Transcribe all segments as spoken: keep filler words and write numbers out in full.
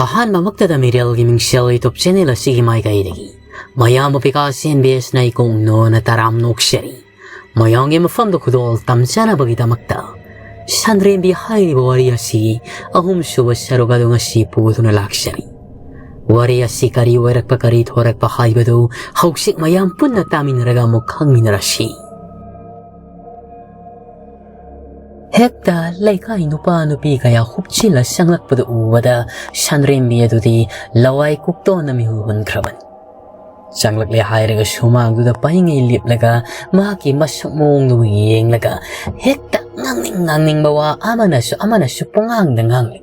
ꯑꯍꯥꯟꯕꯃꯛꯇꯗ ꯃꯤꯔꯦꯜꯒꯤ ꯃꯤꯡꯁꯦꯜ YouTube channel ꯑꯁꯤꯒꯤ ꯃꯥꯏꯀꯩꯗꯒꯤ ꯃꯌꯥꯝꯕꯨ ꯕꯤꯀꯥꯁ ꯑꯦꯟ ꯕꯤ ꯑꯦꯁꯅ ꯏꯀꯣꯛꯅꯣꯅ ꯇꯔꯥꯝ ꯅꯣꯛꯆꯔꯤ꯫ ꯃꯌꯥꯝꯒꯤ ꯃꯐꯝꯗ ꯈꯨꯗꯣꯜ ꯇꯝꯖꯅꯕꯒꯤꯗꯃꯛꯇ ꯁꯟꯗ꯭ꯔꯦꯝꯕꯤ ꯍꯥꯏꯔꯤꯕ ꯋꯥꯔꯤ ꯑꯁꯤꯒꯤ ꯑꯍꯨꯝꯁꯨꯕ ꯁꯔꯨꯛ ꯑꯗꯨ ꯉꯁꯤ ꯄꯨꯗꯨꯅ ꯂꯥꯛꯆꯔꯤ꯫ ꯋꯥꯔꯤ ꯑꯁꯤ ꯀꯔꯤ ꯑꯣꯏꯔꯛꯄ, ꯀꯔꯤ ꯊꯣꯔꯛꯄ ꯍꯥꯏꯕꯗꯨ ꯍꯧꯖꯤꯛ ꯃꯌꯥꯝ ꯄꯨꯟꯅ ꯇꯥꯃꯤꯟꯅꯔꯒ ꯑꯃꯨꯛ ꯈꯪꯃꯤꯟꯅꯔꯁꯤ꯫ ꯍꯦꯛꯇ ꯂꯩꯀꯥꯏ ꯅꯨꯄꯥ ꯅꯨꯄꯤ ꯀꯌꯥ ꯍꯨꯞꯆꯤꯜꯂ ꯆꯪꯂꯛꯄꯗ ꯎꯕꯗ ꯁꯟꯗ꯭ꯔꯦꯝꯕꯤ ꯑꯗꯨꯗꯤ ꯂꯋꯥꯏ ꯀꯨꯛꯇꯣꯟꯅ ꯃꯤꯍꯨ ꯍꯨꯟꯈ꯭ꯔꯕꯅꯤ꯫ ꯆꯪꯂꯛꯂꯦ ꯍꯥꯏꯔꯒ ꯁꯨꯃꯥꯡꯗꯨꯗ ꯄꯩꯉꯩ ꯂꯦꯞꯂꯒ ꯃꯍꯥꯛꯀꯤ ꯃꯁꯛ ꯃꯑꯣꯡꯗꯨ ꯌꯦꯡꯂꯒ ꯍꯦꯛꯇ ꯉꯥꯡꯅꯤꯡ ꯉꯥꯡꯅꯤꯡꯕ ꯋꯥ ꯑꯃꯅꯁꯨ ꯑꯃꯅꯁꯨ ꯄꯨꯡꯉꯥꯡꯗ ꯉꯥꯡꯂꯤ꯫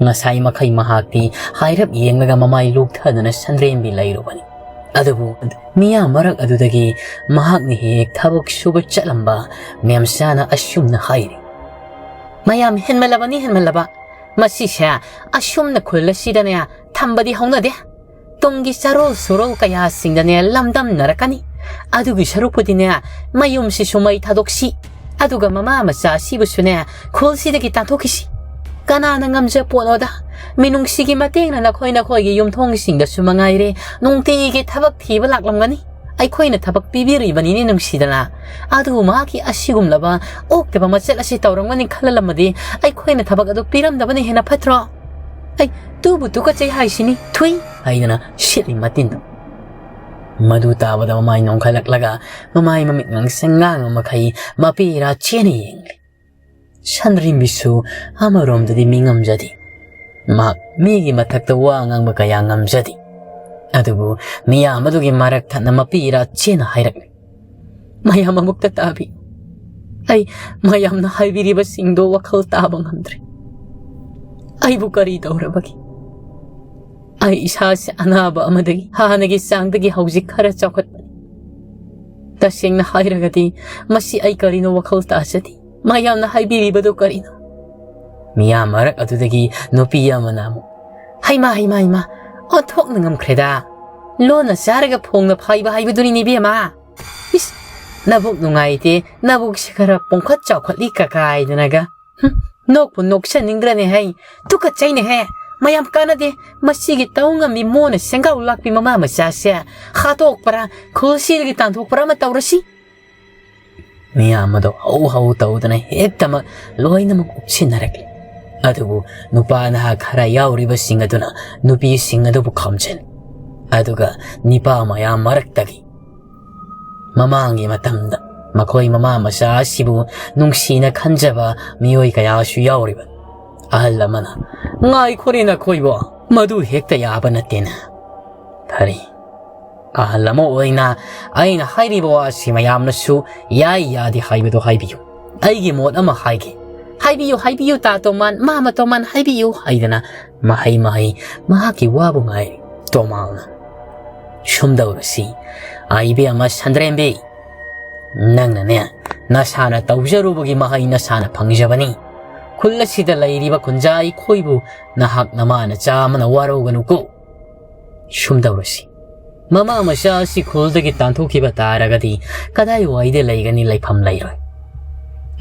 ꯉꯁꯥꯏ ꯃꯈꯩ ꯃꯍꯥꯛꯇꯤ ꯍꯥꯏꯔꯞ ꯌꯦꯡꯂꯒ ꯃꯃꯥꯏ ꯂꯨꯛꯊꯗꯨꯅ ꯁꯟꯗ꯭ꯔꯦꯝꯕꯤ ꯂꯩꯔꯨꯕꯅꯤ꯫ ꯑꯗꯨꯕꯨ ꯃꯤꯌꯥꯝ ꯃꯔꯛ ꯑꯗꯨꯗꯒꯤ ꯃꯍꯥꯛꯅ ꯍꯦꯛ ꯍꯦꯛ ꯊꯕꯛ ꯁꯨꯕ ꯆꯠꯂꯝꯕ ꯃꯦꯝꯆꯥꯅ ꯑꯁꯨꯝꯅ ꯍꯥꯏꯔꯤ, "ꯃꯌꯥꯝ ꯍꯦꯟꯃꯜꯂꯕꯅꯤ, ꯍꯦꯟꯃꯜꯂꯕ꯫ ꯃꯁꯤꯁꯦ ꯑꯁꯨꯝꯅ ꯈꯨꯜ ꯑꯁꯤꯗꯅꯦ ꯊꯝꯕꯗꯤ ꯍꯧꯅꯗꯦ꯫ ꯇꯨꯡꯒꯤ ꯆꯥꯔꯣꯜ ꯁꯨꯔꯣꯜ ꯀꯌꯥꯁꯤꯡꯗꯅꯦ ꯂꯝꯗꯝꯅꯔꯛꯀꯅꯤ꯫ ꯑꯗꯨꯒꯤ ꯁꯔꯨꯛꯄꯨꯗꯤꯅꯦ ꯃꯌꯨꯝꯁꯤꯁꯨ ꯃꯩ ꯊꯥꯗꯣꯛꯁꯤ꯫ ꯑꯗꯨꯒ ꯃꯃꯥ ꯃꯆꯥ ꯑꯁꯤꯕꯨꯁꯨꯅꯦ ꯈꯨꯜꯁꯤꯗꯒꯤ ꯇꯥꯟꯊꯣꯛꯈꯤꯁꯤ꯫ ꯀꯅꯥꯅ ꯉꯝꯖ ꯄꯣꯠꯅꯣꯗ? ꯃꯤꯅꯨꯡꯁꯤꯒꯤ ꯃꯇꯦꯡꯅ ꯅꯈꯣꯏ ꯅꯈꯣꯏꯒꯤ ꯌꯨꯝꯊꯣꯡꯁꯤꯡꯗꯁꯨ ꯃꯉꯥꯏꯔꯦ ꯅꯨꯡꯇꯤꯒꯤ ꯊꯕꯛ ꯊꯤꯕ ꯂꯥꯛꯂꯝꯒꯅꯤ꯫ ꯑꯩꯈꯣꯏꯅ ꯊꯕꯛ ꯄꯤꯕꯤꯔꯤꯕꯅꯤꯅꯦ ꯅꯨꯡꯁꯤꯗꯅ꯫ ꯑꯗꯨꯕꯨ ꯃꯍꯥꯛꯀꯤ ꯑꯁꯤꯒꯨꯝꯂꯕ ꯑꯣꯛꯇꯕ ꯃꯆꯦꯠ ꯑꯁꯤ ꯇꯧꯔꯝꯒꯅꯤ ꯈꯜꯂꯝꯃꯗꯤ ꯑꯩꯈꯣꯏꯅ ꯊꯕꯛ ꯑꯗꯨ ꯄꯤꯔꯝꯗꯕꯅ ꯍꯦꯟꯅ ꯐꯠꯇ꯭ꯔꯣ? ꯑꯩ ꯇꯨꯕꯨ ꯇꯨꯀꯠꯆꯩ ꯍꯥꯏꯁꯤꯅꯤ, ꯊꯨꯏ ꯍꯥꯏꯗꯅ ꯁꯤꯠꯂꯤ ꯃꯇꯤꯟꯗꯨ꯫ ꯃꯗꯨ ꯇꯥꯕꯗ ꯃꯃꯥꯏ ꯅꯣꯡꯈꯠꯂꯛꯂꯒ ꯃꯃꯥꯏ ꯃꯃꯤꯠ ꯉꯥꯡꯁꯪ ꯉꯥꯡꯕ ꯃꯈꯩ ꯃꯄꯤ ꯏꯔꯥ ꯆꯦꯅ ꯌꯦꯡꯂꯤ꯫ ꯁꯟꯗ꯭ꯔꯦꯝꯕꯤꯁꯨ ꯑꯃꯔꯣꯝꯗꯗꯤ ꯃꯤ ꯉꯝꯖꯗꯦ꯫ ꯃꯍꯥꯛ ꯃꯤꯒꯤ ꯃꯊꯛꯇ ꯋꯥ ꯉꯥꯡꯕ ꯀꯌꯥ ꯉꯝꯖꯗꯦ꯫ ꯑꯗꯨꯕꯨ ꯃꯤꯌꯥꯝ ꯑꯗꯨꯒꯤ ꯃꯔꯛ ꯊꯠꯅ ꯃꯄꯤ ꯏꯔꯥ ꯆꯦꯅ ꯍꯥꯏꯔꯛꯂꯤ, "ꯃꯌꯥꯝ ꯑꯃꯨꯛꯇ ꯇꯥꯕꯤ꯫ ꯑꯩ ꯃꯌꯥꯝꯅ ꯍꯥꯏꯕꯤꯔꯤꯕꯁꯤꯡꯗꯣ ꯋꯥꯈꯜ ꯇꯥꯕ ꯉꯝꯗ꯭ꯔꯦ꯫ ꯑꯩꯕꯨ ꯀꯔꯤ ꯇꯧꯔꯕꯒꯦ? ꯑꯩ ꯏꯁꯥꯁꯦ ꯑꯅꯥꯕ ꯑꯃꯗꯒꯤ ꯍꯥꯟꯅꯒꯤ ꯆꯥꯡꯗꯒꯤ ꯍꯧꯖꯤꯛ ꯈꯔ ꯆꯥꯎꯈꯠꯄꯅꯤ꯫ ꯇꯁꯦꯡꯅ ꯍꯥꯏꯔꯒꯗꯤ ꯃꯁꯤ ꯑꯩ ꯀꯔꯤꯅꯣ ꯋꯥꯈꯜ ꯇꯥꯖꯗꯦ꯫ ꯃꯌꯥꯝꯅ ꯍꯥꯏꯕꯤꯔꯤꯕꯗꯨ ꯀꯔꯤꯅꯣ?" ꯃꯤꯌꯥꯝ ꯃꯔꯛ ꯑꯗꯨꯗꯒꯤ ꯅꯨꯄꯤ ꯑꯃꯅ ꯑꯃꯨꯛ, "ꯍꯩꯃꯥ, ꯍꯩꯃꯥ, ꯍꯩꯃꯥ, ꯑꯣꯟꯊꯣꯛꯅ ꯉꯝꯈ꯭ꯔꯦꯗ꯫ ꯂꯣꯟꯅ ꯆꯥꯔꯒ ꯐꯣꯡꯅ ꯐꯥꯏꯕ ꯍꯥꯏꯕꯗꯨꯅꯤꯅꯦ ꯏꯕꯦꯝꯃ꯫ ꯏꯁ, ꯅꯕꯨꯛ ꯅꯨꯡꯉꯥꯏꯇꯦ, ꯅꯕꯨꯛꯁꯦ ꯈꯔ ꯄꯨꯡꯈꯠ ꯆꯥꯎꯈꯠꯂꯤ ꯀꯀꯥꯏꯗꯅꯒ꯫ ꯍꯨꯝ, ꯅꯣꯛꯄꯨ ꯅꯣꯛꯆꯅꯤꯡꯗ꯭ꯔꯅꯦ ꯍꯩ? ꯇꯨꯀꯠꯆꯩꯅꯦꯍꯦ꯫ ꯃꯌꯥꯝ ꯀꯥꯟꯅꯗꯦ꯫ ꯃꯁꯤꯒꯤ ꯇꯧ ꯉꯝꯕꯤ ꯃꯣꯟꯅ ꯁꯦꯡꯒꯥꯎ ꯂꯥꯛꯄꯤ ꯃꯃꯥ ꯃꯆꯥꯁꯦ ꯍꯥꯠꯇꯣꯛꯄ꯭ꯔꯥ, ꯈꯨꯜꯁꯤꯗꯒꯤ ꯇꯥꯟꯊꯣꯛꯄ꯭ꯔꯥ ꯑꯃ ꯇꯧꯔꯁꯤ꯫ ꯃꯤꯌꯥꯝ ꯑꯗꯣ ꯍꯧ ꯍꯧ ꯇꯧꯗꯨꯅ ꯍꯦꯛꯇꯃꯛ ꯂꯣꯏꯅꯃꯛ ꯎꯞꯁꯤꯟꯅꯔꯛꯂꯦ꯫ ꯑꯗꯨꯕꯨ ꯅꯨꯄꯥ ꯅꯍꯥ ꯈꯔ ꯌꯥꯎꯔꯤꯕꯁꯤꯡ ꯑꯗꯨꯅ ꯅꯨꯄꯤꯁꯤꯡ ꯑꯗꯨꯕꯨ ꯈꯥꯝꯖꯤꯜꯂꯤ꯫ ꯑꯗꯨꯒ ꯅꯤꯄꯥ ꯃꯌꯥꯝ ꯃꯔꯛꯇꯒꯤ ꯃꯃꯥꯡꯒꯤ ꯃꯇꯝꯗ ꯃꯈꯣꯏ ꯃꯃꯥ ꯃꯆꯥ ꯑꯁꯤꯕꯨ ꯅꯨꯡꯁꯤꯅ ꯈꯟꯖꯕ ꯃꯤꯑꯣꯏ ꯀꯌꯥꯁꯨ ꯌꯥꯎꯔꯤꯕ꯫ ꯑꯍꯜ ꯑꯃꯅ, "ꯉꯥꯏꯈꯣꯔꯦ ꯅꯈꯣꯏꯕꯣ, ꯃꯗꯨ ꯍꯦꯛꯇ ꯌꯥꯕ ꯅꯠꯇꯦꯅ"꯫ ꯐꯔꯦ, ꯑꯍꯜ ꯑꯃ ꯑꯣꯏꯅ ꯑꯩꯅ ꯍꯥꯏꯔꯤꯕ ꯋꯥ ꯑꯁꯤ ꯃꯌꯥꯝꯅꯁꯨ ꯌꯥꯏ ꯌꯥꯗꯦ ꯍꯥꯏꯕꯗꯨ ꯍꯥꯏꯕꯤꯌꯨ꯫ ꯑꯩꯒꯤ ꯃꯣꯠ ꯑꯃ ꯍꯥꯏꯒꯦ꯫ "ꯍꯥꯏꯕꯤꯌꯨ, ꯍꯥꯏꯕꯤꯌꯨ, ꯇꯥ ꯇꯣꯃꯥꯟ, ꯃꯥꯃ ꯇꯣꯃꯥꯟ, ꯍꯥꯏꯕꯤꯌꯨ" ꯍꯥꯏꯗꯅ ꯃꯍꯩ ꯃꯍꯩ ꯃꯍꯥꯛꯀꯤ ꯋꯥꯕꯨ ꯉꯥꯏꯔꯤ ꯇꯣꯃꯥꯜꯅ꯫ "ꯁꯨꯝꯗꯧꯔꯁꯤ, ꯑꯥ, ꯏꯕꯦꯝꯃ ꯁꯟꯗ꯭ꯔꯦꯝꯕꯤ, ꯅꯪꯅꯅꯦ, ꯅꯁꯥꯅ ꯇꯧꯖꯔꯨꯕꯒꯤ ꯃꯍꯩ ꯅꯁꯥꯅ ꯐꯪꯖꯕꯅꯤ꯫ ꯈꯨꯜ ꯑꯁꯤꯗ ꯂꯩꯔꯤꯕ ꯈꯨꯟꯖꯥ ꯑꯩꯈꯣꯏꯕꯨ ꯅꯍꯥꯛ ꯅꯃꯥ ꯅꯆꯥ ꯑꯃꯅ ꯋꯥꯔꯧꯒꯅꯨꯀꯣ꯫ ꯁꯨꯝꯗꯧꯔꯁꯤ, ꯃꯃꯥ ꯃꯆꯥ ꯑꯁꯤ ꯈꯨꯜꯗꯒꯤ ꯇꯥꯟꯊꯣꯛꯈꯤꯕ ꯇꯥꯔꯒꯗꯤ ꯀꯗꯥꯏꯋꯥꯏꯗ ꯂꯩꯒꯅꯤ? ꯂꯩꯐꯝ ꯂꯩꯔꯣꯏ꯫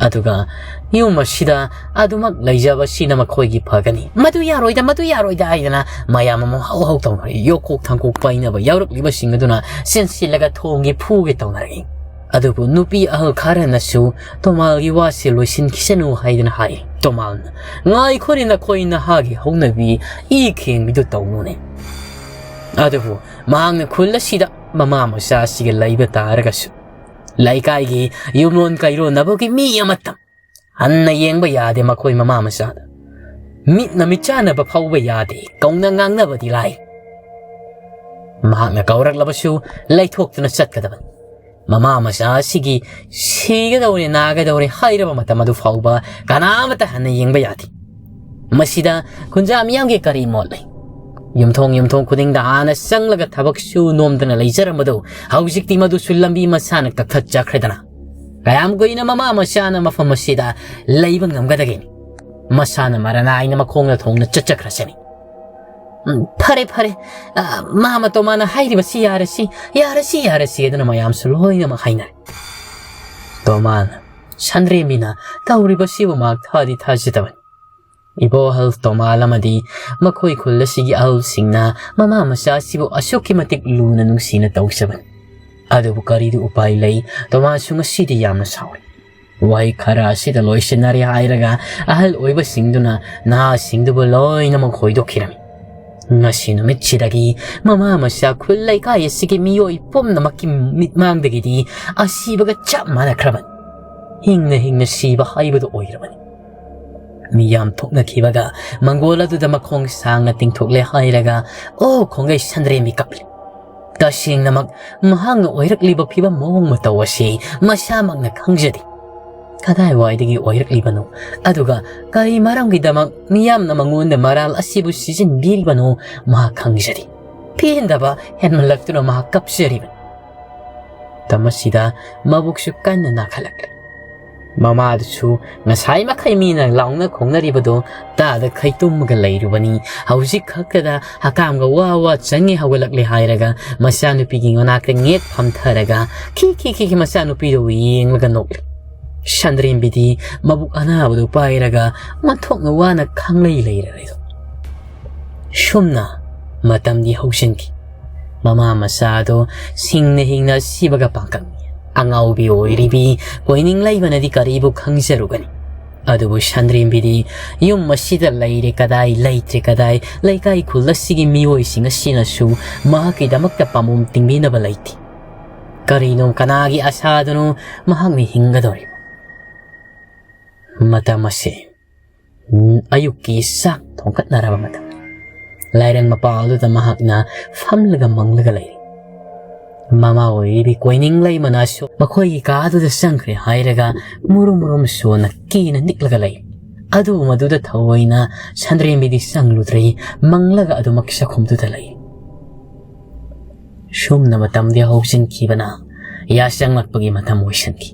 ꯑꯗꯨꯒ ꯌꯨꯝ ꯑꯁꯤꯗ ꯑꯗꯨꯃꯛ ꯂꯩꯖꯕꯁꯤꯅ ꯃꯈꯣꯏꯒꯤ ꯐꯒꯅꯤ꯫ ꯃꯗꯨ ꯌꯥꯔꯣꯏꯗ, ꯃꯗꯨ ꯌꯥꯔꯣꯏꯗ" ꯍꯥꯏꯗꯅ ꯃꯌꯥꯝ ꯑꯃ ꯍꯧ ꯍꯧ ꯇꯧꯅꯔꯤ꯫ ꯌꯣꯛꯈꯣꯛ ꯊꯥꯡꯀꯣꯛ ꯄꯥꯏꯅꯕ ꯌꯥꯎꯔꯛꯂꯤꯕꯁꯤꯡ ꯑꯗꯨꯅ ꯆꯦꯟꯁꯤꯜꯂꯒ ꯊꯣꯡꯒꯦ ꯐꯨꯒꯦ ꯇꯧꯅꯔꯛꯏ꯫ ꯑꯗꯨꯕꯨ ꯅꯨꯄꯤ ꯑꯍꯜ ꯈꯔꯅꯁꯨ ꯇꯣꯃꯥꯜꯒꯤ ꯋꯥꯁꯤ ꯂꯣꯏꯁꯤꯟꯈꯤꯁꯅꯨ ꯍꯥꯏꯗꯨꯅ ꯍꯥꯏ꯫ ꯇꯣꯃꯥꯜꯅ, "ꯉꯥꯏꯈꯣꯅꯦ, ꯅꯈꯣꯏ ꯅꯍꯥꯒꯤ ꯍꯧꯅꯕꯤ ꯏ ꯈꯦꯡꯕꯤꯗꯨ ꯇꯧꯅꯨꯅꯦ"꯫ ꯑꯗꯨꯕꯨ ꯃꯍꯥꯛꯅ ꯈꯨꯜ ꯑꯁꯤꯗ ꯃꯃꯥ ꯃꯆꯥ ꯑꯁꯤꯒ ꯂꯩꯕ ꯇꯥꯔꯒꯁꯨ ꯂꯩꯀꯥꯏꯒꯤ ꯌꯨꯝꯂꯣꯟ ꯀꯩꯔꯣꯟꯅꯕꯒꯤ ꯃꯤ ꯑꯃꯠꯇ ꯍꯟꯅ ꯌꯦꯡꯕ ꯌꯥꯗꯦ ꯃꯈꯣꯏ ꯃꯃꯥ ꯃꯆꯥꯗ꯫ ꯃꯤꯠꯅ ꯃꯤꯠꯆꯥꯟꯅꯕ ꯐꯥꯎꯕ ꯌꯥꯗꯦ, ꯀꯧꯅ ꯉꯥꯡꯅꯕꯗꯤ ꯂꯥꯏ꯫ ꯃꯍꯥꯛꯅ ꯀꯧꯔꯛꯂꯕꯁꯨ ꯂꯩꯊꯣꯛꯇꯨꯅ ꯆꯠꯀꯗꯕꯅꯤ꯫ ꯃꯃꯥ ꯃꯆꯥ ꯑꯁꯤꯒꯤ ꯁꯤꯒꯗꯧꯔꯦ, ꯅꯥꯒꯗꯧꯔꯦ ꯍꯥꯏꯔꯕ ꯃꯇꯝ ꯑꯗꯨ ꯐꯥꯎꯕ ꯀꯅꯥꯃꯠꯇ ꯍꯟꯅ ꯌꯦꯡꯕ ꯌꯥꯗꯦ꯫ ꯃꯁꯤꯗ ꯈꯨꯟꯖꯥ ꯃꯤꯌꯥꯝꯒꯤ ꯀꯔꯤ ꯃꯣꯠ ꯂꯩ? ꯌꯨꯝꯊꯣꯡ ꯌꯨꯝꯊꯣꯡ ꯈꯨꯗꯤꯡꯗ ꯍꯥꯟꯅ ꯆꯪꯂꯒ ꯊꯕꯛ ꯁꯨ ꯅꯣꯝꯗꯅ ꯂꯩꯖꯔꯝꯕꯗꯣ ꯍꯧꯖꯤꯛꯇꯤ ꯃꯗꯨꯁꯨ ꯂꯝꯕꯤ ꯃꯁꯥꯅ ꯀꯛꯊꯠꯆꯈ꯭ꯔꯦꯗꯅ꯫ ꯀꯌꯥꯝ ꯀꯨꯏꯅ ꯃꯃꯥ ꯃꯆꯥꯅ ꯃꯐꯝ ꯑꯁꯤꯗ ꯂꯩꯕ ꯉꯝꯒꯗꯒꯦ? ꯃꯁꯥꯅ ꯃꯔꯥ ꯅꯥꯏꯅ ꯃꯈꯣꯡꯅ ꯊꯣꯡꯅ ꯆꯠꯆꯈ꯭ꯔꯁꯅꯤ꯫ "ꯎꯝ, ꯐꯔꯦ, ꯐꯔꯦ꯫ ꯑ, ꯃꯥꯃ ꯇꯣꯃꯥꯅ ꯍꯥꯏꯔꯤꯕꯁꯤ ꯌꯥꯔꯁꯤ, ꯌꯥꯔꯁꯤ, ꯌꯥꯔꯁꯤ" ꯑꯗꯨꯅ ꯃꯌꯥꯝꯁꯨ ꯂꯣꯏꯅꯃꯛ ꯍꯥꯏꯅꯔꯦ꯫ ꯇꯣꯃꯥꯅ, ꯁꯟꯗ꯭ꯔꯦꯝꯕꯤꯅ ꯇꯧꯔꯤꯕꯁꯤꯕꯨ ꯃꯍꯥꯛ ꯊꯥꯗꯤ ꯊꯥꯖꯗꯕꯅꯤ꯫ ꯏꯕꯣ ꯑꯍꯜ ꯇꯣꯃꯥꯜ ꯑꯃꯗꯤ ꯃꯈꯣꯏ ꯈꯨꯜ ꯑꯁꯤꯒꯤ ꯑꯍꯜꯁꯤꯡꯅ ꯃꯃꯥ ꯃꯆꯥ ꯑꯁꯤꯕꯨ ꯑꯁꯨꯛꯀꯤ ꯃꯇꯤꯛ ꯂꯨꯅ ꯅꯨꯡꯁꯤꯅ ꯇꯧꯖꯕꯅꯤ꯫ ꯑꯗꯨꯕꯨ ꯀꯔꯤꯗꯤ ꯎꯄꯥꯏ ꯂꯩ, ꯇꯣꯃꯥꯜꯁꯨ ꯉꯁꯤꯗꯤ ꯌꯥꯝꯅ ꯁꯥꯎꯔꯤ꯫ ꯋꯥꯍꯩ ꯈꯔ ꯑꯁꯤꯗ ꯂꯣꯏꯁꯤꯟꯅꯔꯦ ꯍꯥꯏꯔꯒ ꯑꯍꯜ ꯑꯣꯏꯕꯁꯤꯡꯗꯨꯅ ꯅꯍꯥꯁꯤꯡꯗꯨꯕꯨ ꯂꯣꯏꯅꯃꯛ ꯍꯣꯏꯗꯣꯛꯈꯤꯔꯝꯃꯤ꯫ ꯉꯁꯤ ꯅꯨꯃꯤꯠꯁꯤꯗꯒꯤ ꯃꯃꯥ ꯃꯆꯥ ꯈꯨꯜ ꯂꯩꯀꯥꯏ ꯑꯁꯤꯒꯤ ꯃꯤꯑꯣꯏ ꯄꯨꯝꯅꯃꯛꯀꯤ ꯃꯤꯠꯃꯥꯡꯗꯒꯤꯗꯤ ꯑꯁꯤꯕꯒ ꯆꯞ ꯃꯥꯟꯅꯈ꯭ꯔꯕꯅꯤ꯫ ꯍꯤꯡꯅ ꯍꯤꯡꯅ ꯁꯤꯕ ꯍꯥꯏꯕꯗꯨ ꯑꯣꯏꯔꯕꯅꯤ꯫ ꯃꯤꯌꯥꯝ ꯊꯣꯛꯅꯈꯤꯕꯒ ꯃꯪꯒꯣꯜ ꯑꯗꯨꯗ ꯃꯈꯣꯡ ꯁꯥꯡꯅ ꯇꯤꯡꯊꯣꯛꯂꯦ ꯍꯥꯏꯔꯒ, ꯑꯣ ꯈꯣꯡꯒꯩ ꯁꯟꯗ꯭ꯔꯦꯝꯕꯤ ꯀꯞꯂꯤ꯫ ꯇꯁꯦꯡꯅꯃꯛ ꯃꯍꯥꯛꯅ ꯑꯣꯏꯔꯛꯂꯤꯕ ꯐꯤꯕꯝ ꯃꯑꯣꯡ ꯃꯇꯧ ꯑꯁꯤ ꯃꯁꯥꯃꯛꯅ ꯈꯪꯖꯗꯦ꯫ ꯀꯗꯥꯏꯋꯥꯏꯗꯒꯤ ꯑꯣꯏꯔꯛꯂꯤꯕꯅꯣ? ꯑꯗꯨꯒ ꯀꯔꯤ ꯃꯔꯝꯒꯤꯗꯃꯛ ꯃꯤꯌꯥꯝꯅ ꯃꯉꯣꯟꯗ ꯃꯔꯥꯜ ꯑꯁꯤꯕꯨ ꯁꯤꯖꯤꯟꯕꯤꯔꯤꯕꯅꯣ? ꯃꯍꯥꯛ ꯈꯪꯖꯗꯦ꯫ ꯄꯦꯟꯗꯕ ꯍꯦꯟꯃꯜꯂꯛꯇꯨꯅ ꯃꯍꯥꯛ ꯀꯞꯆꯔꯤꯕꯅꯤ꯫ ꯃꯇꯝ ꯑꯁꯤꯗ ꯃꯕꯨꯛꯁꯨ ꯀꯟꯅ ꯅꯥꯈꯠꯂꯛꯂꯦ꯫ ꯃꯃꯥꯗꯨꯁꯨ ꯉꯁꯥꯏ ꯃꯈꯩ ꯃꯤꯅ ꯂꯥꯎꯅ ꯈꯣꯡꯅꯔꯤꯕꯗꯣ ꯇꯥꯗ ꯈꯩꯇꯨꯝꯃꯒ ꯂꯩꯔꯨꯕꯅꯤ꯫ ꯍꯧꯖꯤꯛ ꯈꯛꯇꯗ ꯍꯀꯥꯝꯒ ꯋꯥ ꯋꯥ ꯆꯪꯉꯦ ꯍꯧꯒꯠꯂꯛꯂꯦ ꯍꯥꯏꯔꯒ ꯃꯆꯥꯅꯨꯄꯤꯒꯤ ꯃꯅꯥꯛꯇ ꯉꯦꯠ ꯐꯝꯊꯔꯒ ꯈꯤ ꯈꯤ ꯈꯤ ꯈꯤ ꯃꯆꯥꯅꯨꯄꯤꯗꯨꯕꯨ ꯌꯦꯡꯂꯒ ꯅꯣꯛꯂꯤ꯫ ꯁꯟꯗ꯭ꯔꯦꯝꯕꯤꯗꯤ ꯃꯕꯨꯛ ꯑꯅꯥꯕꯗꯨ ꯄꯥꯏꯔꯒ ꯃꯊꯣꯛꯅ ꯋꯥꯅ ꯈꯪꯂꯩ ꯂꯩꯔꯔꯦꯗꯣ꯫ ꯁꯨꯝꯅ ꯃꯇꯝꯗꯤ ꯍꯧꯖꯤꯟꯈꯤ꯫ ꯃꯃꯥ ꯃꯆꯥꯗꯣ ꯁꯤꯡꯅ ꯍꯤꯡꯅ ꯁꯤꯕꯒ ꯄꯥꯡꯀꯛꯅꯤ꯫ ꯑꯉꯥꯎꯕꯤ ꯑꯣꯏꯔꯤꯕꯤ ꯀꯣꯏꯅꯤꯡ ꯂꯩꯃꯅꯗꯤ ꯀꯔꯤꯕꯨ ꯈꯪꯖꯔꯨꯒꯅꯤ? ꯑꯗꯨꯕꯨ ꯁꯟꯗ꯭ꯔꯦꯝꯕꯤꯗꯤ ꯌꯨꯝ ꯑꯁꯤꯗ ꯂꯩꯔꯦ ꯀꯗꯥꯏ, ꯂꯩꯇ꯭ꯔꯦ ꯀꯗꯥꯏ, ꯂꯩꯀꯥꯏ ꯈꯨꯜ ꯑꯁꯤꯒꯤ ꯃꯤꯑꯣꯏꯁꯤꯡ ꯑꯁꯤꯅꯁꯨ ꯃꯍꯥꯛꯀꯤꯗꯃꯛꯇ ꯄꯥꯝꯕꯣꯝ ꯇꯤꯡꯕꯤꯅꯕ ꯂꯩꯇꯦ꯫ ꯀꯔꯤꯅꯣ, ꯀꯅꯥꯒꯤ ꯑꯁꯥꯗꯅꯣ ꯃꯍꯥꯛꯅ ꯍꯤꯡꯒꯗꯧꯔꯤꯕ? ꯃꯇꯝ ꯑꯁꯤ ꯑꯌꯨꯛꯀꯤ ꯆꯥꯛ ꯊꯣꯡꯒꯠꯅꯔꯕ ꯃꯇꯝ꯫ ꯂꯥꯏꯔꯪ ꯃꯄꯥꯜꯗꯨꯗ ꯃꯍꯥꯛꯅ ꯐꯝꯂꯒ ꯃꯪꯂꯒ ꯂꯩꯔꯤ꯫ ꯃꯃꯥ ꯑꯣꯏꯔꯤꯕꯤ ꯀꯣꯏꯅꯤꯡ ꯂꯩꯃꯅꯁꯨ ꯃꯈꯣꯏꯒꯤ ꯀꯥꯗꯨꯗ ꯆꯪꯈ꯭ꯔꯦ ꯍꯥꯏꯔꯒ ꯃꯨꯔꯨꯝ ꯃꯨꯔꯨꯝ ꯁꯣꯟꯅ ꯀꯤꯅ ꯅꯤꯛꯂꯒ ꯂꯩ꯫ ꯑꯗꯨ ꯃꯗꯨꯗ ꯊꯑꯣꯏꯅ ꯁꯟꯗ꯭ꯔꯦꯝꯕꯤꯗꯤ ꯆꯪꯂꯨꯗ꯭ꯔꯦ, ꯃꯪꯂꯒ ꯑꯗꯨꯃꯛ ꯆꯥꯛꯈꯨꯝꯗꯨꯗ ꯂꯩ꯫ ꯁꯨꯝꯅ ꯃꯇꯝꯗꯤ ꯍꯧꯖꯤꯟꯈꯤꯕꯅ ꯌꯥꯆꯪꯂꯛꯄꯒꯤ ꯃꯇꯝ ꯑꯣꯏꯁꯤꯟꯈꯤ꯫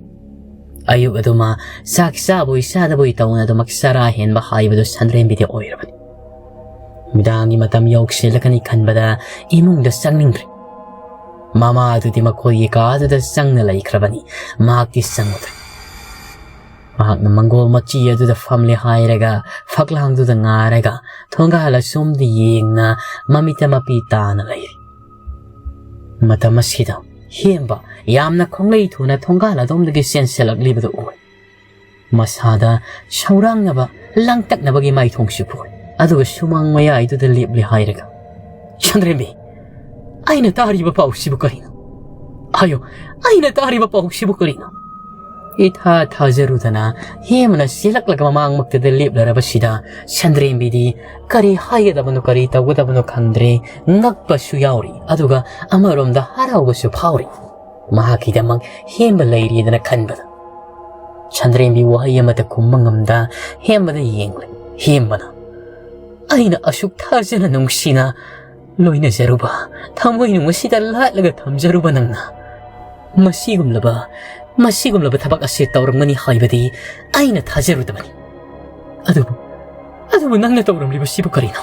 ꯑꯌꯨꯛ ꯑꯗꯨꯃ ꯆꯥꯛ ꯆꯥꯕꯣꯏ ꯆꯥꯗꯕꯣꯏ ꯇꯧꯅ ꯑꯗꯨꯃꯛ ꯆꯔꯥ ꯍꯦꯟꯕ ꯍꯥꯏꯕꯗꯨ ꯁꯟꯗ꯭ꯔꯦꯝꯕꯤꯗꯤ ꯑꯣꯏꯔꯕꯅꯤ꯫ ꯅꯨꯃꯤꯗꯥꯡꯒꯤ ꯃꯇꯝ ꯌꯧꯁꯤꯜꯂꯛꯀꯅꯤ ꯈꯟꯕꯗ ꯏꯃꯨꯡꯗ ꯆꯪꯅꯤꯡꯗ꯭ꯔꯦ꯫ ꯃꯃꯥ ꯑꯗꯨꯗꯤ ꯃꯈꯣꯏꯒꯤ ꯀꯥꯗꯨꯗ ꯆꯪꯅ ꯂꯩꯈ꯭ꯔꯕꯅꯤ꯫ ꯃꯍꯥꯛꯇꯤ ꯆꯪꯉꯨꯗ꯭ꯔꯦ꯫ ꯃꯍꯥꯛꯅ ꯃꯪꯒꯣꯜ ꯃꯆꯤ ꯑꯗꯨꯗ ꯐꯝꯂꯦ ꯍꯥꯏꯔꯒ ꯐꯛꯂꯥꯡꯗꯨꯗ ꯉꯥꯔꯒ ꯊꯣꯡꯒꯥꯜ ꯑꯁꯣꯝꯗ ꯌꯦꯡꯅ ꯃꯃꯤꯠꯇ ꯃꯄꯤ ꯇꯥꯅ ꯂꯩꯔꯤ꯫ ꯃꯇꯝ ꯑꯁꯤꯗ ꯍꯦꯝꯕ ꯌꯥꯝꯅ ꯈꯣꯡꯂꯩ ꯊꯨꯅ ꯊꯣꯡꯒꯥꯜ ꯑꯗꯣꯝꯗꯒꯤ ꯆꯦꯟꯁꯤꯜꯂꯛꯂꯤꯕꯗꯨ ꯎꯏ꯫ ꯃꯁꯥꯗ ꯁꯧꯔꯥꯡꯅꯕ, ꯂꯥꯡꯇꯛꯅꯕꯒꯤ ꯃꯥꯏꯊꯣꯡꯁꯨ ꯐꯣꯏ꯫ ꯑꯗꯨꯒ ꯁꯨꯃꯥꯡ ꯃꯌꯥꯏꯗꯨꯗ ꯂꯦꯞꯂꯦ ꯍꯥꯏꯔꯒ, "ꯁꯟꯗ꯭ꯔꯦꯝꯕꯤ, ꯑꯩꯅ ꯇꯥꯔꯤꯕ ꯄꯥꯎꯁꯤꯕꯨ ꯀꯔꯤꯅꯣ? ꯍꯥꯏꯌꯣ, ꯑꯩꯅ ꯇꯥꯔꯤꯕ ꯄꯥꯎꯁꯤꯕꯨ ꯀꯔꯤꯅꯣ?" ꯏꯊꯥ ꯊꯥꯖꯔꯨꯗꯅ ꯍꯦꯃꯅ ꯆꯦꯜꯂꯛꯂꯒ ꯃꯃꯥꯡꯃꯛꯇꯗ ꯂꯦꯞꯂꯔꯕꯁꯤꯗ ꯁꯟꯗ꯭ꯔꯦꯝꯕꯤꯗꯤ ꯀꯔꯤ ꯍꯥꯏꯒꯗꯕꯅꯣ, ꯀꯔꯤ ꯇꯧꯒꯗꯕꯅꯣ ꯈꯪꯗ꯭ꯔꯦ, ꯉꯛꯄꯁꯨ ꯌꯥꯎꯔꯤ, ꯑꯗꯨꯒ ꯑꯃꯔꯣꯝꯗ ꯍꯔꯥꯎꯕꯁꯨ ꯐꯥꯎꯔꯤ꯫ ꯃꯍꯥꯛꯀꯤꯗꯃꯛ ꯍꯦꯝꯕ ꯂꯩꯔꯤꯗꯅ ꯈꯟꯕꯗ꯫ ꯁꯟꯗ꯭ꯔꯦꯝꯕꯤ ꯋꯥꯍꯩ ꯑꯃꯠꯇ ꯈꯨꯝꯕ ꯉꯝꯗ ꯍꯦꯝꯕꯗ ꯌꯦꯡꯂꯦ꯫ ꯍꯦꯝꯕꯅ, "ꯑꯩꯅ ꯑꯁꯨꯛ ꯊꯥꯖꯅ ꯅꯨꯡꯁꯤꯅ ꯂꯣꯏꯅꯖꯔꯨꯕ, ꯊꯃꯣꯏꯅꯨꯡ ꯑꯁꯤꯗ ꯂꯥꯠꯂꯒ ꯊꯝꯖꯔꯨꯕ ꯅꯪꯅ ꯃꯁꯤꯒꯨꯝꯂꯕ, ꯃꯁꯤꯒꯨꯝꯂꯕ ꯊꯕꯛ ꯑꯁꯤ ꯇꯧꯔꯝꯒꯅꯤ ꯍꯥꯏꯕꯗꯤ ꯑꯩꯅ ꯊꯥꯖꯔꯨꯗꯕꯅꯤ꯫ ꯑꯗꯨꯕꯨ, ꯑꯗꯨꯕꯨ ꯅꯪꯅ ꯇꯧꯔꯝꯂꯤꯕꯁꯤꯕꯨ ꯀꯔꯤꯅꯣ?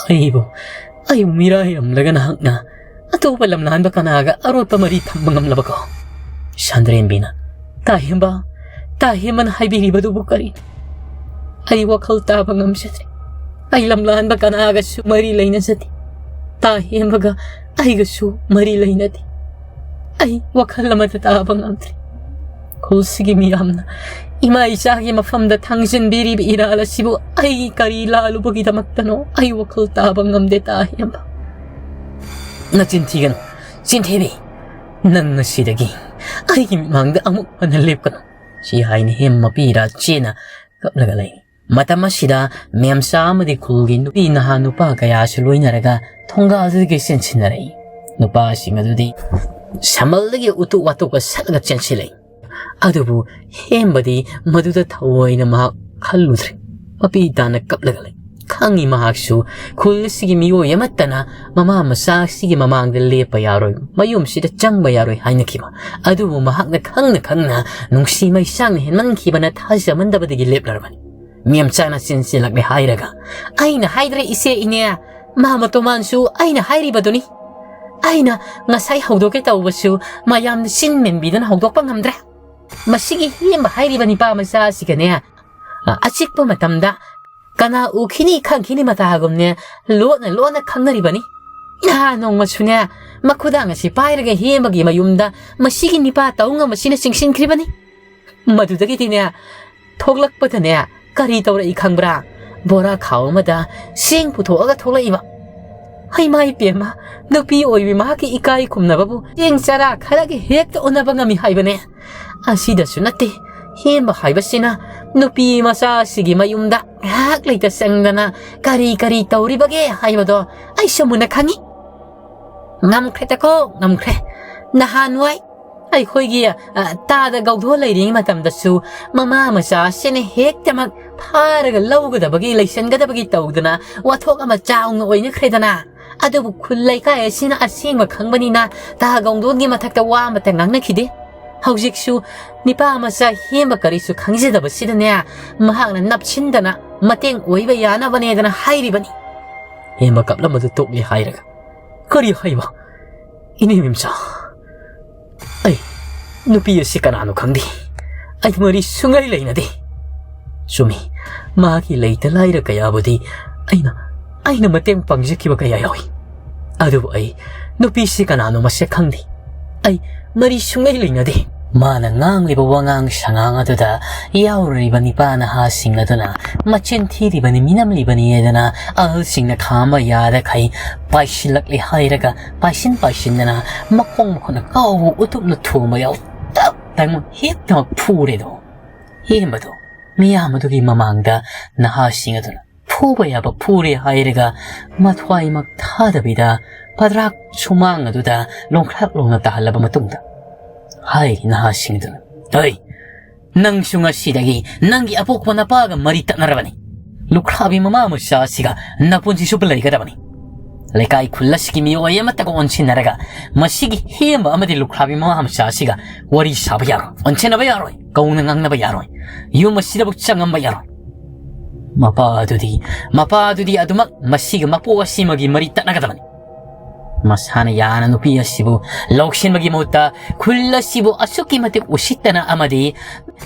ꯑꯩꯕꯨ, ꯑꯩꯕꯨ ꯃꯤꯔꯥꯏꯔꯝꯂꯒ ꯅꯍꯥꯛꯅ ꯑꯇꯣꯞꯄ ꯂꯝꯂꯥꯟꯕ ꯀꯅꯥꯒ ꯑꯔꯣꯠꯄ ꯃꯔꯤ ꯊꯝꯕ ꯉꯝꯂꯕꯀꯣ?" ꯁꯟꯗ꯭ꯔꯦꯝꯕꯤꯅ, "ꯇꯥꯍꯦꯝꯕ, ꯇꯥꯍꯦꯝꯕꯅ ꯍꯥꯏꯕꯤꯔꯤꯕꯗꯨꯕꯨ ꯀꯔꯤꯅꯣ? ꯑꯩ ꯋꯥꯈꯜ ꯇꯥꯕ ꯉꯝꯖꯗ꯭ꯔꯦ꯫ ꯑꯩ ꯂꯝꯂꯥꯟꯕ ꯀꯅꯥꯒꯁꯨ ꯃꯔꯤ ꯂꯩꯅꯖꯗꯦ꯫ ꯇꯥꯍꯦꯝꯕꯒ ꯑꯩꯒꯁꯨ ꯃꯔꯤ ꯂꯩꯅꯗꯦ꯫ ꯑꯩ ꯋꯥꯈꯜ ꯑꯃꯠꯇ ꯇꯥꯕ ꯉꯝꯗ꯭ꯔꯦ꯫ ꯈꯨꯜꯁꯤꯒꯤ ꯃꯤꯌꯥꯝꯅ ꯏꯃꯥ ꯏꯆꯥꯒꯤ ꯃꯐꯝꯗ ꯊꯥꯡꯖꯤꯟꯕꯤꯔꯤꯕ ꯏꯔꯥꯜ ꯑꯁꯤꯕꯨ ꯑꯩ ꯀꯔꯤ ꯂꯥꯜꯂꯨꯕꯒꯤꯗꯃꯛꯇꯅꯣ? ꯑꯩ ꯋꯥꯈꯜ ꯇꯥꯕ ꯉꯝꯗꯦ, ꯇꯥꯍꯦꯝꯕ꯫" "ꯅꯆꯤꯟ ꯊꯤꯒꯅꯨ, ꯆꯤꯟꯊꯤꯕꯤ꯫ ꯅꯪ ꯉꯁꯤꯗꯒꯤ ꯑꯩꯒꯤ ꯃꯤꯠꯃꯥꯡꯗ ꯑꯃꯨꯛ ꯍꯟꯅ ꯂꯦꯞꯀꯅꯨ꯫" ꯁꯤ ꯍꯥꯏꯅ ꯍꯦꯝ ꯃꯄꯤ ꯏꯔꯥ ꯆꯦꯅ ꯀꯞꯂꯒ ꯂꯩ꯫ ꯃꯇꯝ ꯑꯁꯤꯗ ꯃꯦꯝꯆꯥ ꯑꯃꯗꯤ ꯈꯨꯜꯒꯤ ꯅꯨꯄꯤ ꯅꯍꯥ ꯅꯨꯄꯥ ꯀꯌꯥꯁꯨ ꯂꯣꯏꯅꯔꯒ ꯊꯣꯡꯒꯥꯜꯗꯨꯗꯒꯤ ꯆꯦꯟꯁꯤꯟꯅꯔꯛꯏ꯫ ꯅꯨꯄꯥꯁꯤꯡ ꯑꯗꯨꯗꯤ ꯁꯝꯕꯜꯗꯒꯤ ꯎꯇꯨꯞ ꯋꯥꯇꯨꯞꯀ ꯁꯠꯂꯒ ꯆꯦꯟꯁꯤꯜꯂꯛꯏ꯫ ꯑꯗꯨꯕꯨ ꯍꯦꯝꯕꯗꯤ ꯃꯗꯨꯗ ꯊꯑꯣꯏꯅ ꯃꯍꯥꯛ ꯈꯜꯂꯨꯗ꯭ꯔꯦ꯫ ꯃꯄꯤ ꯇꯥꯅ ꯀꯞꯂꯒ ꯂꯩ꯫ ꯈꯪꯉꯤ ꯃꯍꯥꯛꯁꯨ ꯈꯨꯜ ꯑꯁꯤꯒꯤ ꯃꯤꯑꯣꯏ ꯑꯃꯠꯇꯅ ꯃꯃꯥ ꯃꯆꯥ ꯑꯁꯤꯒꯤ ꯃꯃꯥꯡꯗ ꯂꯦꯞꯄ ꯌꯥꯔꯣꯏ, ꯃꯌꯨꯝꯁꯤꯗ ꯆꯪꯕ ꯌꯥꯔꯣꯏ ꯍꯥꯏꯅꯈꯤꯕ꯫ ꯑꯗꯨꯕꯨ ꯃꯍꯥꯛꯅ ꯈꯪꯅ ꯈꯪꯅ ꯅꯨꯡꯁꯤ ꯃꯩꯁꯥꯡꯅ ꯍꯦꯟꯃꯟꯈꯤꯕꯅ ꯊꯥꯖꯃꯟꯗꯕꯗꯒꯤ ꯂꯦꯞꯂꯔꯕꯅꯤ꯫ ꯃꯦꯝꯆꯥꯅ ꯆꯦꯟꯁꯤꯜꯂꯛꯂꯦ ꯍꯥꯏꯔꯒ, "ꯑꯩꯅ ꯍꯥꯏꯗ꯭ꯔꯦ ꯏꯆꯦ, ꯏꯅꯦ, ꯃꯥ ꯃꯇꯣꯃꯥꯟꯁꯨ ꯑꯩꯅ ꯍꯥꯏꯔꯤꯕꯗꯨꯅꯤ꯫ ꯑꯩꯅ ꯉꯁꯥꯏ ꯍꯧꯗꯣꯛꯀꯦ ꯇꯧꯕꯁꯨ ꯃꯌꯥꯝꯅ ꯆꯤꯟ ꯃꯦꯟꯕꯤꯗꯨꯅ ꯍꯧꯗꯣꯛꯄ ꯉꯝꯗ꯭ꯔꯦ꯫ ꯃꯁꯤꯒꯤ ꯍꯦꯝꯕ ꯍꯥꯏꯔꯤꯕ ꯅꯤꯄꯥ ꯃꯆꯥ ꯑꯁꯤꯒꯅꯦ, ꯑ, ꯑꯆꯤꯛꯄ ꯃꯇꯝꯗ ꯀꯅꯥ ꯎꯈꯤꯅꯤ ꯈꯪꯈꯤꯅꯤ ꯃꯇꯥꯒꯨꯝꯅꯦ ꯂꯣꯟꯅ ꯂꯣꯟꯅ ꯈꯪꯅꯔꯤꯕꯅꯤ꯫ ꯅꯍꯥꯟ ꯅꯣꯡꯃꯁꯨꯅꯦ, ꯃꯈꯨꯗꯥꯡ ꯑꯁꯤ ꯄꯥꯏꯔꯒ ꯍꯦꯝꯕꯒꯤ ꯃꯌꯨꯝꯗ ꯃꯁꯤꯒꯤ ꯅꯤꯄꯥ ꯇꯧ ꯉꯝꯕꯁꯤꯅ ꯆꯤꯡꯁꯤꯟꯈ꯭ꯔꯤꯕꯅꯤ꯫ ꯃꯗꯨꯗꯒꯤꯗꯤꯅꯦ, ꯊꯣꯛꯂꯛꯄꯗꯅꯦ, ꯀꯔꯤ ꯇꯧꯔꯛꯏ ꯈꯪꯕ꯭ꯔꯥ? ꯕꯣꯔꯥ ꯈꯥꯎ ꯑꯃꯗ ꯆꯦꯡ ꯄꯨꯊꯣꯛꯑꯒ ꯊꯣꯛꯂꯛꯏꯕ꯫ ꯍꯩꯃꯥ ꯏꯄꯦꯝꯃ, ꯅꯨꯄꯤ ꯑꯣꯏꯕꯤ ꯃꯍꯥꯛꯀꯤ ꯏꯀꯥꯏ ꯈꯨꯝꯅꯕꯕꯨ ꯆꯦꯡ ꯆꯔꯥ ꯈꯔꯒ ꯍꯦꯛꯇ ꯎꯅꯕ ꯉꯝꯃꯤ ꯍꯥꯏꯕꯅꯦ꯫ ꯑꯁꯤꯗꯁꯨ ꯅꯠꯇꯦ, ꯍꯦꯝꯕ ꯍꯥꯏꯕꯁꯤꯅ ꯅꯨꯄꯤ ꯃꯆꯥꯁꯤꯒꯤ ꯃꯌꯨꯝꯗ ꯉꯥꯏꯍꯥꯛ ꯂꯩꯇ ꯆꯪꯗꯅ ꯀꯔꯤ ꯀꯔꯤ ꯇꯧꯔꯤꯕꯒꯦ ꯍꯥꯏꯕꯗꯣ ꯑꯩꯁꯨ ꯃꯨꯟꯅ ꯈꯪꯏ꯫ ꯉꯝꯈ꯭ꯔꯦꯗꯀꯣ, ꯉꯝꯈ꯭ꯔꯦ꯫ ꯅꯍꯥꯟꯋꯥꯏ ꯑꯩꯈꯣꯏꯒꯤ, ꯑ, ꯇꯥꯗ ꯒꯧꯗꯣ ꯂꯩꯔꯤꯉꯩ ꯃꯇꯝꯗꯁꯨ ꯃꯃꯥ ꯃꯆꯥ ꯑꯁꯤꯅ ꯍꯦꯛꯇꯃꯛ ꯐꯥꯔꯒ ꯂꯧꯒꯗꯕꯒꯤ, ꯂꯩꯁꯟꯒꯗꯕꯒꯤ ꯇꯧꯗꯅ ꯋꯥꯊꯣꯛ ꯑꯃ ꯆꯥꯎꯅ ꯑꯣꯏꯅꯈ꯭ꯔꯦꯗꯅ꯫ ꯑꯗꯨꯕꯨ ꯈꯨꯜ ꯂꯩꯀꯥꯏ ꯑꯁꯤꯅ ꯑꯁꯦꯡꯕ ꯈꯪꯕꯅꯤꯅ ꯇꯥ ꯒꯧꯗꯣꯟꯒꯤ ꯃꯊꯛꯇ ꯋꯥ ꯑꯃꯠꯇ ꯉꯥꯡꯅꯈꯤꯗꯦ꯫ ꯍꯧꯖꯤꯛꯁꯨ ꯅꯤꯄꯥ ꯃꯆꯥ ꯍꯦꯝꯕ ꯀꯔꯤꯁꯨ ꯈꯪꯖꯗꯕꯁꯤꯗꯅꯦ, ꯃꯍꯥꯛꯅ ꯅꯞꯁꯤꯟꯗꯅ ꯃꯇꯦꯡ ꯑꯣꯏꯕ ꯌꯥꯅꯕꯅꯦꯗꯅ ꯍꯥꯏꯔꯤꯕꯅꯤ꯫ ꯍꯦꯝꯕ ꯀꯞꯂꯝꯕꯗꯨ ꯇꯣꯛꯂꯦ ꯍꯥꯏꯔꯒ, "ꯀꯔꯤ ꯍꯥꯏꯕ? ꯏꯅꯦ ꯃꯦꯝꯆꯥ, ꯑꯩ ꯅꯨꯄꯤ ꯑꯁꯤ ꯀꯅꯥꯅꯣ ꯈꯪꯗꯦ꯫ ꯑꯩ ꯃꯔꯤ ꯁꯨꯡꯂꯩ ꯂꯩꯅꯗꯦ꯫ ꯆꯨꯝꯃꯤ, ꯃꯥꯒꯤ ꯂꯩꯇ ꯂꯥꯏꯔ ꯀꯌꯥꯕꯨꯗꯤ ꯑꯩꯅ, ꯑꯩꯅ ꯃꯇꯦꯡ ꯄꯥꯡꯖꯈꯤꯕ ꯀꯌꯥ ꯌꯥꯎꯏ꯫ ꯑꯗꯨꯕꯨ ꯑꯩ ꯅꯨꯄꯤꯁꯤ ꯀꯅꯥꯅꯣ ꯃꯁꯛ ꯈꯪꯗꯦ꯫ ꯑꯩ ꯃꯔꯤ ꯁꯨꯡꯂꯩ ꯂꯩꯅꯗꯦ꯫" ꯃꯥꯅ ꯉꯥꯡꯂꯤꯕ ꯋꯥꯉꯥꯡ ꯁꯉꯥꯡ ꯑꯗꯨꯗ ꯌꯥꯎꯔꯤꯕ ꯅꯤꯄꯥ ꯅꯍꯥꯁꯤꯡ ꯑꯗꯨꯅ ꯃꯆꯤꯟ ꯊꯤꯔꯤꯕꯅꯤ, ꯃꯤꯅꯝꯂꯤꯕꯅꯤ ꯍꯥꯏꯗꯅ ꯑꯍꯜꯁꯤꯡꯅ ꯈꯥꯝꯕ ꯌꯥꯗꯈꯩ ꯄꯥꯏꯁꯤꯜꯂꯛꯂꯦ ꯍꯥꯏꯔꯒ ꯄꯥꯏꯁꯤꯟ ꯄꯥꯏꯁꯤꯟꯗꯅ ꯃꯈꯣꯡ ꯃꯈꯨꯠꯅ ꯀꯥꯎꯕ ꯎꯇꯨꯞꯅ ꯊꯣꯝꯕ ꯌꯥꯎ ꯇꯞ ꯇꯪ ꯍꯦꯛꯇꯃꯛ ꯐꯨꯔꯦꯗꯣ꯫ ꯍꯦꯟꯕꯗꯣ ꯃꯤꯌꯥꯝ ꯑꯗꯨꯒꯤ ꯃꯃꯥꯡꯗ ꯅꯍꯥꯁꯤꯡ ꯑꯗꯨꯅ ꯐꯨꯕ ꯌꯥꯕ ꯐꯨꯔꯦ ꯍꯥꯏꯔꯒ ꯃꯊ꯭ꯋꯥꯏꯃꯛ ꯊꯥꯗꯕꯤꯗ ꯄꯗ꯭ꯔꯥꯛ ꯁꯨꯃꯥꯡ ꯑꯗꯨꯗ ꯂꯣꯡꯈ꯭ꯔꯥꯛ ꯂꯣꯡꯅ ꯇꯥꯍꯜꯂꯕ ꯃꯇꯨꯡꯗ ꯍꯥꯏꯔꯤ ꯅꯍꯥꯁꯤꯡ ꯑꯗꯨꯅ, "ꯑꯩ, ꯅꯪꯁꯨ ꯉꯁꯤꯗꯒꯤ ꯅꯪꯒꯤ ꯑꯄꯣꯛꯄ ꯅꯄꯥꯒ ꯃꯔꯤ ꯇꯠꯅꯔꯕꯅꯤ꯫ ꯂꯨꯈ꯭ꯔꯥꯕꯤ ꯃꯃꯥ ꯃꯆꯥ ꯑꯁꯤꯒ ꯅꯄꯨꯟꯁꯤ ꯆꯨꯞꯄ ꯂꯩꯒꯗꯕꯅꯤ꯫ ꯂꯩꯀꯥꯏ ꯈꯨꯜ ꯑꯁꯤꯒꯤ ꯃꯤꯑꯣꯏ ꯑꯃꯠꯇꯒ ꯑꯣꯟꯁꯤꯟꯅꯔꯒ ꯃꯁꯤꯒꯤ ꯍꯦꯝꯕ ꯑꯃꯗꯤ ꯂꯨꯈ꯭ꯔꯥꯕꯤ ꯃꯃꯥ ꯃꯆꯥ ꯑꯁꯤꯒ ꯋꯥꯔꯤ ꯁꯥꯕ ꯌꯥꯔꯣꯏ, ꯑꯣꯟꯁꯤꯟꯅꯕ ꯌꯥꯔꯣꯏ, ꯀꯧꯅ ꯉꯥꯡꯅꯕ ꯌꯥꯔꯣꯏ, ꯌꯨꯝ ꯑꯁꯤꯗꯕꯨ ꯆꯪꯉꯝꯕ ꯌꯥꯔꯣꯏ꯫ ꯃꯄꯥ ꯑꯗꯨꯗꯤ, ꯃꯄꯥ ꯑꯗꯨꯗꯤ ꯑꯗꯨꯃꯛ ꯃꯁꯤꯒ ꯃꯄꯣꯛ ꯑꯁꯤꯃꯒꯤ ꯃꯔꯤ ꯇꯠꯅꯒꯗꯕꯅꯤ꯫" ꯃꯁꯥꯅ ꯌꯥꯅ ꯅꯨꯄꯤ ꯑꯁꯤꯕꯨ ꯂꯧꯁꯤꯟꯕꯒꯤ ꯃꯍꯨꯠꯇ ꯈꯨꯜ ꯑꯁꯤꯕꯨ ꯑꯁꯨꯛꯀꯤ ꯃꯇꯤꯛ ꯎꯁꯤꯠꯇꯅ ꯑꯃꯗꯤ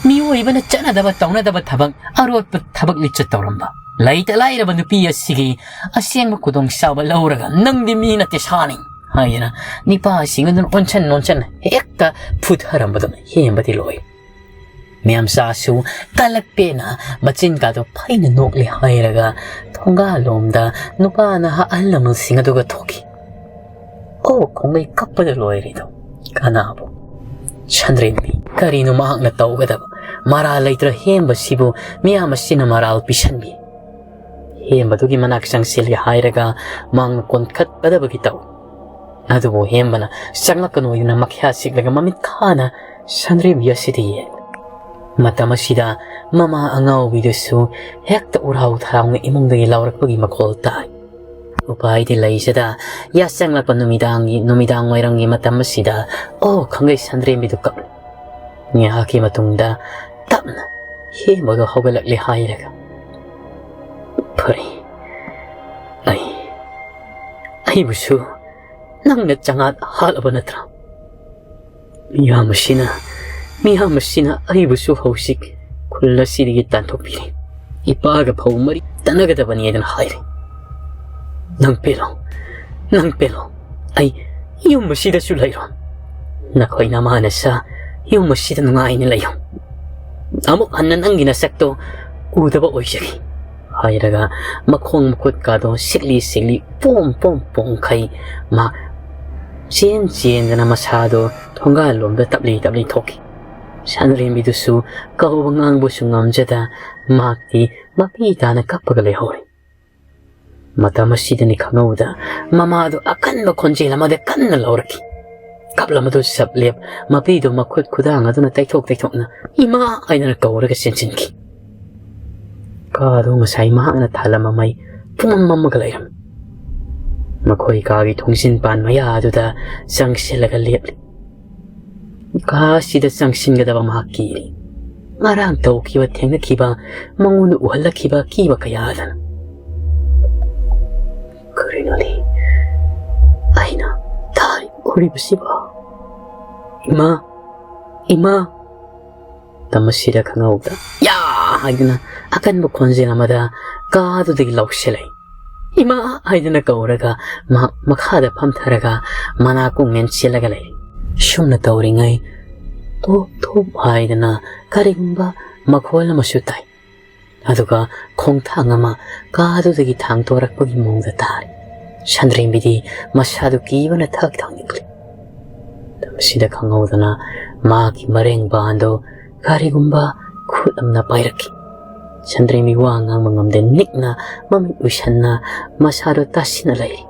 ꯃꯤꯑꯣꯏꯕꯅ ꯆꯠꯅꯗꯕ ꯇꯧꯅꯗꯕ ꯊꯕꯛ, ꯑꯔꯣꯠꯄ ꯊꯕꯛ ꯂꯤꯆꯠ ꯇꯧꯔꯝꯕ ꯂꯩꯇ ꯂꯥꯏꯔꯕ ꯅꯨꯄꯤ ꯑꯁꯤꯒꯤ ꯑꯁꯦꯡꯕ ꯈꯨꯗꯣꯡꯆꯥꯕ ꯂꯧꯔꯒ "ꯅꯪꯗꯤ ꯃꯤ ꯅꯠꯇꯦ, ꯁꯥꯅꯤ" ꯍꯥꯏꯗꯅ ꯅꯤꯄꯥꯁꯤꯡ ꯑꯗꯨꯅ ꯑꯣꯟꯁꯟ ꯑꯣꯟꯁꯟ ꯍꯦꯛꯇ ꯐꯨꯊꯔꯝꯕꯗꯨꯅ ꯍꯦꯟꯕꯗꯤ ꯂꯣꯏ꯫ ꯃꯌꯥꯝꯆꯥꯁꯨ ꯀꯂꯛꯄꯦꯅ ꯃꯆꯤꯟ ꯀꯥꯗꯣ ꯐꯩꯅ ꯅꯣꯛꯂꯦ ꯍꯥꯏꯔꯒ ꯊꯣꯡꯒꯥꯜꯂꯣꯝꯗ ꯅꯨꯄꯥ ꯅꯍꯥ ꯑꯍꯜ ꯂꯃꯟꯁꯤꯡ ꯑꯗꯨꯒ ꯊꯣꯛꯈꯤ꯫ ꯑꯣ, ꯈꯣꯡꯂꯩ ꯀꯞꯄꯗ ꯂꯣꯏꯔꯦꯗꯣ꯫ ꯀꯅꯥꯕꯨ? ꯁꯟꯗ꯭ꯔꯦꯝꯕꯤ꯫ ꯀꯔꯤꯅꯣ ꯃꯍꯥꯛꯅ ꯇꯧꯒꯗꯕ? ꯃꯔꯥꯜ ꯂꯩꯇ꯭ꯔ ꯍꯦꯝꯕꯁꯤꯕꯨ ꯃꯤꯌꯥꯝ ꯑꯁꯤꯅ ꯃꯔꯥꯜ ꯄꯤꯁꯟꯕꯤ꯫ ꯍꯦꯝꯕꯗꯨꯒꯤ ꯃꯅꯥꯛ ꯆꯪꯁꯤꯜꯂꯦ ꯍꯥꯏꯔꯒ ꯃꯍꯥꯛꯅ ꯀꯣꯟꯈꯠꯀꯗꯕꯒꯤ ꯇꯧ꯫ ꯑꯗꯨꯕꯨ ꯍꯦꯝꯕꯅ ꯆꯪꯂꯛꯀꯅꯣ ꯍꯥꯏꯗꯨꯅ ꯃꯈ꯭ꯌꯥ ꯁꯤꯛꯂꯒ ꯃꯃꯤꯠ ꯈꯥꯅ ꯁꯟꯗ꯭ꯔꯦꯝꯕꯤ ꯑꯁꯤꯗ ꯌꯦꯡ꯫ ꯃꯇꯝ ꯑꯁꯤꯗ ꯃꯃꯥ ꯑꯉꯥꯎꯕꯤꯗꯨꯁꯨ ꯍꯦꯛꯇ ꯎꯔꯥꯎ ꯊꯔꯥꯎꯅ ꯏꯃꯨꯡꯗꯒꯤ ꯂꯥꯎꯔꯛꯄꯒꯤ ꯃꯈꯣꯜ ꯇꯥꯏ꯫ ꯎꯄꯥꯏꯗꯤ ꯂꯩꯖꯗ ꯌꯥꯆꯪꯂꯛꯄ ꯅꯨꯃꯤꯗꯥꯡꯒꯤ, ꯅꯨꯃꯤꯗꯥꯡ ꯋꯥꯏꯔꯝꯒꯤ ꯃꯇꯝ ꯑꯁꯤꯗ ꯑꯣ ꯈꯪꯒꯩ ꯁꯟꯗ꯭ꯔꯦꯝꯕꯤꯗꯨ ꯀꯞꯂꯤ꯫ ꯉꯥꯏꯍꯥꯛꯀꯤ ꯃꯇꯨꯡꯗ ꯇꯞꯅ ꯍꯦꯝꯕꯒ ꯍꯧꯒꯠꯂꯛꯂꯦ ꯍꯥꯏꯔꯒ, "ꯐꯔꯦ, ꯑꯩ, ꯑꯩꯕꯨꯁꯨ ꯅꯪꯅ ꯆꯉꯥꯛ ꯍꯥꯠꯂꯕ ꯅꯠꯇ꯭ꯔꯥ? ꯃꯤꯌꯥꯝ ꯑꯁꯤꯅ, ꯃꯤꯌꯥꯝ ꯑꯁꯤꯅ ꯑꯩꯕꯨꯁꯨ ꯍꯧꯖꯤꯛ ꯈꯨꯜ ꯑꯁꯤꯗꯒꯤ ꯇꯥꯟꯊꯣꯛꯄꯤꯔꯦ꯫ ꯏꯄꯥꯒ ꯐꯧ ꯃꯔꯤ ꯇꯠꯅꯒꯗꯕꯅꯤ ꯍꯥꯏꯗꯅ ꯍꯥꯏꯔꯦ꯫ ꯅꯪ ꯄꯦꯜꯂꯣ, ꯅꯪ ꯄꯦꯜꯂꯣ꯫ ꯑꯩ ꯌꯨꯝ ꯑꯁꯤꯗꯁꯨ ꯂꯩꯔꯣ꯫ ꯅꯈꯣꯏ ꯅꯃꯥ ꯅꯆꯥ ꯌꯨꯝ ꯑꯁꯤꯗ ꯅꯨꯡꯉꯥꯏꯅ ꯂꯩꯌꯨ꯫ ꯑꯃꯨꯛ ꯍꯟꯅ ꯅꯪꯒꯤ ꯅꯁꯛꯇꯣ ꯎꯗꯕ ꯑꯣꯏꯖꯒꯦ" ꯍꯥꯏꯔꯒ ꯃꯈꯣꯡ ꯃꯈꯨꯠꯀꯥꯗꯣ ꯁꯤꯛꯂꯤ ꯁꯤꯛꯂꯤ ꯄꯣꯝ ꯄꯣꯝ ꯄꯣꯡꯈꯩ ꯃꯥ ꯆꯦꯟ ꯆꯦꯟꯗꯅ ꯃꯁꯥꯗꯣ ꯊꯣꯡꯒꯥꯜꯂꯣꯝꯗ ꯇꯞꯂꯤ ꯇꯞꯂꯤ ꯊꯣꯛꯈꯤ꯫ ꯁꯟꯔꯦꯝꯕꯤꯗꯨꯁꯨ ꯀꯧꯕ ꯉꯥꯡꯕꯁꯨ ꯉꯝꯖꯗ ꯃꯍꯥꯛꯇꯤ ꯃꯄꯤ ꯇꯥꯅ ꯀꯞꯄꯒ ꯂꯩꯍꯧꯔꯦ꯫ ꯃꯇꯝ ꯑꯁꯤꯗꯅꯤ ꯈꯪꯍꯧꯗ ꯃꯃꯥꯗꯨ ꯑꯀꯟꯕ ꯈꯣꯟꯖꯦꯜ ꯑꯃꯗ ꯀꯟꯅ ꯂꯧꯔꯛꯈꯤ꯫ ꯀꯞꯂꯝꯕꯗꯨ ꯁꯞ ꯂꯦꯞ ꯃꯄꯤꯗꯨ ꯃꯈꯨꯠ ꯈꯨꯗꯥꯡ ꯑꯗꯨꯅ ꯇꯩꯊꯣꯛ ꯇꯩꯊꯣꯛꯅ "ꯏꯃꯥ" ꯍꯥꯏꯗꯅ ꯀꯧꯔꯒ ꯆꯦꯟꯁꯤꯟꯈꯤ꯫ ꯀꯥꯗꯨ ꯉꯁꯥꯏ ꯃꯍꯥꯛꯅ ꯊꯥꯜꯂꯝꯕ ꯃꯩ ꯄꯨꯡꯃꯝ ꯃꯝꯃꯒ ꯂꯩꯔꯝꯃꯤ꯫ ꯃꯈꯣꯏ ꯀꯥꯒꯤ ꯊꯣꯡꯖꯤꯟ ꯄꯥꯟ ꯃꯌꯥ ꯑꯗꯨꯗ ꯆꯪꯁꯤꯜꯂꯒ ꯂꯦꯞꯂꯤ꯫ ꯀꯥ ꯑꯁꯤꯗ ꯆꯪꯁꯤꯟꯒꯗꯕ ꯃꯍꯥꯛ ꯀꯤꯔꯤ꯫ ꯉꯔꯥꯡ ꯇꯧꯈꯤꯕ, ꯊꯦꯡꯅꯈꯤꯕ, ꯃꯉꯣꯟꯗ ꯎꯍꯜꯂꯛꯈꯤꯕ ꯑꯀꯤꯕ ꯀꯌꯥ ꯑꯗꯨꯅ꯫ "ꯀꯔꯤꯅꯣꯅꯦ? ꯑꯩ ꯎꯔꯤꯕꯁꯤꯕꯣ? ꯏꯃꯥ, ꯏꯃꯥ! ꯇꯝꯕꯁꯤꯗ ꯈꯪꯍꯧꯗ "ꯌꯥ!" ꯍꯥꯏꯗꯨꯅ ꯑꯀꯟꯕ ꯈꯣꯟꯖꯦꯜ ꯑꯃꯗ ꯀꯥꯗꯨꯗꯒꯤ ꯂꯥꯎꯁꯤꯜꯂꯛꯏ꯫ "ꯏꯃꯥ!" ꯍꯥꯏꯗꯨꯅ ꯀꯧꯔꯒ ꯃꯍꯥꯛ ꯃꯈꯥꯗ ꯐꯝꯊꯔꯒ ꯃꯅꯥꯀꯣꯡ ꯅꯦꯝꯁꯤꯜꯂꯒ ꯂꯩꯔꯤ꯫ ꯁꯨꯝꯅ ꯇꯧꯔꯤꯉꯩ ꯊꯣꯞ ꯊꯣꯞ ꯍꯥꯏꯗꯅ ꯀꯔꯤꯒꯨꯝꯕ ꯃꯈꯣꯜ ꯑꯃꯁꯨ ꯇꯥꯏ꯫ ꯑꯗꯨꯒ ꯈꯣꯡꯊꯥꯡ ꯑꯃ ꯀꯥꯗꯨꯗꯒꯤ ꯊꯥꯡꯗꯣꯔꯛꯄꯒꯤ ꯃꯑꯣꯡꯗ ꯇꯥꯔꯤ꯫ ꯁꯟꯗ꯭ꯔꯦꯝꯕꯤꯗꯤ ꯃꯁꯥꯗꯨ ꯀꯤꯕꯅ ꯊꯛ ꯊꯛ ꯅꯤꯛꯂꯤ꯫ ꯃꯇꯝ ꯑꯁꯤꯗ ꯈꯪꯍꯧꯗꯅ ꯃꯍꯥꯛꯀꯤ ꯃꯔꯦꯡꯕꯥꯟꯗꯨ ꯀꯔꯤꯒꯨꯝꯕ ꯈꯨꯠ ꯑꯃꯅ ꯄꯥꯏꯔꯛꯈꯤ꯫ ꯁꯟꯗ꯭ꯔꯦꯝꯕꯤ ꯋꯥ ꯉꯥꯡꯕ ꯉꯝꯗꯦ, ꯅꯤꯛꯅ ꯃꯃꯤꯠ ꯎꯏꯁꯟꯅ ꯃꯁꯥꯗꯨ ꯇꯥꯁꯤꯟꯅ ꯂꯩꯔꯤ꯫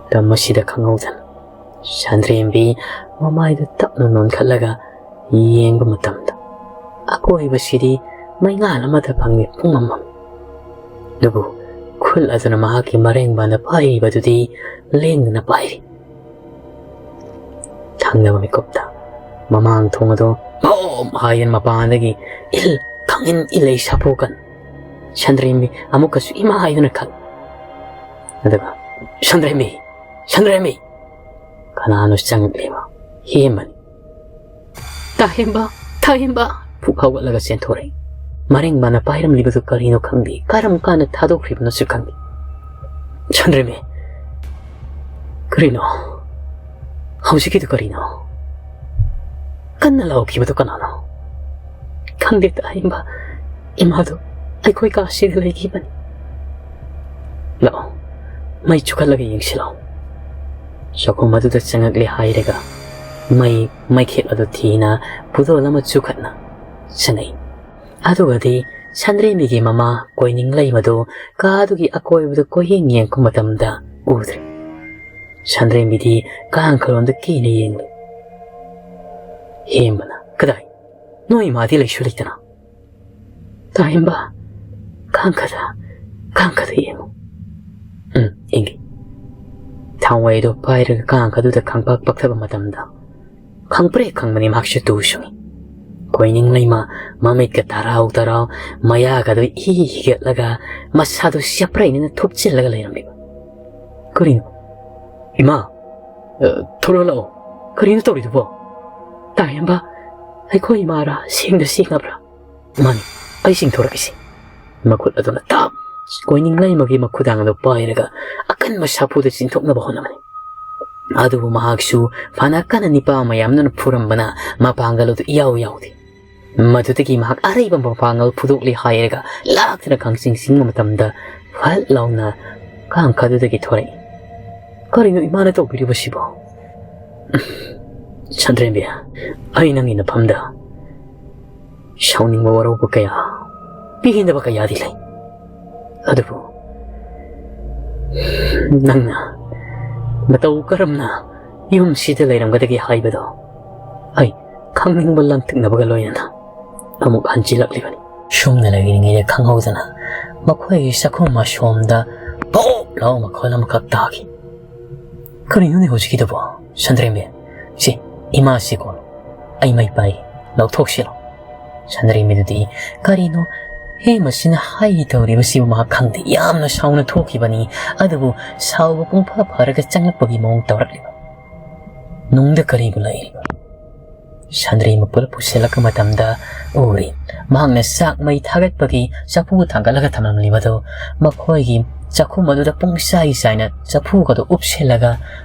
ꯃꯇꯝ ꯑꯁꯤꯗ ꯈꯪꯍꯧꯗꯅ ꯁꯟꯗ꯭ꯔꯦꯝꯕꯤ ꯃꯃꯥꯏꯗꯨ ꯇꯞꯅ ꯅꯣꯟꯈꯠꯂꯒ ꯌꯦꯡꯕ ꯃꯇꯝꯗ ꯑꯀꯣꯏꯕꯁꯤꯗꯤ ꯃꯩꯉꯥꯜ ꯑꯃꯗ ꯐꯪꯉꯤ ꯄꯨꯡꯃꯝ ꯃꯝꯃꯤ꯫ ꯑꯗꯨꯕꯨ ꯈꯨꯜ ꯑꯗꯨꯅ ꯃꯍꯥꯛꯀꯤ ꯃꯔꯦꯡꯕꯥꯟꯗ ꯄꯥꯏꯔꯤꯕꯗꯨꯗꯤ ꯂꯦꯡꯗꯅ ꯄꯥꯏꯔꯤ꯫ ꯊꯪꯅꯕ ꯃꯤꯀꯨꯞꯇ ꯃꯃꯥꯡ ꯊꯣꯡ ꯑꯗꯨ ꯚꯣꯝ ꯍꯥꯏꯗꯨꯅ ꯃꯄꯥꯟꯗꯒꯤ ꯏꯜ ꯈꯪꯏꯟ ꯏꯜꯂꯩ ꯁꯥꯄꯣꯛꯀꯟ ꯁꯟꯗ꯭ꯔꯦꯝꯕꯤ ꯑꯃꯨꯛꯀꯁꯨ ꯏꯃꯥ ꯍꯥꯏꯗꯨꯅ ꯈꯪ꯫ ꯑꯗꯨꯒ "ꯁꯟꯗ꯭ꯔꯦꯝꯕꯤ! ꯁꯟꯗ꯭ꯔꯦꯝꯕꯤ!" ꯀꯅꯥꯅꯣ ꯆꯪꯂꯛꯂꯤꯕ? ꯍꯦꯝꯕꯅꯤ꯫ "ꯇꯥꯍꯦꯝꯕ! ꯇꯥꯍꯦꯝꯕ!" ꯐꯨꯛ ꯍꯧꯒꯠꯂꯒ ꯆꯦꯟꯊꯣꯔꯛꯏ꯫ ꯃꯔꯦꯡꯕꯥꯟꯅ ꯄꯥꯏꯔꯝꯂꯤꯕꯗꯨ ꯀꯔꯤꯅꯣ ꯈꯪꯗꯦ, ꯀꯔꯝ ꯀꯥꯟꯗ ꯊꯥꯗꯣꯛꯈ꯭ꯔꯤꯕꯅꯣꯁꯨ ꯈꯪꯗꯦ꯫ "ꯁꯟꯗ꯭ꯔꯦꯝꯕꯤ! ꯀꯔꯤꯅꯣ? ꯍꯧꯖꯤꯛꯀꯤꯗꯨ ꯀꯔꯤꯅꯣ? ꯀꯟꯅ ꯂꯥꯎꯈꯤꯕꯗꯨ ꯀꯅꯥꯅꯣ?" "ꯈꯪꯗꯦ ꯇꯥꯍꯦꯝꯕ, ꯏꯃꯥꯗꯨ ꯑꯩꯈꯣꯏ ꯀꯥꯁꯤꯗ ꯂꯩꯈꯤꯕꯅꯤ꯫ ꯂꯥꯛꯑꯣ, ꯃꯩ ꯆꯨꯈꯠꯂꯒ ꯌꯦꯡꯁꯤ ꯂꯥꯛꯑꯣ꯫" ꯆꯥꯛꯈꯨꯝ ꯑꯗꯨꯗ ꯆꯪꯉꯛꯂꯦ ꯍꯥꯏꯔꯒ ꯃꯩ ꯃꯩꯈꯦꯠ ꯑꯗꯨ ꯊꯤꯅ ꯄꯨꯗꯣꯜ ꯑꯃ ꯆꯨꯈꯠꯅ ꯆꯪꯉꯛꯏ꯫ ꯑꯗꯨꯒꯗꯤ ꯁꯟꯗ꯭ꯔꯦꯝꯕꯤꯒꯤ ꯃꯃꯥ ꯀꯣꯏꯅꯤꯡꯂꯩꯃꯗꯨ ꯀꯥꯗꯨꯒꯤ ꯑꯀꯣꯏꯕꯗ ꯀꯣꯏꯌꯦꯡ ꯌꯦꯡꯉꯛꯄ ꯃꯇꯝꯗ ꯎꯗ꯭ꯔꯦ꯫ ꯁꯟꯗ꯭ꯔꯦꯝꯕꯤꯗꯤ ꯀꯥꯡꯈꯜꯂꯣꯝꯗ ꯀꯤꯅ ꯌꯦꯡꯂꯤ꯫ ꯍꯦꯝꯕꯅ, "ꯀꯗꯥꯏ? ꯅꯣꯏ ꯏꯃꯥꯗꯤ ꯂꯩꯁꯨ ꯂꯩꯇꯅ?" "ꯇꯥꯍꯦꯝꯕ, ꯀꯥꯡꯈꯗ, ꯀꯥꯡꯈꯗ ꯌꯦꯡꯉꯨ꯫" ꯎꯝ, ꯌꯦꯡꯒꯦ꯫ ꯊꯥꯡꯋꯩꯗꯣ ꯄꯥꯏꯔꯒ ꯀꯥꯡꯈꯗꯨꯗ ꯈꯪꯄꯥꯛ ꯄꯥꯛꯊꯕ ꯃꯇꯝꯗ ꯈꯪꯄ꯭ꯔꯦꯛ ꯈꯪꯕꯅꯤ ꯃꯍꯥꯛꯁꯨ ꯇꯨ ꯁꯨꯡꯏ꯫ ꯀꯣꯏꯅꯤꯡꯂꯩꯃ ꯃꯃꯤꯠꯀ ꯇꯔꯥꯎ ꯇꯔꯥꯎ, ꯃꯌꯥꯒꯗꯣ ꯏ ꯍꯤꯒꯠꯂꯒ ꯃꯁꯥꯗꯣ ꯆꯦꯞꯄ꯭ꯔꯩꯅꯅ ꯊꯨꯞꯆꯤꯜꯂꯒ ꯂꯩꯔꯝꯂꯤꯕ꯫ "ꯀꯔꯤꯅꯣ? ꯏꯃꯥ, ꯊꯣꯔꯛꯂꯛꯑꯣ꯫ ꯀꯔꯤꯅꯣ ꯇꯧꯔꯤꯗꯨꯕꯣ? ꯇꯥꯍꯦꯝꯕ, ꯑꯩꯈꯣꯏ ꯏꯃꯥꯔꯥ? ꯁꯦꯡꯗ ꯁꯦꯡꯉꯕ꯭ꯔꯥ? ꯃꯥꯅꯤ, ꯑꯩ ꯆꯤꯡꯊꯣꯔꯛꯀꯦꯁꯦ꯫ ꯃꯈꯨꯠ ꯑꯗꯨꯅ ꯇꯞ ꯀꯣꯏꯅꯤꯡ ꯂꯩꯃꯒꯤ ꯃꯈꯨꯗꯥꯡ ꯑꯗꯨ ꯄꯥꯏꯔꯒ ꯑꯀꯟꯕ ꯁꯥꯐꯨꯗ ꯆꯤꯡꯊꯣꯛꯅꯕ ꯍꯣꯠꯅꯕꯅꯤ꯫ ꯑꯗꯨꯕꯨ ꯃꯍꯥꯛꯁꯨ ꯐꯅ ꯀꯟꯅ ꯅꯤꯄꯥ ꯃꯌꯥꯝꯗꯨꯅ ꯐꯨꯔꯝꯕꯅ ꯃꯄꯥꯡꯒꯜ ꯑꯗꯨ ꯏꯌꯥꯎ ꯌꯥꯎꯗꯦ꯫ ꯃꯗꯨꯗꯒꯤ ꯃꯍꯥꯛ ꯑꯔꯩꯕ ꯃꯄꯥꯡꯒꯜ ꯐꯨꯗꯣꯛꯂꯦ ꯍꯥꯏꯔꯒ ꯂꯥꯛꯇꯅ ꯀꯥꯡꯆꯤꯡ ꯆꯤꯡꯕ ꯃꯇꯝꯗ ꯐꯠ ꯂꯥꯎꯅ ꯀꯥꯡꯈꯗꯨꯗꯒꯤ ꯊꯣꯔꯛꯏ꯫ "ꯀꯔꯤꯅꯣ ꯏꯃꯥꯅ ꯇꯧꯕꯤꯔꯤꯕꯁꯤꯕꯣ?" "ꯁꯟꯗ꯭ꯔꯦꯝꯕꯤ, ꯑꯩ ꯅꯪꯒꯤ ꯅꯐꯝꯗ ꯁꯥꯎꯅꯤꯡꯕ ꯋꯥꯔꯧꯕ ꯀꯌꯥ, ꯄꯦꯟꯗꯕ ꯀꯌꯥꯗꯤ ꯂꯩ꯫ ꯑꯗꯨꯕꯨ ꯅꯪꯅ ꯃꯇꯧ ꯀꯔꯝꯅ ꯌꯨꯝꯁꯤꯗ ꯂꯩꯔꯝꯒꯗꯒꯦ ꯍꯥꯏꯕꯗꯣ ꯑꯩ ꯈꯪꯅꯤꯡꯕ ꯂꯪꯇꯛꯅꯕꯒ ꯂꯣꯏꯅꯅ ꯑꯃꯨꯛ ꯍꯟꯖꯤꯜꯂꯛꯂꯤꯕꯅꯤ꯫" ꯁꯨꯝꯅ ꯂꯩꯔꯤꯉꯩꯗ ꯈꯪꯍꯧꯗꯅ ꯃꯈꯣꯏꯒꯤ ꯆꯥꯛꯈꯨꯝ ꯑꯁꯣꯝꯗ ꯄꯣꯞ ꯂꯥꯎ ꯃꯈꯣꯟ ꯑꯃꯈꯛ ꯇꯥꯈꯤ꯫ "ꯀꯔꯤꯅꯣꯅꯦ ꯍꯧꯖꯤꯛꯀꯤꯗꯨꯕꯣ? ꯁꯟꯗ꯭ꯔꯦꯝꯕꯤ, ꯁꯤ ꯏꯃꯥꯁꯤ ꯀꯣꯜꯂꯨ, ꯑꯩ ꯃꯩ ꯄꯥꯏ, ꯂꯧꯊꯣꯛꯁꯤꯜꯂꯣ꯫" ꯁꯟꯗ꯭ꯔꯦꯝꯕꯤꯗꯨꯗꯤ ꯀꯔꯤꯅꯣ ꯍꯦ ꯃꯁꯤꯅ ꯍꯥꯏꯒꯦ ꯇꯧꯔꯤꯕꯁꯤꯕꯨ ꯃꯍꯥꯛ ꯈꯪꯗꯦ꯫ ꯌꯥꯝꯅ ꯁꯥꯎꯅ ꯊꯣꯛꯈꯤꯕꯅꯤ꯫ ꯑꯗꯨꯕꯨ ꯁꯥꯎꯕ ꯄꯨꯡꯐ ꯐꯔꯒ ꯆꯪꯂꯛꯄꯒꯤ ꯃꯑꯣꯡ ꯇꯧꯔꯛꯂꯤꯕ꯫ ꯅꯨꯡꯗ ꯀꯔꯤꯕꯨ ꯂꯩꯔꯤꯕ? ꯁꯟꯗ꯭ꯔꯦꯝꯕꯤ ꯄꯨꯂꯞ ꯄꯨꯁꯤꯜꯂꯛꯄ ꯃꯇꯝꯗ ꯎꯔꯤ꯫ ꯃꯍꯥꯛꯅ ꯆꯥꯛ ꯃꯩ ꯊꯥꯒꯠꯄꯒꯤ ꯆꯐꯨ ꯊꯥꯡꯒꯠꯂꯒ ꯊꯝꯂꯝꯂꯤꯕꯗꯨ ꯃꯈꯣꯏꯒꯤ ꯆꯥꯛꯈꯨꯝ ꯑꯗꯨꯗ ꯄꯨꯡꯆꯥꯏ ꯆꯥꯏꯅ ꯆꯐꯨꯒꯗꯨ ꯎꯞꯁꯤꯜꯂꯒ